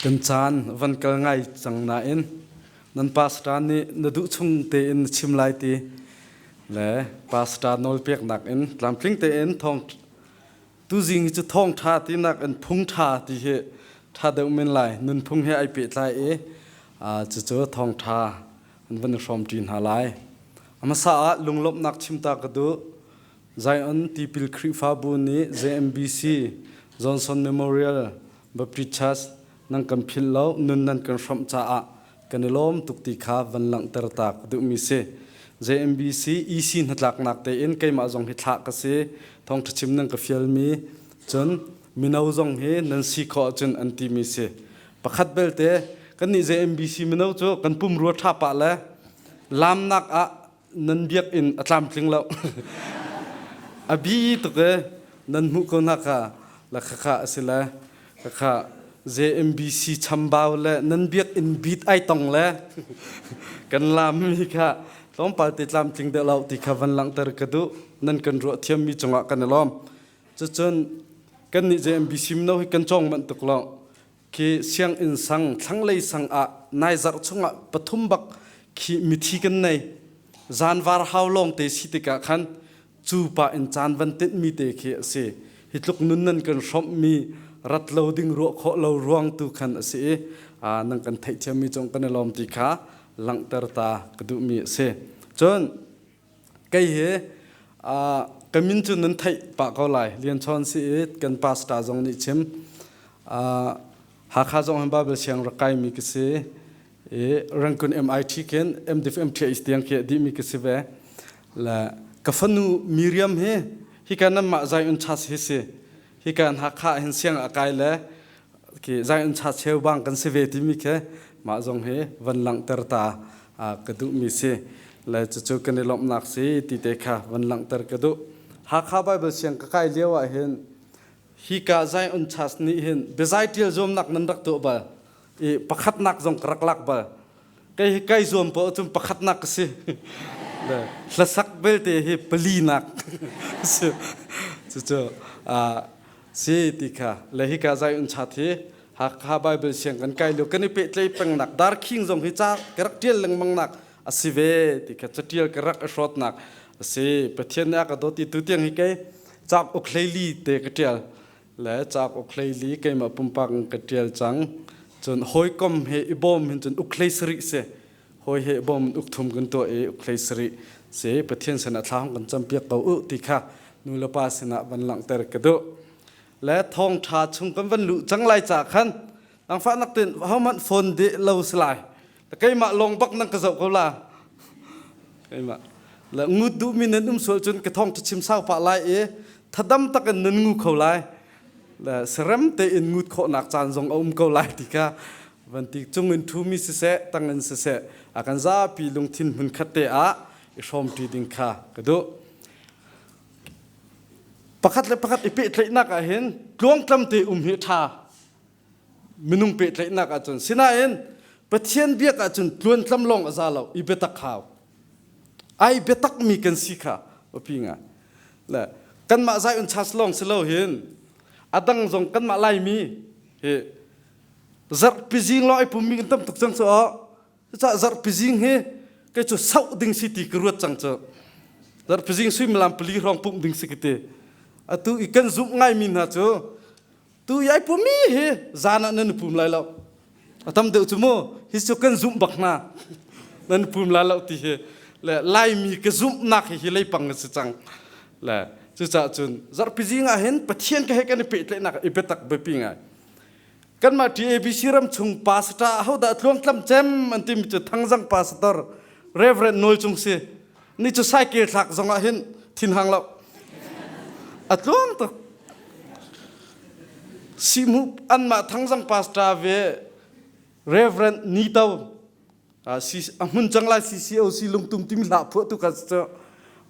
Kan caan van kal ngai cang nain nan pastor nih na duh chung tein na chim lai ti le pastor nawlpeknak in tlamtling tein thawng tuzing hi cu thawng ṭha tinak in phung ṭha ti hi ṭha deuh men lai nunphung he ai pehtlai i cucu thawng ṭha an van i hrawm ṭi hna lai. A hmasa ah lunglawmhnak chimta ka duh. Zion Tipil Khrihfabu nih JMBC Johnson Memorial Baptist Church nan kan philh lo nun nan kan hrawmh caah kan i lawm tuk ti kha van langhter ta ka duhmi si. JMBC EC hnatlaknak tein keimah zong hi thlah ka si. Thawngṭha chim nan ka fialmi cun mino zong hi nan si khawh ahcun an timi si. Pakhat belte kannih JMBC mino cu kan pumrua ṭha pah le laamnak ah nan biakinn a tlamtling lo. A bi tuk e nan hmuh ko na kha la khakha a si le khakha JMBC chambau le nan biakinn bit ai tong le kan lam mi kha tlawmpal te tlamtling deuh lo ti kha van langhter ka duh nan kan ruah thiam mi cungah kan i lawm cucun kan nih JMBC mino hi kan cawng manh tuk lo khi sianginn sang thlanglei sang ah nai zarh chungah pathum bak khi mithi kan nei zanvar hau lawng te si tikah khan cu pa in caan van tinh mi te khi a si hi tluk nun nan kan hrawmh mi rat lo ding ruah khawh lo ruang tu khan a si i nan kan theihthiam mi cung kan i lawm ti kha langhter ta ka duh mi a si cun Kei hi ka min cu nan theih pah ko lai. Lian Chawn si i kan pastor zong nih chim. Hakha zong hin Bible siang rak kaimi ka si. I Rangoon MIT khin MDiv MTH tiang khi a dihmi ka si ve. Le ka fanu Miriam hi hika nanmah Zion Church hi si. Hika in Hakha hin siang a kai le khi Zion Church cheu bang kan si ve timi khi mah zong hi van langhter ta ka duhmi si le cucu kan i lawmhnak si ti te kha van langhter ka duh. Hakha Bible siang ka kai lio ah hin hika Zion Church nih hin biazai ṭial zuamnak nan rak tuah bal i pakhatnak zong ka rak lak bal. Kei hi kai zuam poah cun pakhatnak ka si. Le hlasak belte hi palinak si. Cucu si ti kha le hika Zion Church hi Hakha Bible siang kan kai lio kan i pehtlaih pengnak darkhing zong hi ca ka rak ṭial lengmang nak a si ve ti kha catial ka rak i hrawtnak a si. Pathian nih a ka dawt i tutiang hi kei cauk uk hleili te ka ṭial le cauk uk hleili keimah pumpak in ka ṭial cang. Cun hawikom he i bawm hin cun uk hlei sarih si. Hawi he i bawm in uk thum kan tuah i uk hlei sarih si. Pathian sinah thla hong kan campiak ko u ti kha nu le pa sinah van langhter ka duh. Le thawngṭha chung kan van luh cang lai ca khan nangfahnak ten hohmanh phone deh lo si lai keimah lawng bak nan ka zoh ko la keimah le ngut duhmi nan um sual cun ka thawngṭha chim sau pah lai i thadam takin nan ngu kho lai le serem tein ngut khawhnak caan zong a um ko lai ti kha van ti cung in ṭhumi siseh tang in siseh a kan zapi lungthin hmun khat te ah i hrawmṭi ding kha ka duh Pakhat le pakhat i pehtlaihnak ah hin tluangtlam te um hi a ṭha. Minung pehtlaihnak ahcun. Sinain Pathian biak ahcun tluantlam lawng a za lo, i biatak hau. Ai biatakmi kan si kha biapi ngai. Le kanmah Zion Church lawng si lo hin a dang zong kanmah Laimi hi zarhpi zing lawng ai pummi kan tam tuk cang cu aw. Cucaah zarhpi zing hi kei cu sauh ding si ti ka ruat cang cu. Zarhpi zing suimilam pali hrawng pumh ding si ka ti. Atu i kan zumh ngaimi hna cu tu i ai pumi hi zan ah nan i pum lai lo. A tam deuh cu mu hi cu kan zumh bak hna. Nan i pum lai lo ti hi le Laimi ka zumhnak hi hi leipang a si cang. Le cucaah cun zarhpi zing ah hin Pathian ka he kan i pehtlaihnak i biatak biapi ngai. Kanmah TABC ram chung pastor ahodah tluangtlam cem an timi cu Thangzang pastor Reverend Nawl Cung si. Ni cu cycle thlak zong ah hin thin hang lo. A tluang tuk. Sihmu anmah Thangzang pastor ve Reverend Nito a hmun cang lai CCOC lungtum timi hla phuah tu kha cu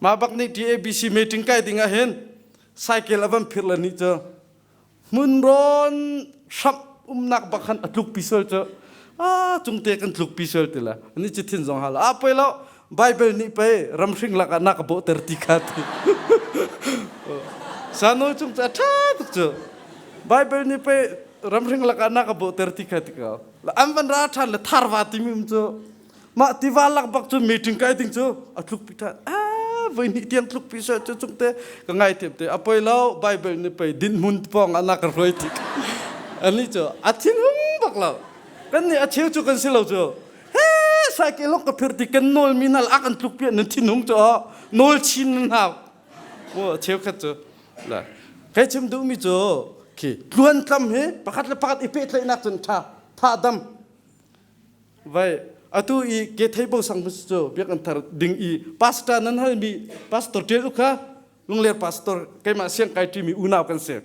mah bak nih TABC meeting kai ding ah hin cycle a van phir le ni cu Hmunrawn hramh umnak bak khan a tlukpi sual cu a cungte kan tlukpi sual ti la ani cu thin zong hal a poi lo Bible nih pei ramhring lakah na ka bawhter ti kha ti sanol cung cu a ṭha tuk cu Bible nih pei. Ramhring lakah na ka bawhter ti kha ti ko. An van ra ṭhan le tharva timi um cu mah tiva lak bak cu meeting kai ding cu a tluk pi ṭhan. Ah, voi hnih tiang tluk pi seh cu cung te ka ngai thiam te. A poi lo Bible nih pei dinhmun pawng ah na ka hruai ti. Ani cu a thinhung bak lo. Kan nih a cheu cu kan si lo cu. He saike lok ka phir ti kan nawl mi nal a kan tluk pi nan thinhung cu nawl chin nan hau. Mo cheukhat cu La. Kai chim duhmi cu khi tluantlam hi pakhat le pakhat i pehtlaihnak cun tha tha dam vai atu i ke thei bo sang cu biakinn thar ding i pastor nan halmi pastor ṭial u kha lungler pastor keimah siang kai ṭimi unau kan si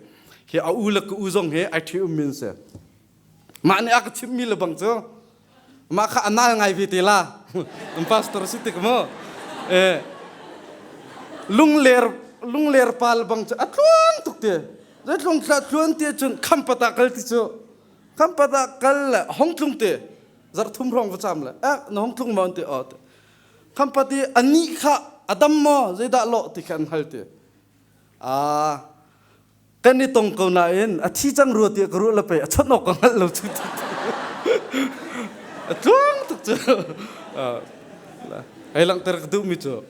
hi a u le ka u zong he ai ṭhi ummi an si mah nih a ka chimmi le bang cu mah kha a nal ngai ve te la an pastor si tik mu eh lungler lungler pal bang cu a tluang tuk te zeitlung thla tluan te cun khampata kal ti cu khampata kal le hong tlung te zarh thum hrawng va cam le eh na hong tlung ma te o te khampati ani kha adam maw zeidah lo ti kha an hal te a Kan i tong ko nain a thi cang rua tiah ka ruah le pei a chawnh awk ka hngalh lo cu. A tluang tuk cu. Hei langhter ka duhmi cu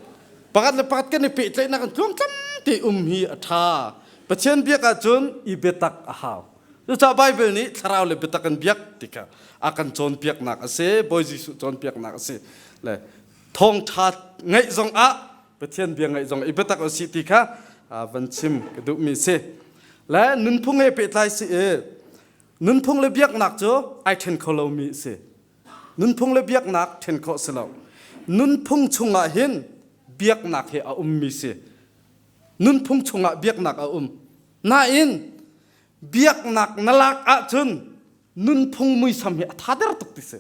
pakhat le pakhat kan i pehtlaihnak in tluangtlam te um hi a ṭha. Pathian biak ahcun i biatak a hau. Cucaah Baibal nih thlarau le biatak in biak ti kha a kan cawnpiaknak a si, Bawi Jesuh cawnpiaknak a si. Le thawngṭha ngaih zong ah Pathian bia ngaih zong i biatak a si ti kha van chim ka duhmi si. Le nunphung he pehtlai si i nunphung le biaknak cu ai ṭhen kho lomi a si. Nunphung le biaknak ṭhen khawh si lo. Nunphung chungah hin biaknak hi a ummi si. Nunphung chungah biaknak a um. Nain biaknak na lak ahcun nunphung muisam hi a thader tuk ti si.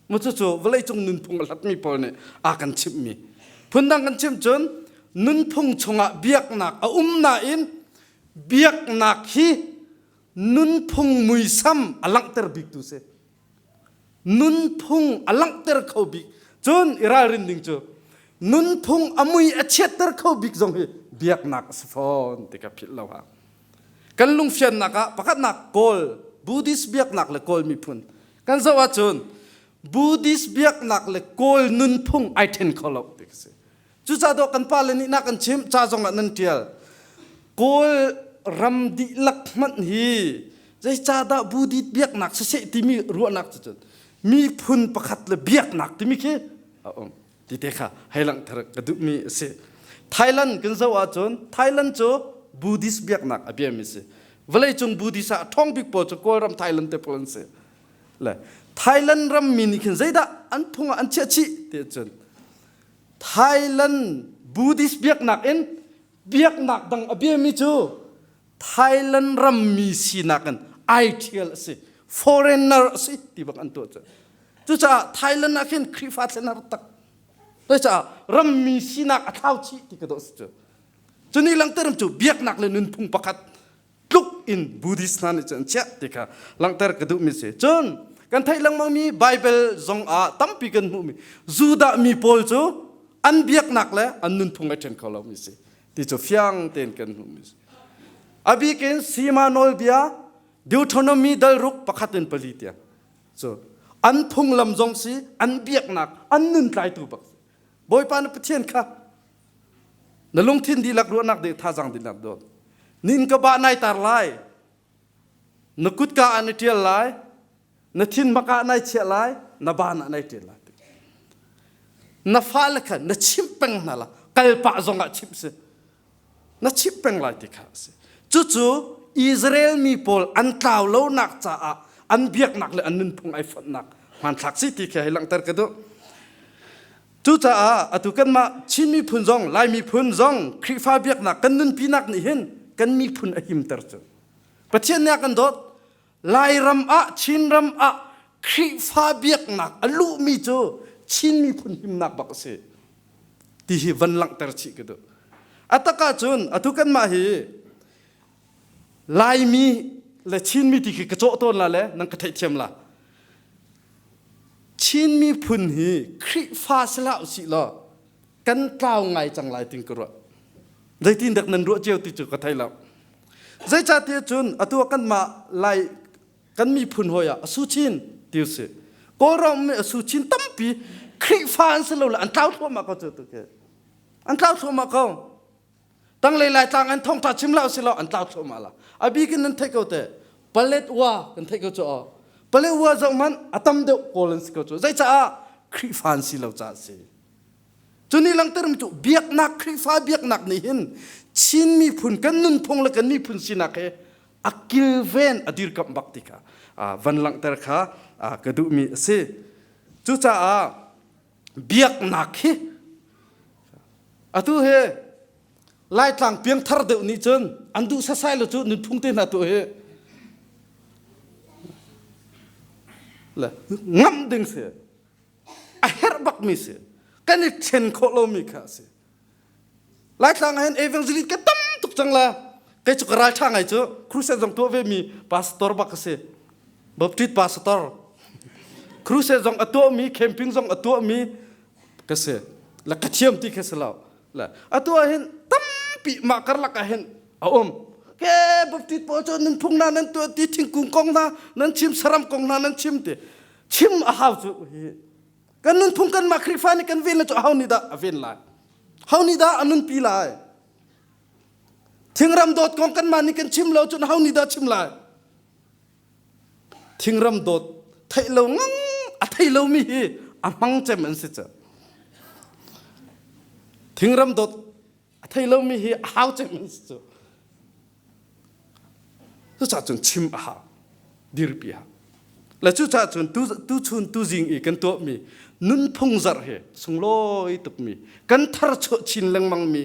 Mu cucu vawleicung nunphung a hlatmi pawl nih a kan chimhmi. Phundang kan chim cun nunphung chungah biaknak a um nain biaknak hi nunphung muisam a langhter biktu si. Nunphung a langhter kho bik. Cun i ralrin ding cu nunphung a mui a chiatter kho bik zong hi biaknak a si fawn ti ka philh lo ha. Kan lungfiannak ah pakhatnak Kawl Buddhist biaknak le Kawl miphun kan zoh ahcun Buddhist biaknak le Kawl nunphung ai ṭhen kho lo ti si. Cucaah dawh kan pale nih na kan chimh ca zong ah nan ṭial. Kawl ram dihlak hmanh hi zeicahdah Buddhist biaknak siseh timi ruahnak cu cun miphun pakhat le biaknak timi khi a um. Ti te kha hei langhter ka duhmi a si. Thailand kan zoh ahcun Thailand cu Buddhist biaknak a biami si. Vawleicung Buddhist ah ṭhawng bik pawl cu Kawlram Thailand te pawl an si. Le Thailand rammi nih khin zeidah an phung ah an chiah chih ti ahcun Thailand Buddhist biaknak in biaknak dang a biami cu Thailand rammi sinak in ai ṭhial a si. Foreigner a si ti bak an tuah cu. Cucaah Thailand ah khin Khrihfa thlen har tak. Cucaah rammi sinak a thlau chih ti ka dawh si cu. Cu nih langhter cu biaknak le nunphung pakhat tluk in Buddhist hna nih cun an chiah ti kha langhter ka duhmi si. Cun kan theih lengmangmi Bible zong ah tampi kan hmuhmi Judah mi pawl cu an biaknak le an nunphung ai ṭhen kho lomi si ti cu fiang tein kan hmuhmi si. A bik in Sima nawlbia Deuteronomy dal ruk pakhat in pali tiang cu an phunglam zong si an biaknak an nun tlaitu bak Bawipa na Pathian kha na lungthin dihlak ruahnak dih thazaang dihlak dawt nin ka ba nai tar lai na kutka ah na ṭial lai na thin mak ah nai chiah lai na ban ah nai ṭial lai na fale kha na chimh peng hna la kalpah zong ah chimh si na chimh peng lai ti kha a si cucu Israel mi pawl an tlau lonak caah an biaknak le an nunphung ai fonhnak hmanthlak si ti khi hei langhter ka duh cucaah atu kanmah Chin miphun zong Lai miphun zong Khrihfa biaknak kan nunpinak nih hin kan miphun a himter cu Pathian nih a kan dawt Lairam ah Chinram ah Khrihfa biaknak a luhmi cu Chin miphun himnak bak a si ti hi van langhter chih ka duh. A tak ahcun atu kanmah hi Laimi le Chinmi ti khi ka cawh tawn la le nan ka theihthiam la. Chin miphun hi Khrihfa si hlah usih law kan tlau ngai cang lai tin ka ruah. Zeitin dak nan ruah cio ti cu ka thei lo. Zeicahtiah cun atu ah kanmah Lai Kan miphun hawi ah a su chin ti usih. Kawlram mi a su chin tampi Khrihfa an si lo le an tlau thluahmah ko cu tu khi. An tlau thluahmah ko. Tanglei Laitlang an thongtha chim lo si lo an tlau thluahmah la. A bik in nan theih ko te. Palet wa kan theih ko cu aw. Palet wa zoh man a tam deuh kawl an si ko cu. Zeicaah Khrihfa an si lo caah si. Cu nih langhter mi cu biaknak Khrihfa biaknak nih hin Chin miphun kan nunphung le kan miphun sinak he a kilven a dirkamh bak ti kha van langhter kha ka duhmi a si. Cucaah biaknak hi atu hi Laitlang piangthar deuh nih cun an duh sasai lo cu nunphung te hna tu hi le ngamh ding si a herh bakmi si kan i ṭhen khawh lomi kha a si Laitlang ah hin evangelist ka tam tuk cang la kei cu ka ral ṭha ngai cu crusade zong tuah ve mi pastor bak ka si Baptist pastor crusade zong a tuah mi camping zong a tuah mi ka si la ka thiam ti kha si lo la atu ah hin tampi mah karlak ah hin a um ke Baptist pawl cu nunphung na nan tuah ti thingkung kong hna nan chim saram kong hna nan chim ti chim a hau cu hi kan nunphung kanmah Khrihfa nih kan ven le cu ho nih dah a ven lai ho nih dah a nunpi lai thingram dawt kong kanmah nih kan chim lo cun ho nih dah chim lai thingram dawt theih lo ngang a thei lomi hi a hmang cem an si cu thingram dawt a thei lomi hi a hau cem an si cu Cucaah cun chim a hau, dirpi a hau. Le cucaah cun tuchun tuzing i kan tuahmi nunphung zarh hi sunglawi tukmi kan tharchuah chin lengmangmi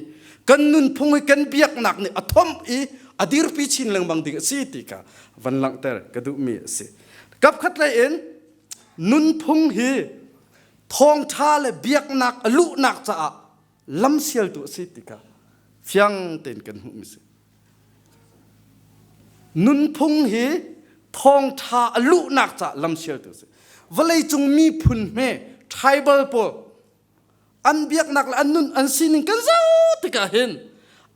kan nunphung hi kan biaknak nih a thomh i a dirpi chin lengmang ding a si ti kha van langhter ka duhmi a si. Kapkhat lei in nunphung hi thawngṭha le biaknak a luhnak caah lamsialtu a si ti kha fiang tein kan hmuhmi si. Nunphung hi thawngṭha a luhnak caah lamsialtu a si. Vawleicung miphun hme tribal pawl an biaknak le an nun an sining kan zoh tikah hin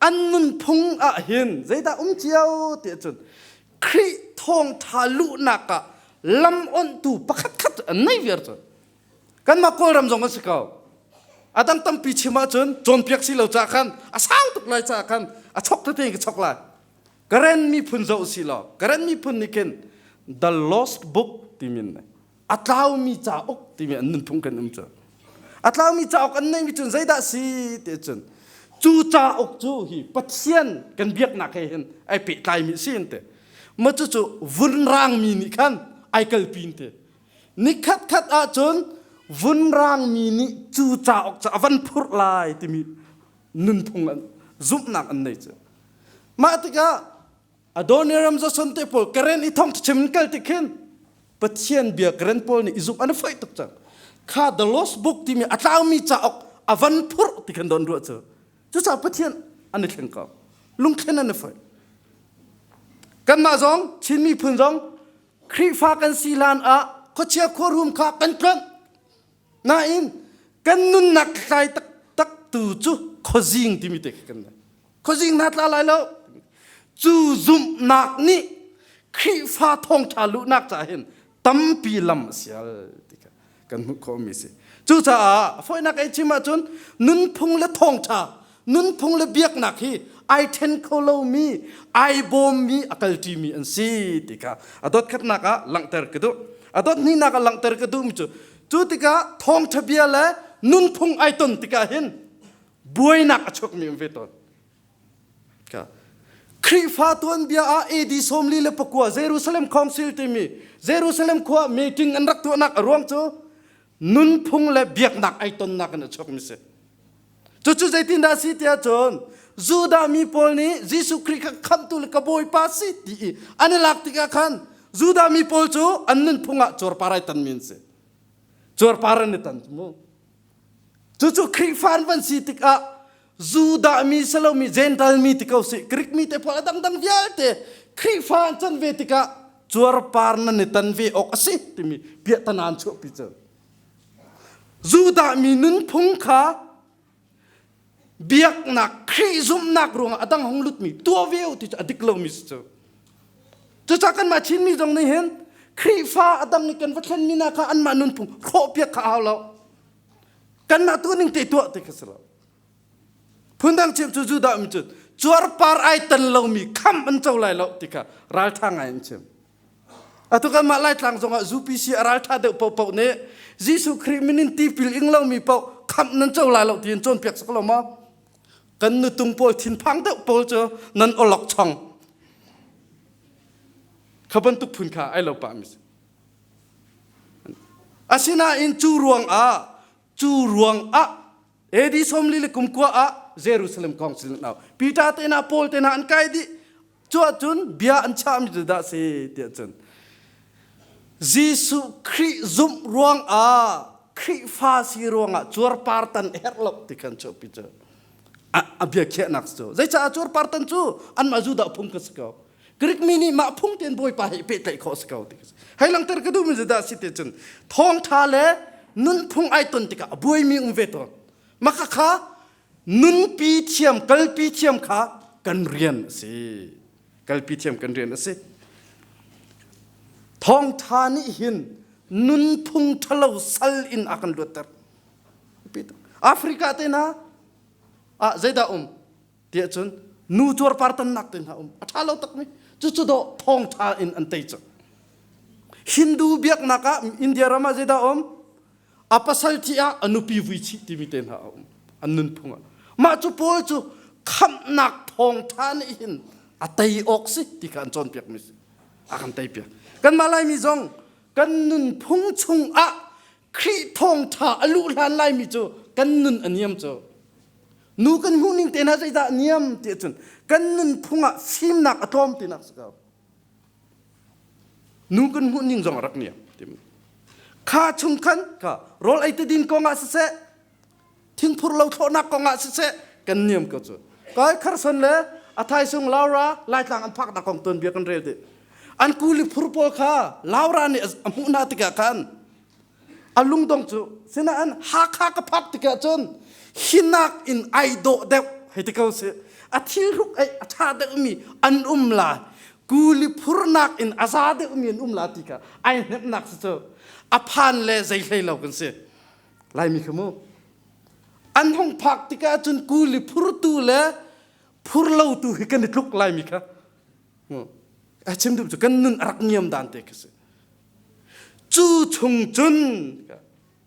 an nunphung ah hin zeidah um cio ti ahcun Khrih thawngṭha luhnak ah lam onhtu pakhat khat an nei viar cun Kanmah Kawlram zong an si ko. A dang tampi chim ahcun cawnpiak si lo caah khan a sau tuk lai caah khan a chok tete in ka chok lai. Karen miphun zoh si law Karen miphun nih khin The Lost Book timi an nei. A tlaumi cauk timi an nunphung kan um cu. A tlaumi cauk an neimi cun zeidah si ti cun cu cauk cu hi Pathian kan biaknak he hin ai pehtlaimi si an ti. Ma cucu vunrangmi nih khan ai kalpi an ti. Nikhat khat ahcun vunrangmi nih cu cauk cu a van phurh lai timi nunphung an zumhnak an nei cu. Mah tikah Adoniram Johnson te pawl Karen i thong chim kal tik khin Pathian bia Karen pawl nih i zumh an faih tuk cang. Kha The Lost Book timi a tlaumi cauk a van phurh ti khan don ruah cu. Cucaah Pathian an i thleng ko. Lungthlen an i faih. Kanmah zong Chin miphun zong Khrihfa kan si hlan ah khuachia khuarum kha kan tluanh. Nain kan nunnak tlai taktak tu cu khuazing timi te khi kan nei. Khuazing hna tla lai lo. Cu zumhnak nih Khrihfa thawngṭha luhnak caah hin tampi lam a sial ti kha kan hmuh khawhmi si. Cucaah fawinak ei chim ahcun nunphung le thawngṭha, nunphung le biaknak hi ai ṭhen kho lomi, ai bawmmi, a kalṭimi an si ti kha a dot khatnak ah langhter ka duh. A dot hnihnak ah langhter ka duhmi cu cu tikah thawngṭha bia le nunphung ai ton tikah hin buainak a chuakmi um ve tawn. Khrihfa tuanbia ah AD 49 Jerusalem Council timi Jerusalem khua meeting an rak tuahnak a ruang cu nunphung le biaknak ai tonnak in a chuakmi si. Cucu zeitindah si tiah cun Judah mi pawl nih Jesuh Khrih kha khamhtu le ka Bawipa si ti i an i lak tikah khan Judah mi pawl cu an nunphung ah cuarpar ai tanmi an si. Cuarpar an i tan mu. Cucu Khrihfa an van si tikah Judah mi si lomi Gentile mi ti ko si Greek mi te pawl a dangdang vialte Khrihfa an can ve tikah cuarpar nan i tan ve awk a si timi piahtana an chuahpi cu. Judah mi nunphung kha biaknak Khrih zumhnak ruangah a dang hong lutmi tuah ve u ti cu a dik lomi si cu. Cucaah kanmah Chinmi zong nih hin Khrihfa a dang i kan va thlenmi hna kha anmah nunphung hrawhpiak kha a hau lo. Kanmah tu ning te tuah ti kha si lo. Phundang chim cu Judah mi cu cuarpar ai tan lomi kham an co lai lo ti kha ralṭha ngai an chim. Atu kanmah Laitlang zongah UPC a ralṭha deuh paohpaoh nih Jesuh Khrih min in tipil ing lomi paoh khamh nan co lai lo tiin cawnpiak sak lo maw? Kan nutung pawl thinphang deuh pawl cu nan awlok chong. Kha bantuk phun kha ai lo pah mi si. Asinain cu ruangah cu ruangah AD sawmli le kum kua ah Jerusalem Council an au. Peter te hna Paul te hna an kai dih. Cu ahcun bia an chahmi cu dah si tiah cun Jesuh Khrih zumh ruangah Khrihfa si ruangah cuarpar tan herh lo ti khan chuahpi cu a bia khiahnak cu zeicaah cuarpar tan cu anmah Judah phung ka si ko Greek mi nih mah phung tein Bawipa he pehtlaih khawh si ko ti hei langter ka duhmi cu dah si ti cun thawngtha le nunphung ai ton tikah a buaimi um ve tawn maka kha nunpi thiam kalpi thiam kha kan rian a si kalpi thiam kan rian a si thawngtha nih hin nunphung ṭhalo sal in a kan luatter Africa te hna ah zeidah um tiah cun nu cuarpar tannak te hna um a ṭha lo takmi cucu dawh thawngṭha in an tei cang Hindu biaknak ah India ram ah zeidah um a pasal thi ah a nupi vui chih timi te hna a um an nunphung ah mah cu paul cu khamhnak thawngṭha nih hin a tei awk si ti kha an cawnpiak mi si a kan tei piak kanmah laimi zong kan nunphung chung ah Khrih thawngṭha a luh hlan laimi cu kan nun a niam cu nu kan hmuh ning te hna zeidah a niam ti ahcun kan nunphung ah fimnak a tlawm tinak si ko Nu kan hmuh ning zong a rak niam. Kha chung khan kha rawl ei te din kong ah siseh, thingphur lo thlawhnak kong ah siseh kan niam ko cu. Kai Kharson le a thaisung Laura Laitlang an phaknak kong tuanbia kan rel dih. An kuli phur pawl kha Laura nih a hmuh hna tikah khan a lungdong cu sinain Hakha ka phak tikah cun hinak in ai dawh deuh hei ti ko si a thil hruk ei a ṭha deuhmi an um lai kuli phurnak in a za deuhmi an um la ti kha ai hnemhnak si cu a phan le zei hlei lo kan si laimi kha mu an hung phak tikah cun kuli phurtu le phur lotu hi kan i tluk laimi kha a chim duh cu kan nun a rak niam dan te khi si Cu chung cun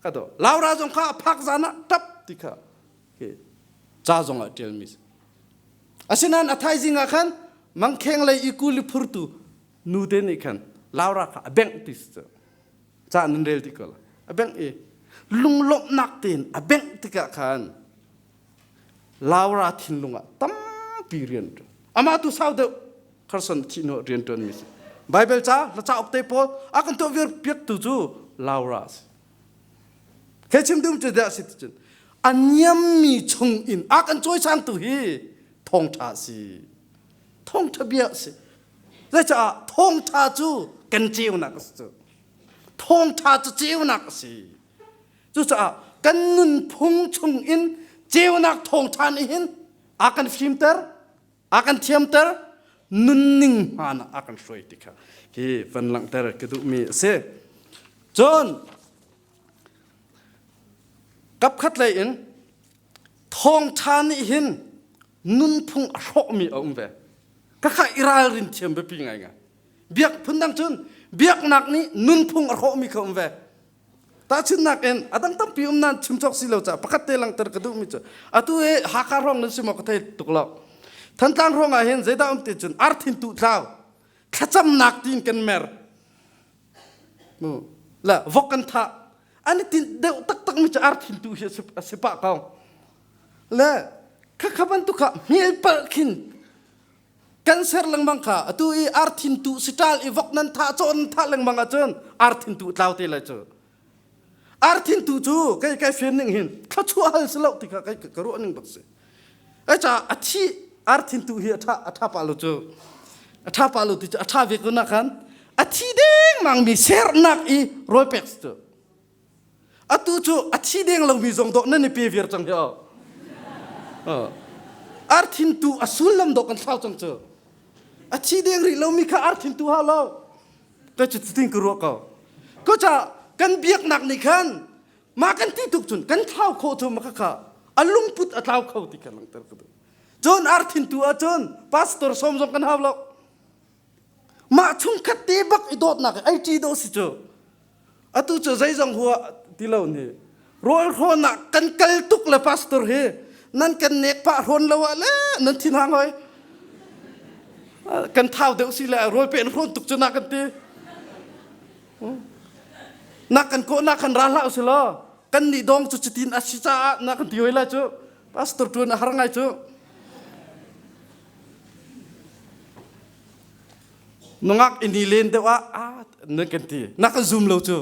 ka do Laura zong kha a phak zan ah tap ti kha ca zong ah ṭialmi si. Asinain a thaizing ah khan mangkheng lei i kuli phurtu nu te nih khan Laura kha a bengh ti si cu. Ca nan rel ti ko la. A bengh i lunglawmhnak tein a bengh tikah khan Laura thinlung ah tampi rian ṭuan. Amah tu sau deuh Carson thih hnu rian ṭuan mi si. Bible ca hla cauk te pawl a kan tuah viar piak tu cu Laura a si. He chim dum cu dah si ti cun a niammi chung in a kan cawisang tu hi thawngṭha a si. Thawngṭha bia a si. Zeicah thawngṭha cu kan ceunak a si cu. Thawngṭha cu ceunak a si. Cucaah kan nunphung chung in ceunak thawngṭha nih hin a kan fimter, a kan thiamter, nunning hmaan ah a kan hruai ti kha hi van langhter ka duhmi a si. Cun kapkhat lei in thawngṭha nih hin nunphung a hrawhmi a um ve. Khakha i ralrin thiam biapi ngaingai. Biak phundang cun biaknak nih nunphung a hrawhmi kha um ve. Tahchunhnak in a dang tampi um nain chim cawk si lo caah pakhat te langhter ka duhmi cu atu hi Hakha hrawng nan si maw ka thei tuk lo. Thantlang hrawng ah hin zeidah um ti cun arthin tuh tlau thlacamnak tiin kan mer. Mu la vok kan thah an i tinh deuh taktak mi cu arthin tuh hi a si pah ko. Le khakha bantuk kha hmelpalh khin kan ser lengmang kha atu i arthin tu siṭal i vok nan thah caw nan thah lengmang ahcun arthin tu tlau te lai cu arthin tu cu kei kai fian ning hin thluachuah hal si lo ti kha kai ka ruah ning bak si ai ca a thi arthin tu hi a tha a tha pa lo cu a tha pa lo ti cu a tha ve ko na khan a thi deng mang mi sernak i rawl pek cu Atu cu a thi deng lomi zong dawh nan i pe viar cang hi aw. Arthin tu a sullam dawh kan thlau cang cu. A thi deng rih lomi kha arthin tu hau lo. Ka cu tin ka ruah ko. Ko ca kan biaknak nih khan mah kan ti tuk cun kan thlau khawh cu maka kha a lungput a tlau kho ti kha langhter ka duh. Cun arthin tu ahcun pastor som zong kan hau lo. Mah chungkhat te bak i dawtnak ai ṭi dawh si cu. Atu cu zeizong hua ti lo nih rawl hrawn ah kan kal tuk le pastor hi nan kan nek pah hrawn lo ah le nan thin hang hoi. Kan thau deuh si le rawl pe in hrawn tuk cu na kan ti. Na kan kawh na kan ra hlah usih law kan nih dong cu cutin a si caah na kan ti hoi lai cu pastor ṭuan a har ngai cu. Nungak ini len deuh ah ah nan kan ti na kan zum lo cu.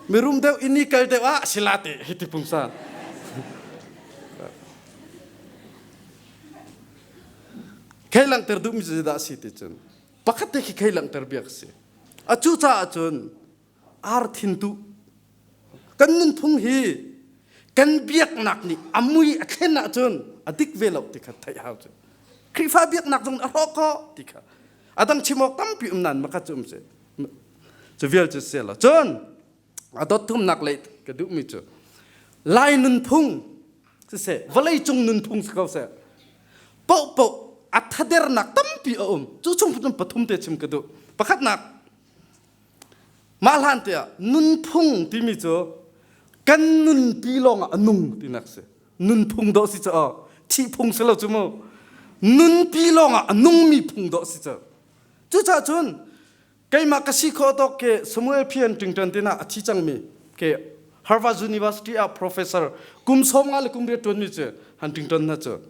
Mirum deuh ini kal deuh ah sila te hi ti pungsan. Khei langhter duhmi cu zeidah a si ti cun pakhat te khi khei langhter biak a si. A cu caah cun ar thin tu kan nunphung hi kan biaknak nih a mui a thlen ahcun a dik ve lo ti kha theih hau cu. Khrihfa biaknak zong a hrawk khawh ti kha a dang chim awk tampi um nain makhat cu um si. Cu vial cu si lo. Cun a dot thumnak lei ka duhmi cu Lai nunphung siseh vawleicung nunphung si ko seh pohpoh a thadernak tampi a um cu chung cun pathum te chim ka duh pakhatnak mah hlan te ah nunphung timi cu kan nunpi lawng ah a nung tinak si nunphung dawh si cu thih phung si lo cu mu nunpi lawng ah a nungmi phung dawh si cu cucaah cun Keimah ka si khawh tawk ke Samuel Phian Tingtan tina a thi cangmi ke Harvard University ah professor kum 50 le kum riat ṭuanmi cu Huntington hna cu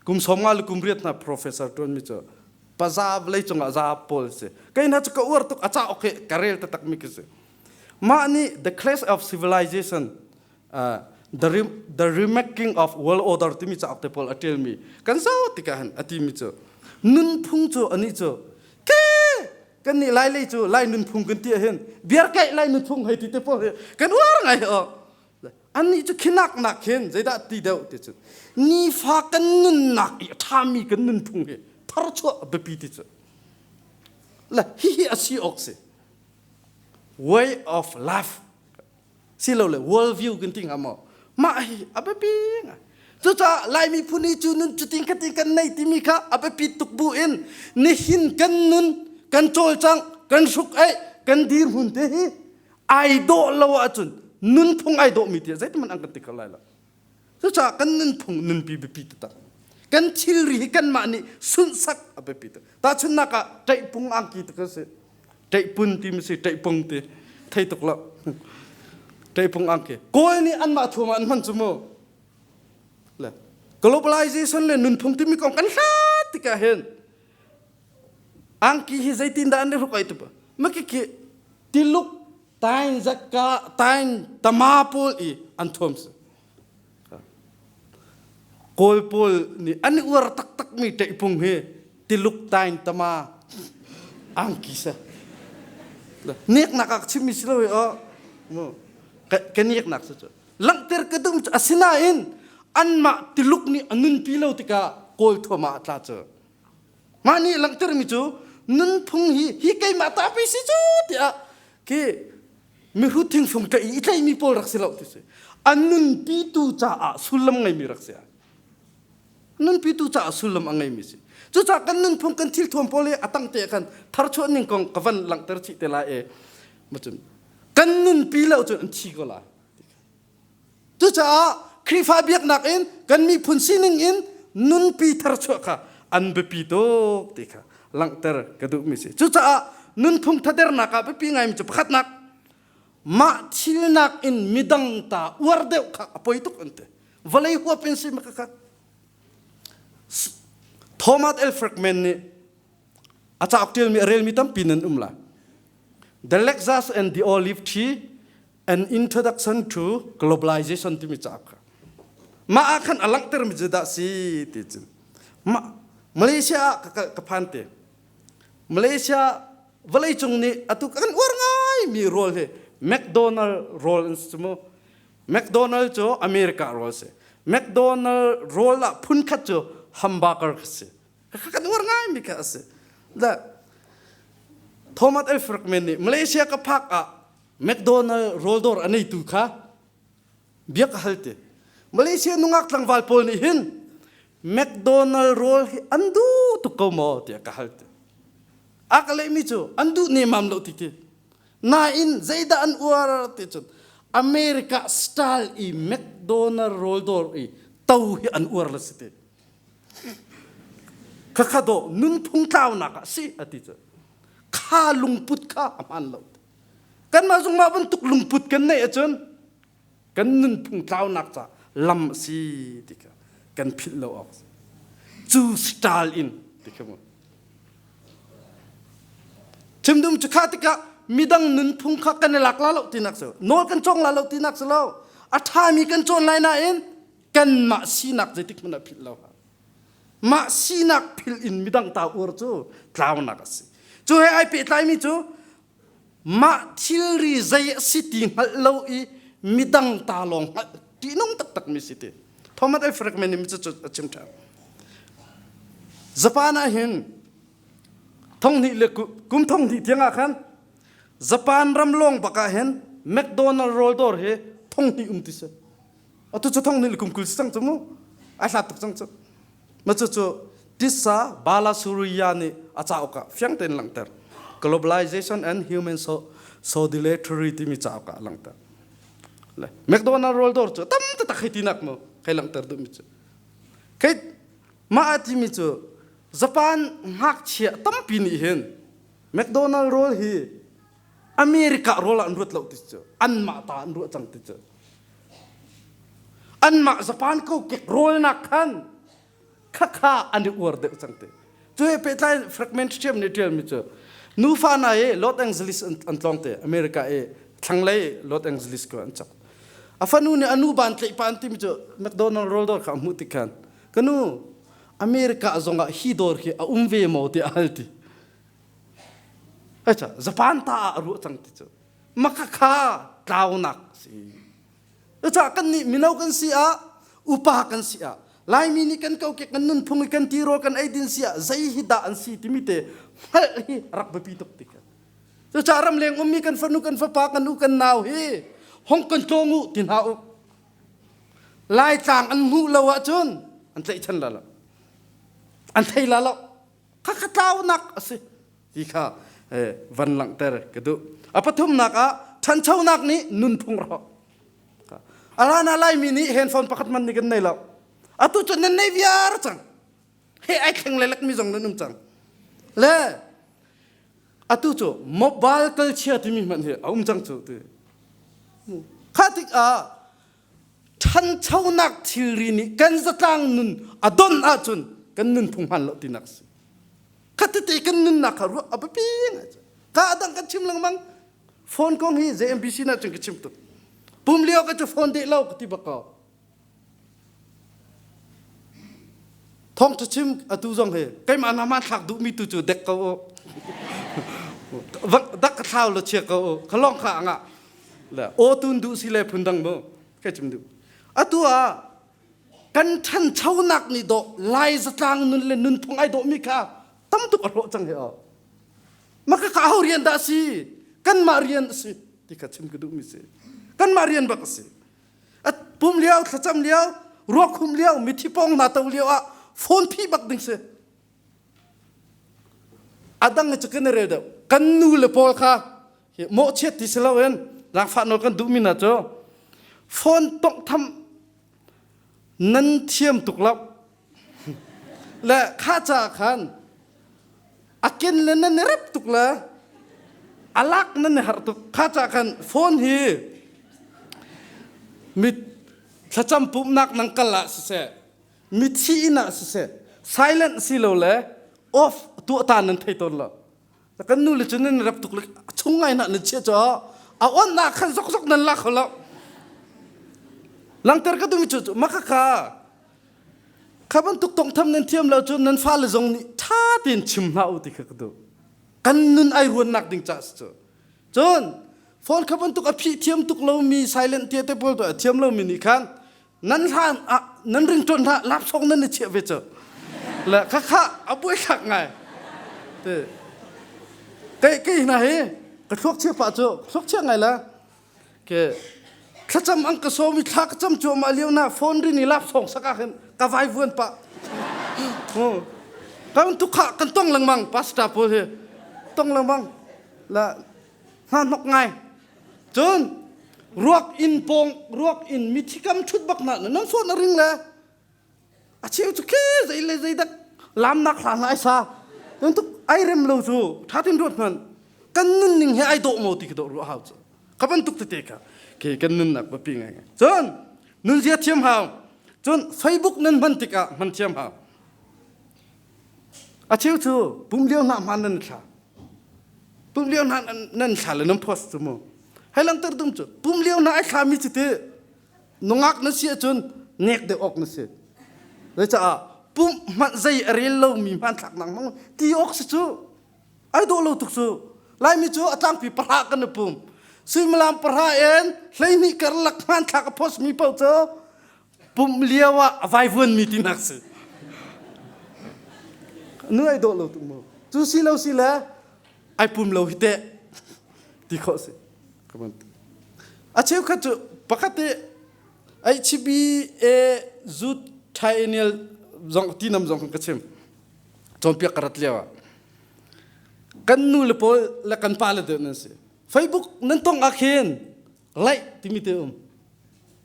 kum 50 le kum riat hna professor ṭuanmi cu paza vawlei cungah za pawl si. Kei hna cu ka uar tuk a cauk hi ka rel taktak mi khi si. Mah nih The Clash of Civilization the, the Remaking of World Order timi cauk te pawl a ṭialmi kan zoh tikah hin a timi cu nunphung cu anih cu ke kan nih lai lei cu lai nunphung kan ti ahhin biarkaih lai nunphung hei ti te pawl hi kan uar ngai o annih cu khinak nak khin zeidah ti deuh ti cu nifa kan nunnak i a ṭhami kan nunphung hi tharchuah a biapi ti cu le hihi a si awk si way of life silole world view kan ti hnga maw mah hi a biapi ngai cucaah Lai miphun hi cu nun cutin khatin kan nei timi kha a biapi tuk bu in nihin kan nun kan cawlcangh kan hruk eih kan dirhmun te hi ai dawh lo ahcun nunphung ai dawhmi tiah zeitiman an kan ti kho lai lo Cucaah kan nunphung nunpi biapi taktak. Kan thilri hi kanmah nih sunhsak a biapi tuk. Tahchunhnak ah ṭaihpung angki tuk a si. Ṭaihpun ti mi si ṭaihpung ti thei tuk lo. Ṭaihpung angki. Kawl nih anmah thuam ah an hman cu mu. Le globalization le nunphung timi kong kan hlat tikah hin angki hi zeitindah an i hruk ai tu makiki tiluk tain zakka tain tama pawl i an thuam si kawl pawl nih an i uar taktak mi ṭeihpung hi tiluk tain tama angki sa neknak ah chimmi si lo hi o ka neknak cu cu langhter ka dum cu asinain anmah tiluk nih a nunpi lo tikah kawl thuam ah a tla cu Mah nih langhtermi cu nunphung hi hi keimah ta pei si cu tiah khi mihrut thingfung tlaih i tlaihmi pawl rak si lo ti si. An nunpitu caah sullam ngeimi rak si. Nunpitu caah sullam a ngeimi si. Cucaah kan nunphung kan thilthuam pawl hi a tang te khan tharchuah ning kong ka van langhter chih te lai e. Macun kan nunpi lo cun an thi ko lai. Cucaah Khrihfa biaknak in kan miphun sining in nunpi tharchuah kha an biapi tuk ti kha langhter ka duhmi si. Cucaah nunphung thadernak ah biapi ngaimi cu pakhatnak mah thilnak in midang ta uar deuh kha a poi tuk an ti. Vawlei huap in si ma kha Thomas L. Friedman nih a cauk ṭialmi a relmi tampi nan um lai. The Lexus and the Olive Tree An Introduction to Globalization timi cauk kha mah ah khan a langhtermi cu dah si ti cu mah Malaysia ah ka phan te Malaysia vawleicung nih atu kan uar ngai mi rawl hi McDonald rawl an si mu McDonald cu America rawl si McDonald rawl ah phunkhat cu hamburger kha si kan uar ngai mi kha a si. Thomas L. Friedman nih Malaysia ka phak ah McDonald rawl dawr a neitu kha bia ka hal ti. Malaysia nungak tlangval pawl nih hin McDonald rawl hi an duh tuk ko maw tiah ka hal ti. A ka lehmi cu an duh nemam lo ti ti. Nain zeidah an uar ti cun America style i McDonald rawl dawr i to hi an uar la si ti. Khakha dawh nunphung tlaunak ah si a ti cu. Kha lungput kha a hmaan lo. Kanmah zong mah bantuk lungput kan neih ahcun kan nunphung tlaunak ca lam a si ti kha kan philh lo awk cu style in ti kha mu. Chim dum cu kha tikah midang nunphung kha kan i lak la lo tinak si nawl kan cawng la lo tinak si lo a ṭhami kan cawn lai nain kanmah sinak zeitik hmanh ah philh lo mah sinak philh in midang ta uar cu tlaunak a si cu he ai pehtlaimi cu mah thilri zei a si ti hngalh lo i midang ta lawng hngalh ṭihnung taktak mi si ti Thomas A. Friedman nih cu a chim ṭhan Japan ah hin thonghnih le kum thonghnih tiang ah khan Japan ram lawng bak ah hin McDonald rawl dawr hi thonghnih um ti si Atu cu thong nih kum 20 si cang cu mu. Ai hlat tuk cang cu. Ma cu cu Tissa Balasuriya nih a cauk ah fiang tein langhter. Globalization and Human so Solidarity timi cauk ah langhter. Le McDonald rawl dawr cu tam taktak hei tinak mu kai langhter duhmi cu. Kai mah a timi cu Japan ngakchia tampi nih hin McDonald rawl hi America rawl ah an ruat lo ti cu anmah ta an ruah cang ti cu anmah Japan kokek rawlnak khan khakha an i uar deuh cang ti cu he pehtlai fragment ṭhiam nih ṭialmi cu nufa hna i Los Angeles an tlawng te America i thlanglei Los Angeles ko an cak a fanu nih a nu ban tleih pa an timi cu McDonald rawl dawr kha a hmuh tik khan ka nu America zongah hi dawr hi a um ve maw tiah a hal ti Acha Japan ta ah a ruah cang ti cu makhakha tlaunak si. Cucaah kan nih mino kan si ah upa kan si ah Laimi nih kan kokek kan nunphung i kan tirawl kan eidin si ah zei hi dah an si timi te hngalh hi rak biapi tuk ti ka. Cucaah ramleng ummi kan fanu kan fapa kan u kan nau hi hong kan tlawng u ti hna u. Laitlang an hmuh lo ahcun an tlaihchan la lo. An thei la lo. Khakha tlaunak a si ti kha van langhter ka duh. A pathumnak ah ṭhanchonak nih nunphung rawk. Alana Laimi nih handphone pakhat man nih kan nei lo. Atu cu nan nei viar cang. He ai thleng le lekmi zong nan um cang. Le atu cu mobile culture timi hmanh hi a um cang cu ti. Kha tikah ṭhanchonak thilri nih kan zatlang nun a don ahcun kan nunphung hmaan lo tinak a si. Khatete kan nunnak kha ruah a biapi ngai. Ka adang kan chim lengmang. Phone kong hi JMBC na cun ka chim tuk. Pum lio ka cu phone deh lo ka ti bak ko. Thong ṭha chim atu zong hi keimah na hmaan thlak duhmi tu cu dek ko u. Dak ka thlau lo chia ko u. Kha lawng kha anga. Le aw tun duh si le phun dang mu. Kai chim duh. Atu ah kan ṭhanchonak nih dawh lai zatlang nun le nunphung ai dawhmi kha tam tuk a hrawh cang hi aw. Maka ka ho rian dah si? Kanmah rian a si ti kha chim ka duhmi si. Kanmah rian bak a si. A pum lio, thlacam lio, ruakhum lio, mithi pawng hna to lio ah phone phih bak ding si. A dang cu kan i rel deuh. Kan nu le pawl kha mawhchiat ti si loin zaangfah nawl kan duhmi hna cu phone tonghtham nan thiam tuk lo. Le kha caah khan a ken le nan i rep tuk le a lak nan i harh tuk kha ca khan phone hi mit thlacam pumhnak nang kal ah siseh mithi inn ah siseh silent si lo le off tuah ta nan thei tawn lo kan nu le cu nan rep tuk le chung ngai na nan chia cho a on na khan zok zok nan la kho lo langter ka dumi chu maka kha Kha bantuk tawnghtham nan thiam lo cun nan fale zong nih ṭha tein chim hlah u ti kha ka duh. Kan nun ai ruannak ding caah si cu. Cun phone kha bantuk a phih thiam tuk lomi silent tia te pawl a thiam lomi nih khan nan hlan ah nan ringṭuan hlah lapsawng nan i chiah ve cu. Le khakha a buaithlak ngai. Te. Kei kei hna hi ka thluak chia pah cu thluak chia ngai la. Ke thlacam ang ka sawm i thla ka cam cuahmah lio na phone rin i lap song sak ah khin ka vai vuan pah. Kan tukha kan tong lengmang pastor pawl hi tong lengmang la hna hnok ngai. Cun ruak inn pawng ruak inn mithi kam ṭhut bak na nan phone a ring le a cheu cu khi zei le zei dak lamnak hla hna ai sa tuk ai rem lo cu ṭha tin ruat hmanh kan nunning he ai dawh maw ti ka dawh ruah hau cu ka bantuk tete kha ke kan nunnak biapi ngai ngai cun nunzia thiam hau cun Facebook nan hman tikah hman thiam hau a cheu cu pum lio hna hman nan thla pum lio hna nan thla le nan post cu mu hei langter dum cu pum lio hna ai thlami cu ti nungak na si ahcun nek deuh awk na si zecaah pumh hmanh zei a rel lomi hmanthlak nang hmang ti awk si cu ai dawh lo tuk cu laimi cu a tlangpi pahra kan i pum suimilam pahra in 12 karlak hmanthlak a post mi paoh cu pumh lio ah a vaivuanmi tinak si nu ai dawh lo tuk mu cu si lo si le ai pum lo hi teh ti khawh si A cheukhat cu pakhat te HB A zut triennial zong tinam zong ka chim cawnpiak ka rat lio ah kan nu le pawl le kan pa le deuh nan si Facebook nan tong ah khin like timi te um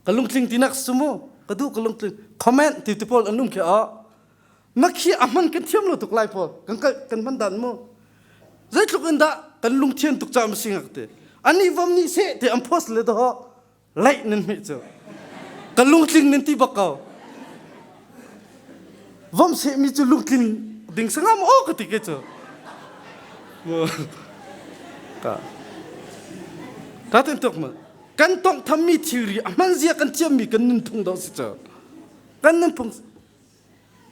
ka lungtling tinak sumu ka duh ka lungtling comment ti ti pawl an um khi a Makhi a hman kan thiam lo tuk lai pawl kan kan hman dan mu zeitluk in dah kan lungthian tuk ca si ngak te ani vom nih seh te an post le do laih nan hmeh cu ka lungtling nan ti bak ko vom seh mi cu lungtling ding sangam o ka ti ke cu ka ka tin tuk ma kan tong tham mi thilri a hman zia kan thiam mi kan nunphung do si cu kan nunphung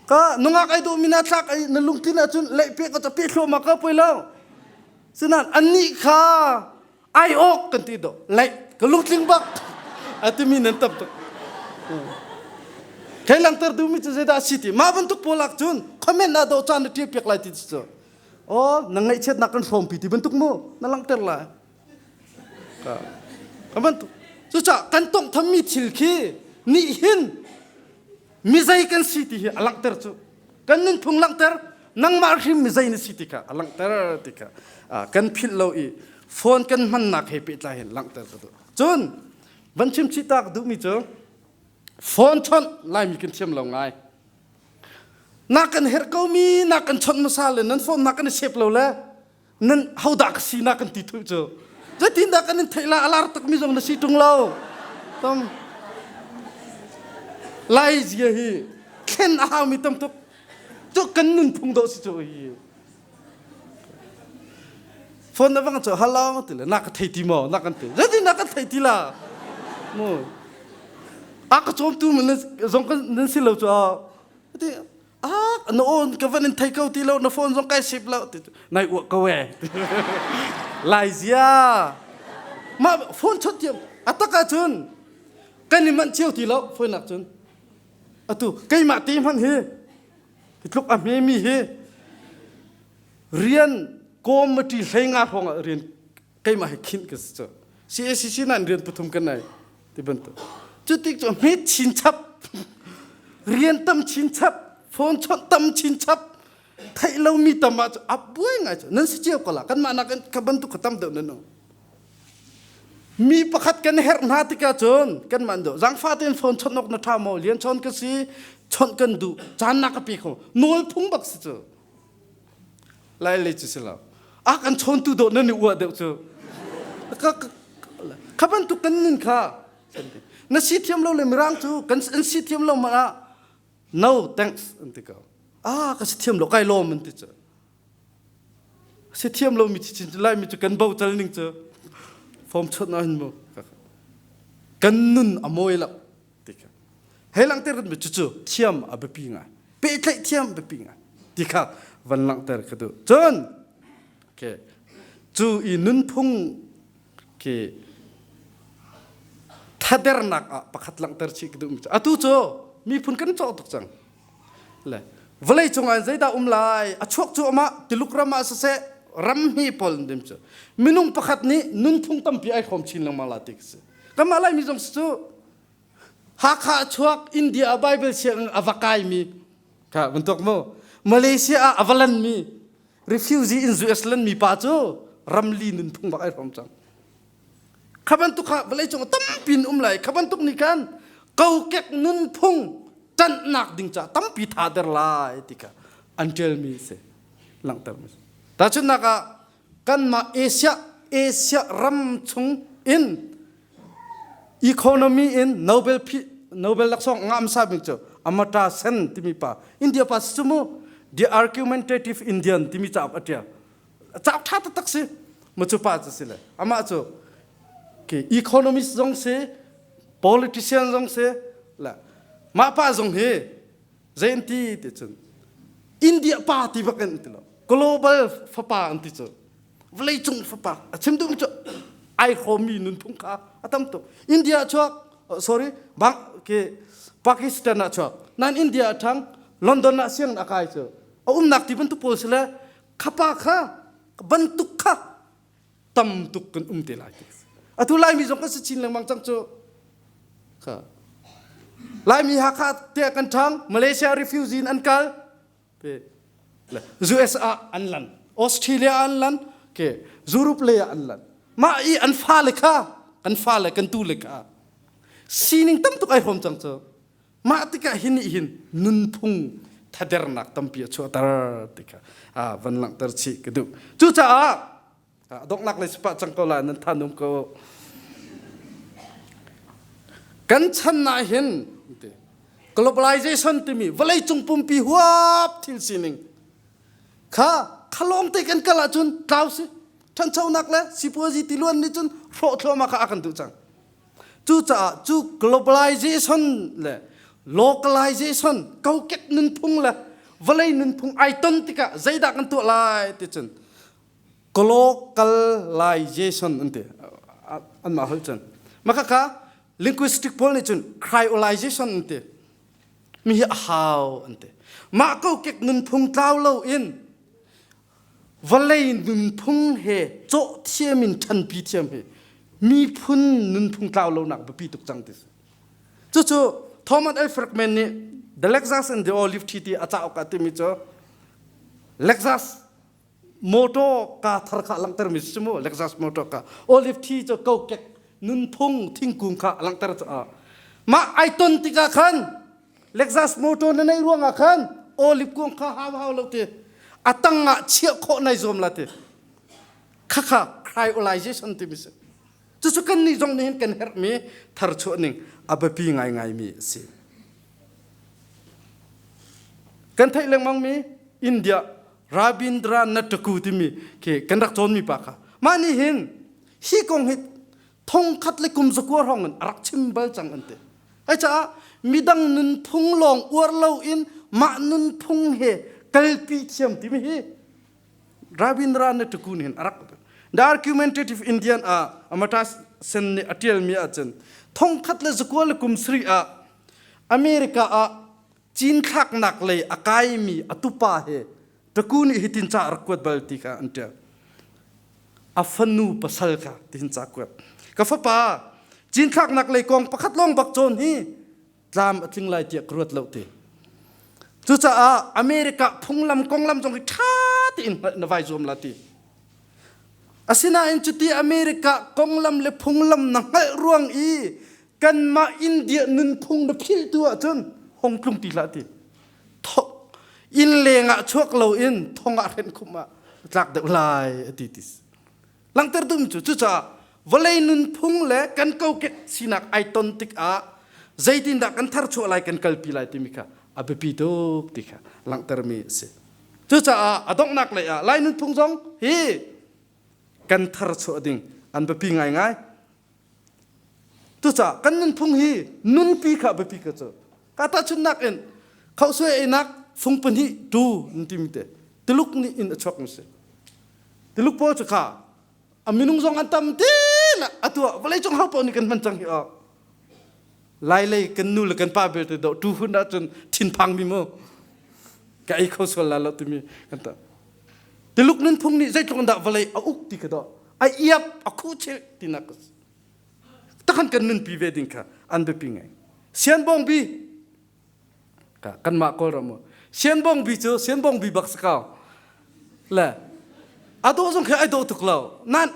Ka nungak ai duhmi na thlak ai na lungtlin ahcun leh pe ka pe thluahmah ka poi lo. Sinan annih kha ai awk kan ti do leh ka lungtling bak a timi nan tam tuk. Thei langter duhmi cu zeidah a si ti mah bantuk pawl ah cun comment ah do caan na ṭial piak lai ti cu. Oh na ngaihchiatnak kan hrawmpi ti bantuk mu na langhter lai. Ka bantuk. Cucaah kan tonghthammi thil khi nih hin mizei kan si ti hi a langhter cu kan nunphung langhter nangmah hrim mizei na si ti kha a langhter ti kha kan philh lo i phone kan hmannak he pehtlai hin langhter ka duh cun van chim chih ta ka duhmi cu phone chawnh laimi kan thiam lo ngai na kan herh komi na kan chawnh hmasa le nan phone na kan i sep lo le Nan hodah ka si na kan ti thuh cu. Zeitindah kan in theih la a lar takmi zong na si ṭung lo. Tom. Lai zia hi thlen a haumi tam tuk. Cu kan nunphung dawh si cu hi. Phone na bang cu hello ti le na ka thei ti maw na kan ti. Zeitin na kan thei ti la. Mu. A ka cawmtu zong kan nan si lo cu. Ti ah na on ka van in thei ko ti lo na phone zong kai sip lo ti nai uah ko e lai zia ma phone chot tiam atak ah cun kan i manh cio ti lo phone nak cun atu keimah te hmanh hi tluk a hme mi hi rian committee hlei nga hrawng ah rian keimah hi khinh ka si cu CACC nan rian pathum kan nei ti bantuk cu tik cu hmet chin chap rian tam chin chap phone chawnh tam chin chap theih lomi tam ah cu a buai ngai cu nan si cio ko la kanmah nak in ka bantuk ka tam deuh nan um mi pakhat kan herh hna tikah cun kanmah do zangfa tein phone chawnh awk na tha maw lian chawn ka si chawnh kan duh caan na ka pe kho nawl phung bak si cu Lai lei cu si lo. A kan chawntu dawh nan i uah deuh cu. Kha bantuk kan nun kha na si thiam lo le mirang cu kan an si thiam lo mah ah no thanks an ti ko. Ah ka si thiam lo kai lawm an ti cu. Si thiam lo mi chin lai mi cu kan bo cal ning cu form chot na hin mu. Kan nun a mawi lo. Ti kha. Hei langhter kan mi cucu thiam a biapi ngai. Pehtlaih thiam biapi ngai. Ti kha van langhter ka duh. Cun okay, cu i nunphung khi thadernak ah pakhat langhter chih ka duhmi cu atu cu miphun kan cawh tuk cang. Le vawlei cungah zeidah um lai a chuak cu amah Tuluk ram ah siseh Ram hi pawl dim cu minung pakhat nih nunphung tampi ai hrawm chin lengmang la ti si. Kanmah Laimi zong cu Hakha chuak India ah Bible sianginn a va kaimi kha bantuk mu Malaysia ah a va lanmi refugee in US lanmi pa cu ramli nunphung bak ai hrawm cang. Kha bantuk kha vawleicung tampi in um lai. Kha bantuk nih khan kokek nunphung ṭanhnak ding caah tampi tha der lai ti kha an ṭialmi si langhtermi si. Tahchunhnak ah kanmah Asia Asia ram chung in economy in Nobel Nobel laksawng ngah hmasa bik cu Amartya Sen timi pa India pa si cu mu The Argumentative Indian timi cauk a ṭial. Cauk ṭha taktak si. Mu cu pa cu si le amah cu ke economist zong si politician zong si le mah pa zong hi zei an ti ti cun India pa ti bak in ti lo global fapa an ti cu vawleicung fapa a chim duhmi cu ai hrawmmi nunphung kha a tam tuk India chuak sorry bang ke Pakistan ah chuak nan India a ṭhang London ah siang a kai cu a umnak ti bantuk pawl si le khapa kha bantuk kha tam tuk kan um te lai ti atu Laimi zong kan si chin lengmang cang cu kha Laimi Hakha te kan ṭhang Malaysia refugee in an kal US ah an lan Australia an lan ke Europe lei ah an lan mah i an fale kha kan fale kan tu le kha sining tam tuk ai hrawm cang cu mah tikah hin nih hin nunphung thadernak tampi a chuahter ti kha van langhter chih ka duh cucaah donghnak lei sipah cang ko la nan than um ko kan chan ah hin globalization timi vawleicung pumpi huap thil sining kha khalong te kan kal ahcun tlau si ṭhanchonak le sipuazi tiluan nih cun hrawh thluahmah kha a kan duh cang Cucaah cu globalization le localization kokek nunphung le vawlei nunphung ai ton tikah zeidah kan tuah lai ti cun glocalization an ti anmah holh cun maka linguistic pawl nih cun cryolization an ti mi hi a hau an ti mah kokek nunphung tlau lo in Vawlei nunphung he cawh thiam in ṭhanpi thiam hi miphun nunphung tlau lonak biapi tuk cang ti si. Cucu Thomas L. Friedman nih The Lexus and the Olive Tree ti a cauk ah timi cu Lexus motor ka thar kha langhter mi si mu Lexus motor ka olive tree cu kokek nunphung thingkung kha langhter cu mah ai ton tikah khan Lexus motor na neih ruangah khan olive kung kha hau hau lo ti a tang ah chiah khawh nai zuam la ti khakha cryolization timi si cucu kan nih zong nih hin kan herhmi tharchuah ning a biapi ngaingai mi a si kan theih lengmang mi India Rabindranath Tagore timi khi kan rak cawnmi pa kha mah nih hin hi kong hi thongkhat le kum zakua hrawng in a rak chim bal cang an ti. Ai caah midang nunphung lawng uar loin mah nunphung he kalpi thiam timi hi Rabindranath Tagore hin a rak The Argumentative Indian ah Amartya Sen nih a ṭialmi ahcun thongkhat le zakua le kum sarih ah America ah cinthlaknak lei a kaimi a tupa he Tagore nih hitin ca a rak kuat bal ti kha an ṭial. A fanu pasal kha tihin ca kuat. Ka fapa, cinthlaknak lei kong pakhat lawng bak cawn hi tlam a tling lai tiah ka ruat lo ti. Cucaah America phunglam konglam zong hi ṭha tein hngalh na vai zuam la ti. Asinain cuti America konglam le phunglam na hngalh ruang i kanmah India nunphung na philh tu ahcun hong tlung ti hlah ti. Inn leng ah chuak loin thong ah hrenh khum ah tlak deuh lai a ti ti langhter dum cu cucaah vawlei nunphung le kan kokek sinak ai ton tikah zeitindah kan tharchuah lai kan kalpi lai timi kha a biapi tuk ti kha langhtermi a si cucaah a donghnak lei ah lai nunphung zong hi kan tharchuah ding an biapi ngaingai Cucaah kan nunphung hi nunpi kha biapi ka cu. Ka tahchunhnak in khauhsuai einak fung pahnih tu an timi te Tuluk nih in a chuak mi si. Tuluk pawl cu kha a minung zong an tam ti la atu ah vawleicung ho paoh nih kan hman cang hi aw. Lai lei kan nu le kan pa belte do tu hun ahcun thinphang mi mu ka ei kho sual la lo timi kan ta. Tuluk nunphung nih zeitluk in dah vawlei a uk ti kha dawh a iap a khuhchilh tinak takhan kan nunpi ve ding kha an biapi ngai. Sianbawngbi kanmah Kawlram mu Sianbawngbi cu Sianbawngbi bak si ko le a dawh zong khi ai dawh tuk lo nan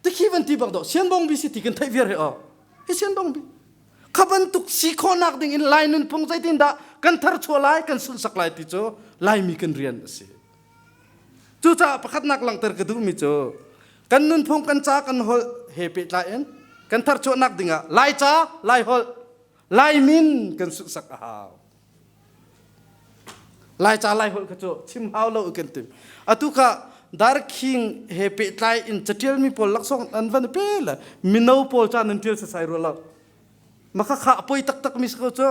tikhi van ti bak dawh Sianbawngbi si ti kan theih viar hi aw hi Sianbawngbi kha bantuk si khawhnak ding in Lai nunphung zeitin dah kan thar chuah lai kan sunhsak lai ti cu Laimi kan rian a si. Cucaah pakhatnak langhter ka duhmi cu kan nunphung kan ca kan holh he pehtlai in kan tharchuahnak dingah Lai ca, Lai holh, Lai min kan sunhsak a hau. Lai ca Lai holh kha cu chim hau lo kan tim. Atu kha Darkhing he pehtlai in catialmi pawl laksawng an van pe le mino pawl ca nan tial sasai rua lo. Maka kha a poi taktak mi si ko cu.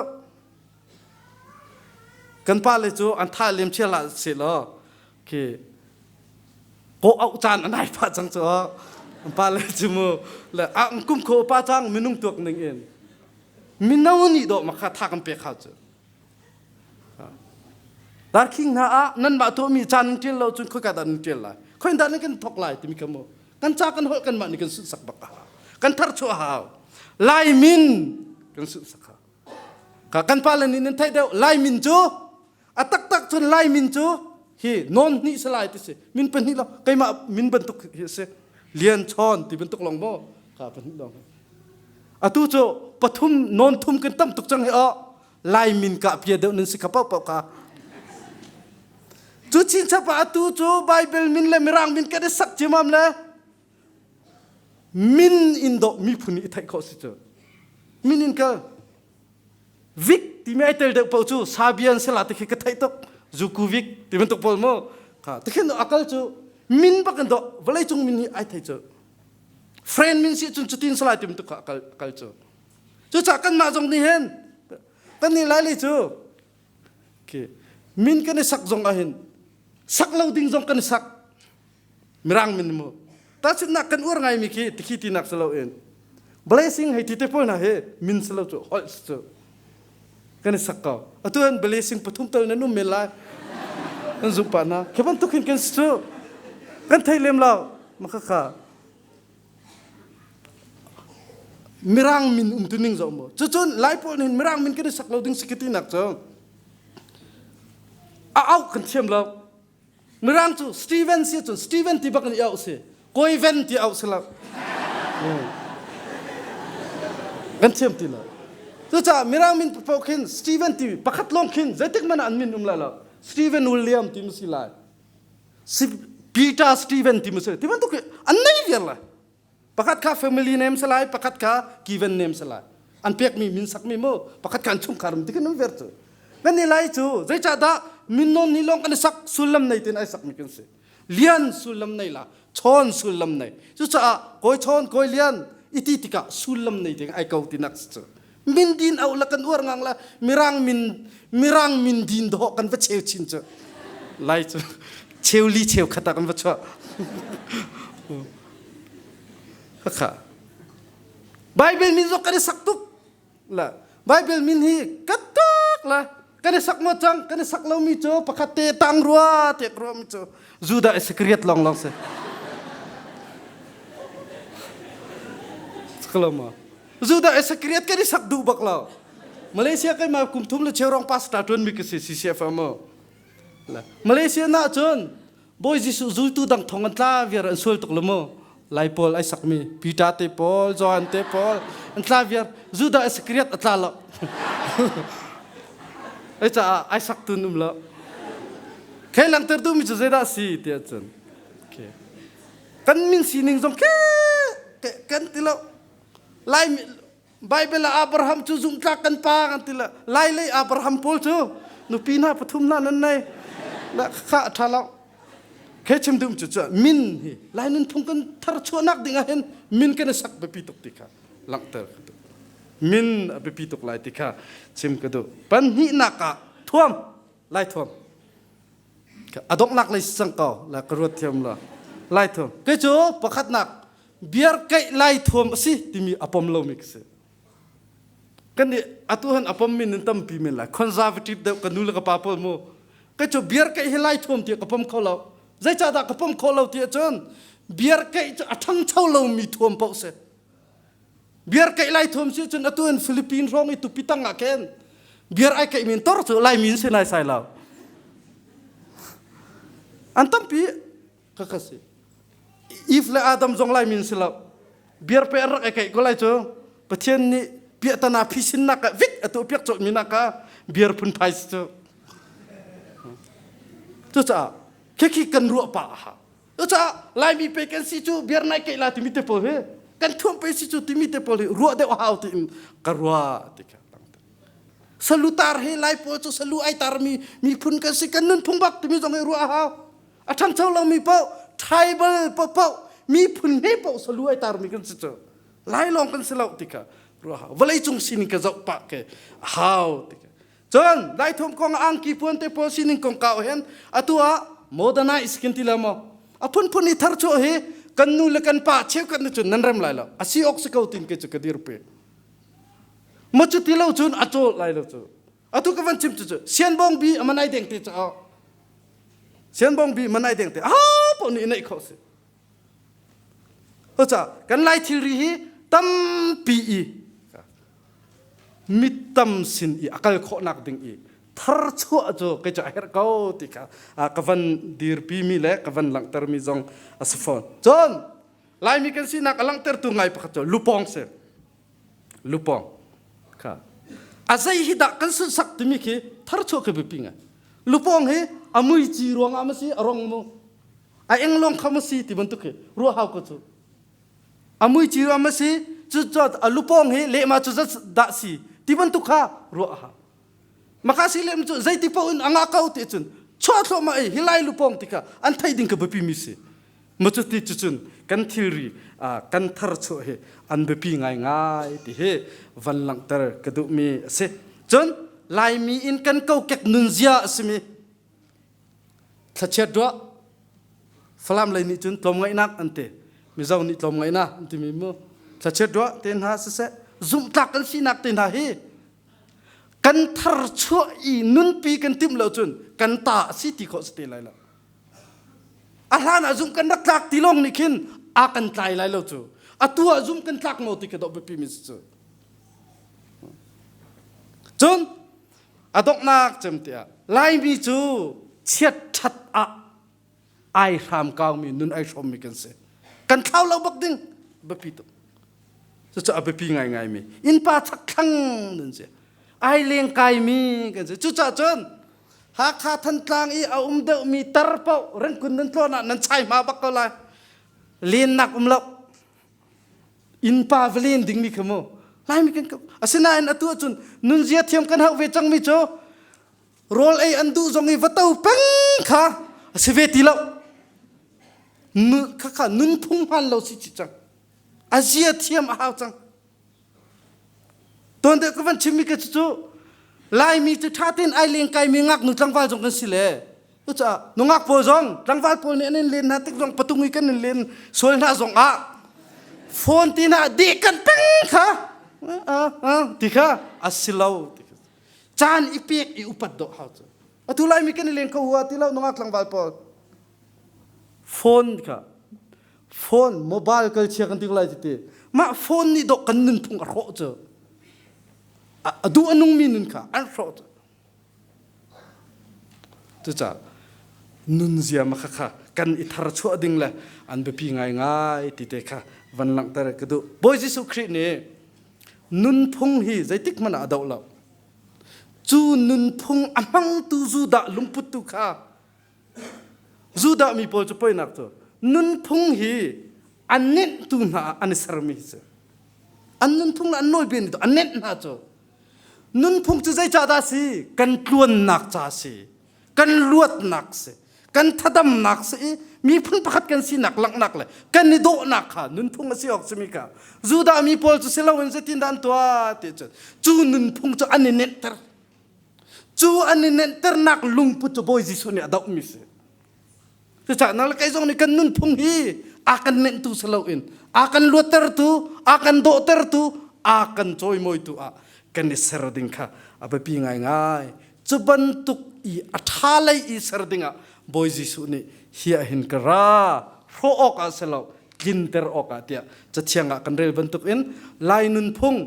Kan pale cu an tha lem chia hlah seh law khi ko auh caan an ai pah cang cu an pale cu mu le a kum kho pa cang minung tuak ning in mino nih dawh makha tha kan pek hau cu darkhing hna ah nan mah tuahmi caan nan ṭial lo cun khoika dah nan ṭial lai khoi dah nan kan thok lai timi kha mu kan ca kan holh kan mah nih kan sunhsak bak a hau kan tharchuah hau lai min kan sunhsak hau Ka kan pale nih nan theih deuh Lai min cu a taktak cun Lai min cu hi non hnih si lai ti si min pahnih lo keimah min bantuk hi si Lian Chawn ti bantuk long maw ka pahnih long atu cu pathum non thum kan tam tuk cang hi o Lai min ka pia deuh nan si kha pau pau ka cu chin chapa atu cu Bible min le Mirang min kan i sak cimam le Min in dawh miphun nih i theih khawh si cu. Min in kal. Vik timi ai tel deuh paoh cu Sabian sila ti khi ka theih tuk. Zuku Vik ti bantuk pawl mu. Kha tikhin akal cu min bak in dawh vawleicung min hi ai thei cu. Friend min si cun cutin salai ti bantuk kha akal akal cu. Cucaah kanmah zong nih hin kan nih lai lei cu okay. min kan i sak zong ahhin sak lo ding zong kan i sak. Mirang min mu. Tahchunhnak kan uar ngaimi khi tikhi tinak si loin blessing hei ti te pawl hna hi min si lo cu holh si cu kan i sak ko. Atu an blessing pathum tal nan um men lai. Kan zumh pah hna. Khi bantuk hin kan si cu. Kan thei lem lo. Maka kha Mirang min um tu ning zoh mu. Cucun Lai pawl nih Mirang min kan i sak lo ding si ka tinak cu a auh kan thiam lo. Mirang cu Steven si cun Steven ti bak in i auh si. Koiven ti auh si lo. Kan thiam ti lo. Cucaah Mirang min paoh khin Steven ti pakhat lawng khin zeitik hmanh ah an min um lai lo. Steven William ti mu si lai. Peter Steven ti mu si. Ti bantuk an nei viar lai. Pakhat kha family name si lai, pakhat kha given name si lai. An pekmi min sakmi mu, pakhat kha an chungkhar um ti kan um ver cu. Kan i lai cu zeicahdah min non ni lawng kan i sak sullam nei tin ai sakmi kan si. Lian sullam nei la, chawn sullam nei. Cucaah kawi chawn, kawi lian iti tikah sullam nei ding ai ko tinak si cu. Min din au la kan uar ngang la mirang min mirang min din dawh kan va cheu chin cu. Lai cu cheu li cheu khat ah kan va chuah. Khakha. Bible min zong kan i sak tuk. La Bible min hi katak la kan i sak mo cang kan i sak lomi cu pakhat te tang rua te rua mi cu Judah Iscariot long long se. Kalama. Judah Iscariot kan i sak duh bak lo. Malaysia kai ma kum thum le cheu rong pastor tuan mi ka si CCFM. Malaysia na cun Bawi Jesuh zultu dang thong an tla viar an sual tuk lo mu. Lai pawl ai sakmi Peter te pawl, Johan te pawl an tla viar Judah Iscariot a tla lo. Ai caah ai sak tun um lo. Khe langter duhmi cu zeidah si tiah cun. Okay. Kan min sining zong ke kan ti lo. Lai Bible ah Abraham cu zumhtlak kan pa kan ti le Lai lei Abraham pawl cu nupi hna pathum hna nan nei la kha tha lo khe chim dum cu cu min hi Lai nunphung kan tharchuahnak ding ah hin min kan i sak biapi tuk ti kha langhter ka duh min a biapi tuk lai ti kha chim ka duh panhnihnak ah thuam lai thuam a donghnak lei si cang ko la ka ruat thiam la lai thuam kei cu pakhatnak biarkaih lai thuam a si timi a pom lomi ka si kan nih atu han a pommi nan tampi men lai conservative deuh ka nu le ka pa pawl mu kei cu biarkaih hi lai thuam tiah ka pom kho lo. Zeicahdah ka pom khawh lo ti ahcun biar keih cu a ṭhangcho lomi thuam paoh si. Biar keih lai thuam si cun atu in Philippine hrawng i tupi tang ah khin biar ai keih min tor cu Laimi in si nai sai lo. An tampi ka ka si. Eve le Adam zong Laimi in si lo. Biar pe an rak ai keih ko lai cu Pathian nih piahtana phisinnak ah vit atu piak cawh mi nak ah biar phunphai si cu. Cucaah khikhi kan ruah pah a hau. Cucaah Laimi pe kan si cu biar nai keih la timi te pawl hi kan thuam pe si cu timi te pawl hi ruah deuh a hau tiin ka ruah ti kha Salutar hi Lai pawl cu salu ai tarmi miphun kan si kan nunphung bak timi zong hi ruah a hau. A ṭhangcho lomi paoh tribal paoh miphun he paoh salu ai tarmi kan si cu. Lai lawng kan si lo ti kha ruah hau. Vawlei cung sining ka zoh pah ke a hau ti kha. Cun Laithum kong angki puan te pawl sining kongkau hin atu ah modernize kan ti le maw a phunphun i tharchuah hi kan nu le kan pa cheukhat nih cun nan rem lai lo a si awk si ko tin ke cu ka dirpi ma cu ti lo cun a cawl lai lo cu atu ka van chim cu cu sianbawng bi a manai deng te cu sianbawng bi manai deng te a po nih neih kho si Cucaah kan Lai thilri hi tampi i mi tam sin i a kal khawhnak ding i tharchuah cu kei cu a herh ko ti kha ka van dirpi mi le ka van langhter mi zong a si fawn. Cun Laimi kan sinak a langhtertu ngai pakhat cu lupawng si. Lupawng kha a zei hi dah kan sunsak timi khi tharchuah khi biapi ngai. Lupawng hi a muici ruangah ma si a rong mu a eng lawng kha ma si ti bantuk hi ruah hau ko cu a mui ci ma si cu a lupawng hi lehma cu zat dah si ti bantuk kha ruah a hau maka si lem cu zeiti paoh in anga ko ti cun chuah thluahmah i hi lai lupawng ti kha an theih ding ka biapi mi si ma cu ti cu cun kan thilri kan thar chuah hi an biapi ngai ngai ti hi van langhter ka duhmi a si cun laimi in kan kokek nunzia a simi Thlachiat ruah Falam lei nih cun tlawmngaihnak an ti. Mizo nih tlawmngaihnak an timi mu. Thlachiat ruah te hna siseh zumhtlak kan sinak te hna hi kan tharchuah i nunpi kan timh lo cun kan ta a si ti khawh si te lai lo. A hlan ah zumh kan rak tlak ti lawng nih khin a kan tlai lai lo cu. Atu ah zumh kan tlak maw ti ka doh biapi mi si cu. Cun A donghnak cem tiah Laimi cu chiat ṭhat ah ai hram kaumi nun ai hrawmmi kan si. Kan thlau lo bak ding biapi tuk. Cucu a biapi ngaingaimi innpa chakthlang nun si. Ai leng kaimi kan si. Cucaah cun Hakha Thantlang i a um deuhmi tar paoh rengkun nan tlawn ah nan chai hma bak ko lai. Lennak um lo. Innpa va len dingmi kha mu Laimi kan asinain atu ahcun nunzia thiam kan hauh ve cangmi cu rawl ei an duh zong i va to peng kha a si ve ti lo. Kha kha nunphung hman lo si chi cang. A zia thiam a hau cang. Tuan deuh ka van chimmi ka cu Laimi cu ṭha tein ai leng kaimi ngaknu tlangval zong kan si le cucaah nungak pawl zong tlangval pawl nih an in len hna tik zong patung i kan in len sual hna zong ah phone ti hna deh kan peng kha ti kha a si lo ti kha caan i pek i upat dawh hau cu atu Laimi kan i leng kho hua ti lo nungak tlangval pawl phone kha phone mobile kal chia kan ti ko lai ti mah phone nih dawh kan nunphung a hrawh cu a duh a nungmi nun kha an hrawh cucaah nunzia ma kha kan i tharchuah ding le an biapi ngaingai ti te kha van langhter ka duh Bawi Jesuh Khrih nih nunphung hi zeitik hmanh ah a doh lo cu nunphung a hmangtu Judah lungputtu kha Judah mi pawl cu poinak cu nunphung hi an nenhtu hna ah an i sermi hi si. An nunphung le an nawlbia nih an nenh hna cu. Nunphung cu zeicahdah si? Kan tluannak ca si. Kan luatnak si. Kan thadamnak si i miphun pakhat kan sinak langhnak le kan i dawhnak kha nunphung a si awk simi kha Judah mi pawl cu si loin zeitindah an tuah ti cun cu nunphung cu an i nenhter. Cu an i nenhternak lungput cu Bawi Jesuh nih a dohmi si. Cucaah nang le kei zong nih kan nunphung hi a kan nenhtu si loin a kan luattertu, a kan dawhtertu, a kan cawimawitu ah kan i ser ding kha a biapi ngaingai. Cu bantuk i a ṭha lei i ser dingah Bawi Jesuh nih Hi ah hin ka ra hrawh awk ah si lo tlinter awk ah tiah cathiang ah kan rel bantuk in Lai nunphung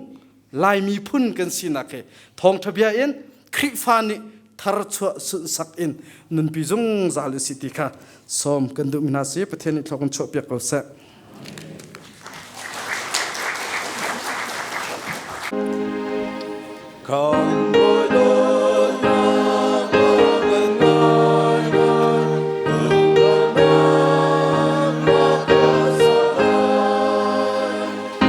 Lai miphun kan sinak hi thawngṭha bia in Khrihfa nih tharchuah sunhsak in nunpi zungzal u si ti kha sawm kan duhmi hna si. Pathian nih thlua kan chuahpiak ko seh. Kan bawi dawtnak a kan ngai ngai, lungdonghnak a ka salai.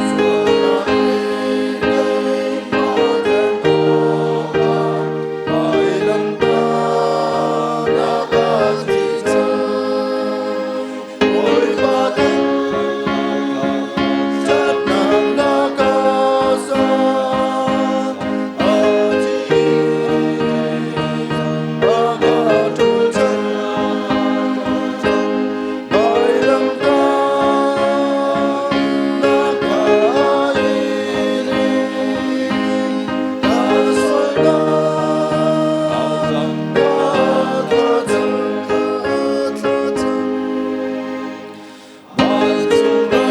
Sualnak in keimah then awkah, vailamtah na ka thi cang. Bawipa ṭhatnak na ka zat, a thi a ka ṭul cang. Vailamtah na ka in ka sualnak ka tla cang, ka tla cang. Vancung ro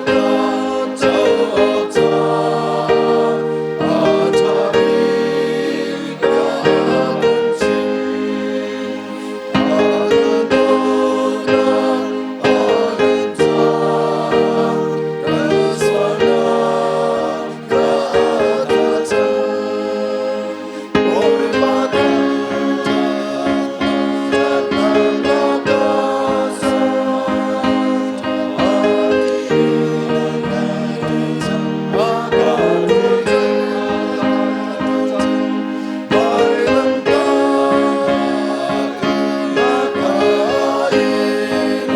ka co awk caah a ṭha bik bia kan chim. A kan dawtnak a kan caah kan sualnak ka tla cang. Bawipa ṭhatnak na ka zat, a ti a ka Vailamtah na ka in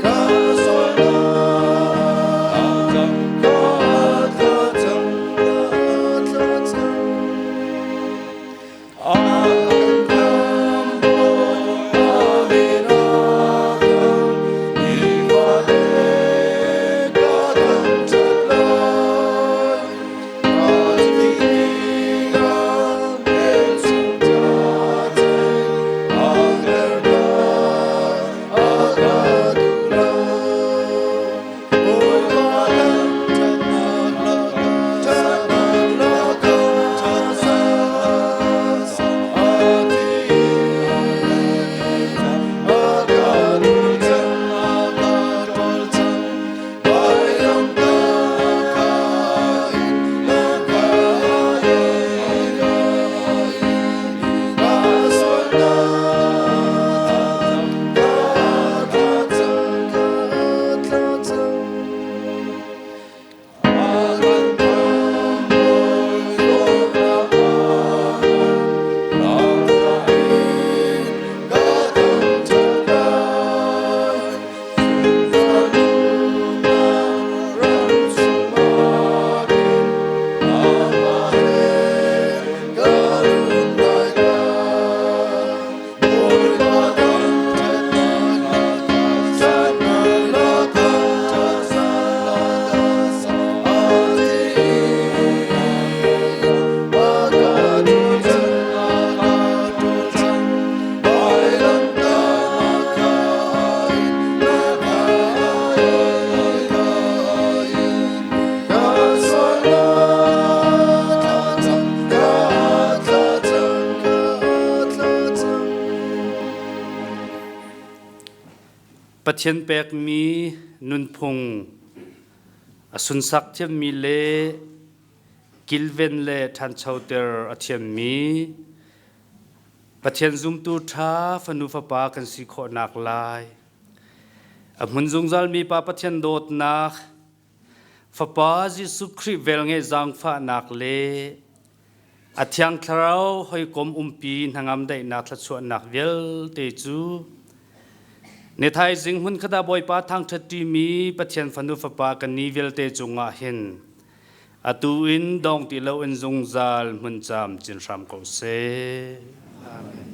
ka sualnak ka tla cang, ka tla cang. A kan khamhbawi a min nifate ka thangṭhat lai. A thihnak velchum caceng a mernak a ka duh lo. Bawipa thangṭhatnak ṭhatnak na ka zat, a thi a ka ṭawl cang, a ka ṭawl cang. Vailamtah kha in na ka in ka sualnak ka tla cang, ka tla cang. A kan khamhbawi dawtnak nangmah in ka thangṭhat lai. Zungzal nunnak ram chungah khin nangmah he ka lut lai lai. Bawipa thangṭhatnak ṭhatnak na ka zat, a thi a ka ṭawl cang, a ka ṭawl cang. Vailamtah kha in na ka in ka sualnak tla cang, ka tla cang, ka tla cang. Pathian pekmi nunphung a sunsak thiammi le kilven le ṭhanchoter a thiammi Pathian zumtu ṭha fanu fapa kan si khawhnak lai a hmun zungzalmi Pa Pathian dawtnak Fapa Jesuh Khrih velngeih zaangfahnak le a Thiang Thlarau hawikom umpi hnangam daihnak thluachuahnak vialte cu ni thaizing hmunkhat ah Bawipa thangṭhat ṭimi Pathian fanu fapa kan ni vialte cungah hin atu in dong ti loin zungzal hmun caam cin hram ko seh. Amen.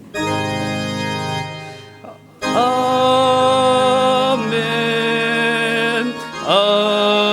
Amen. Amen.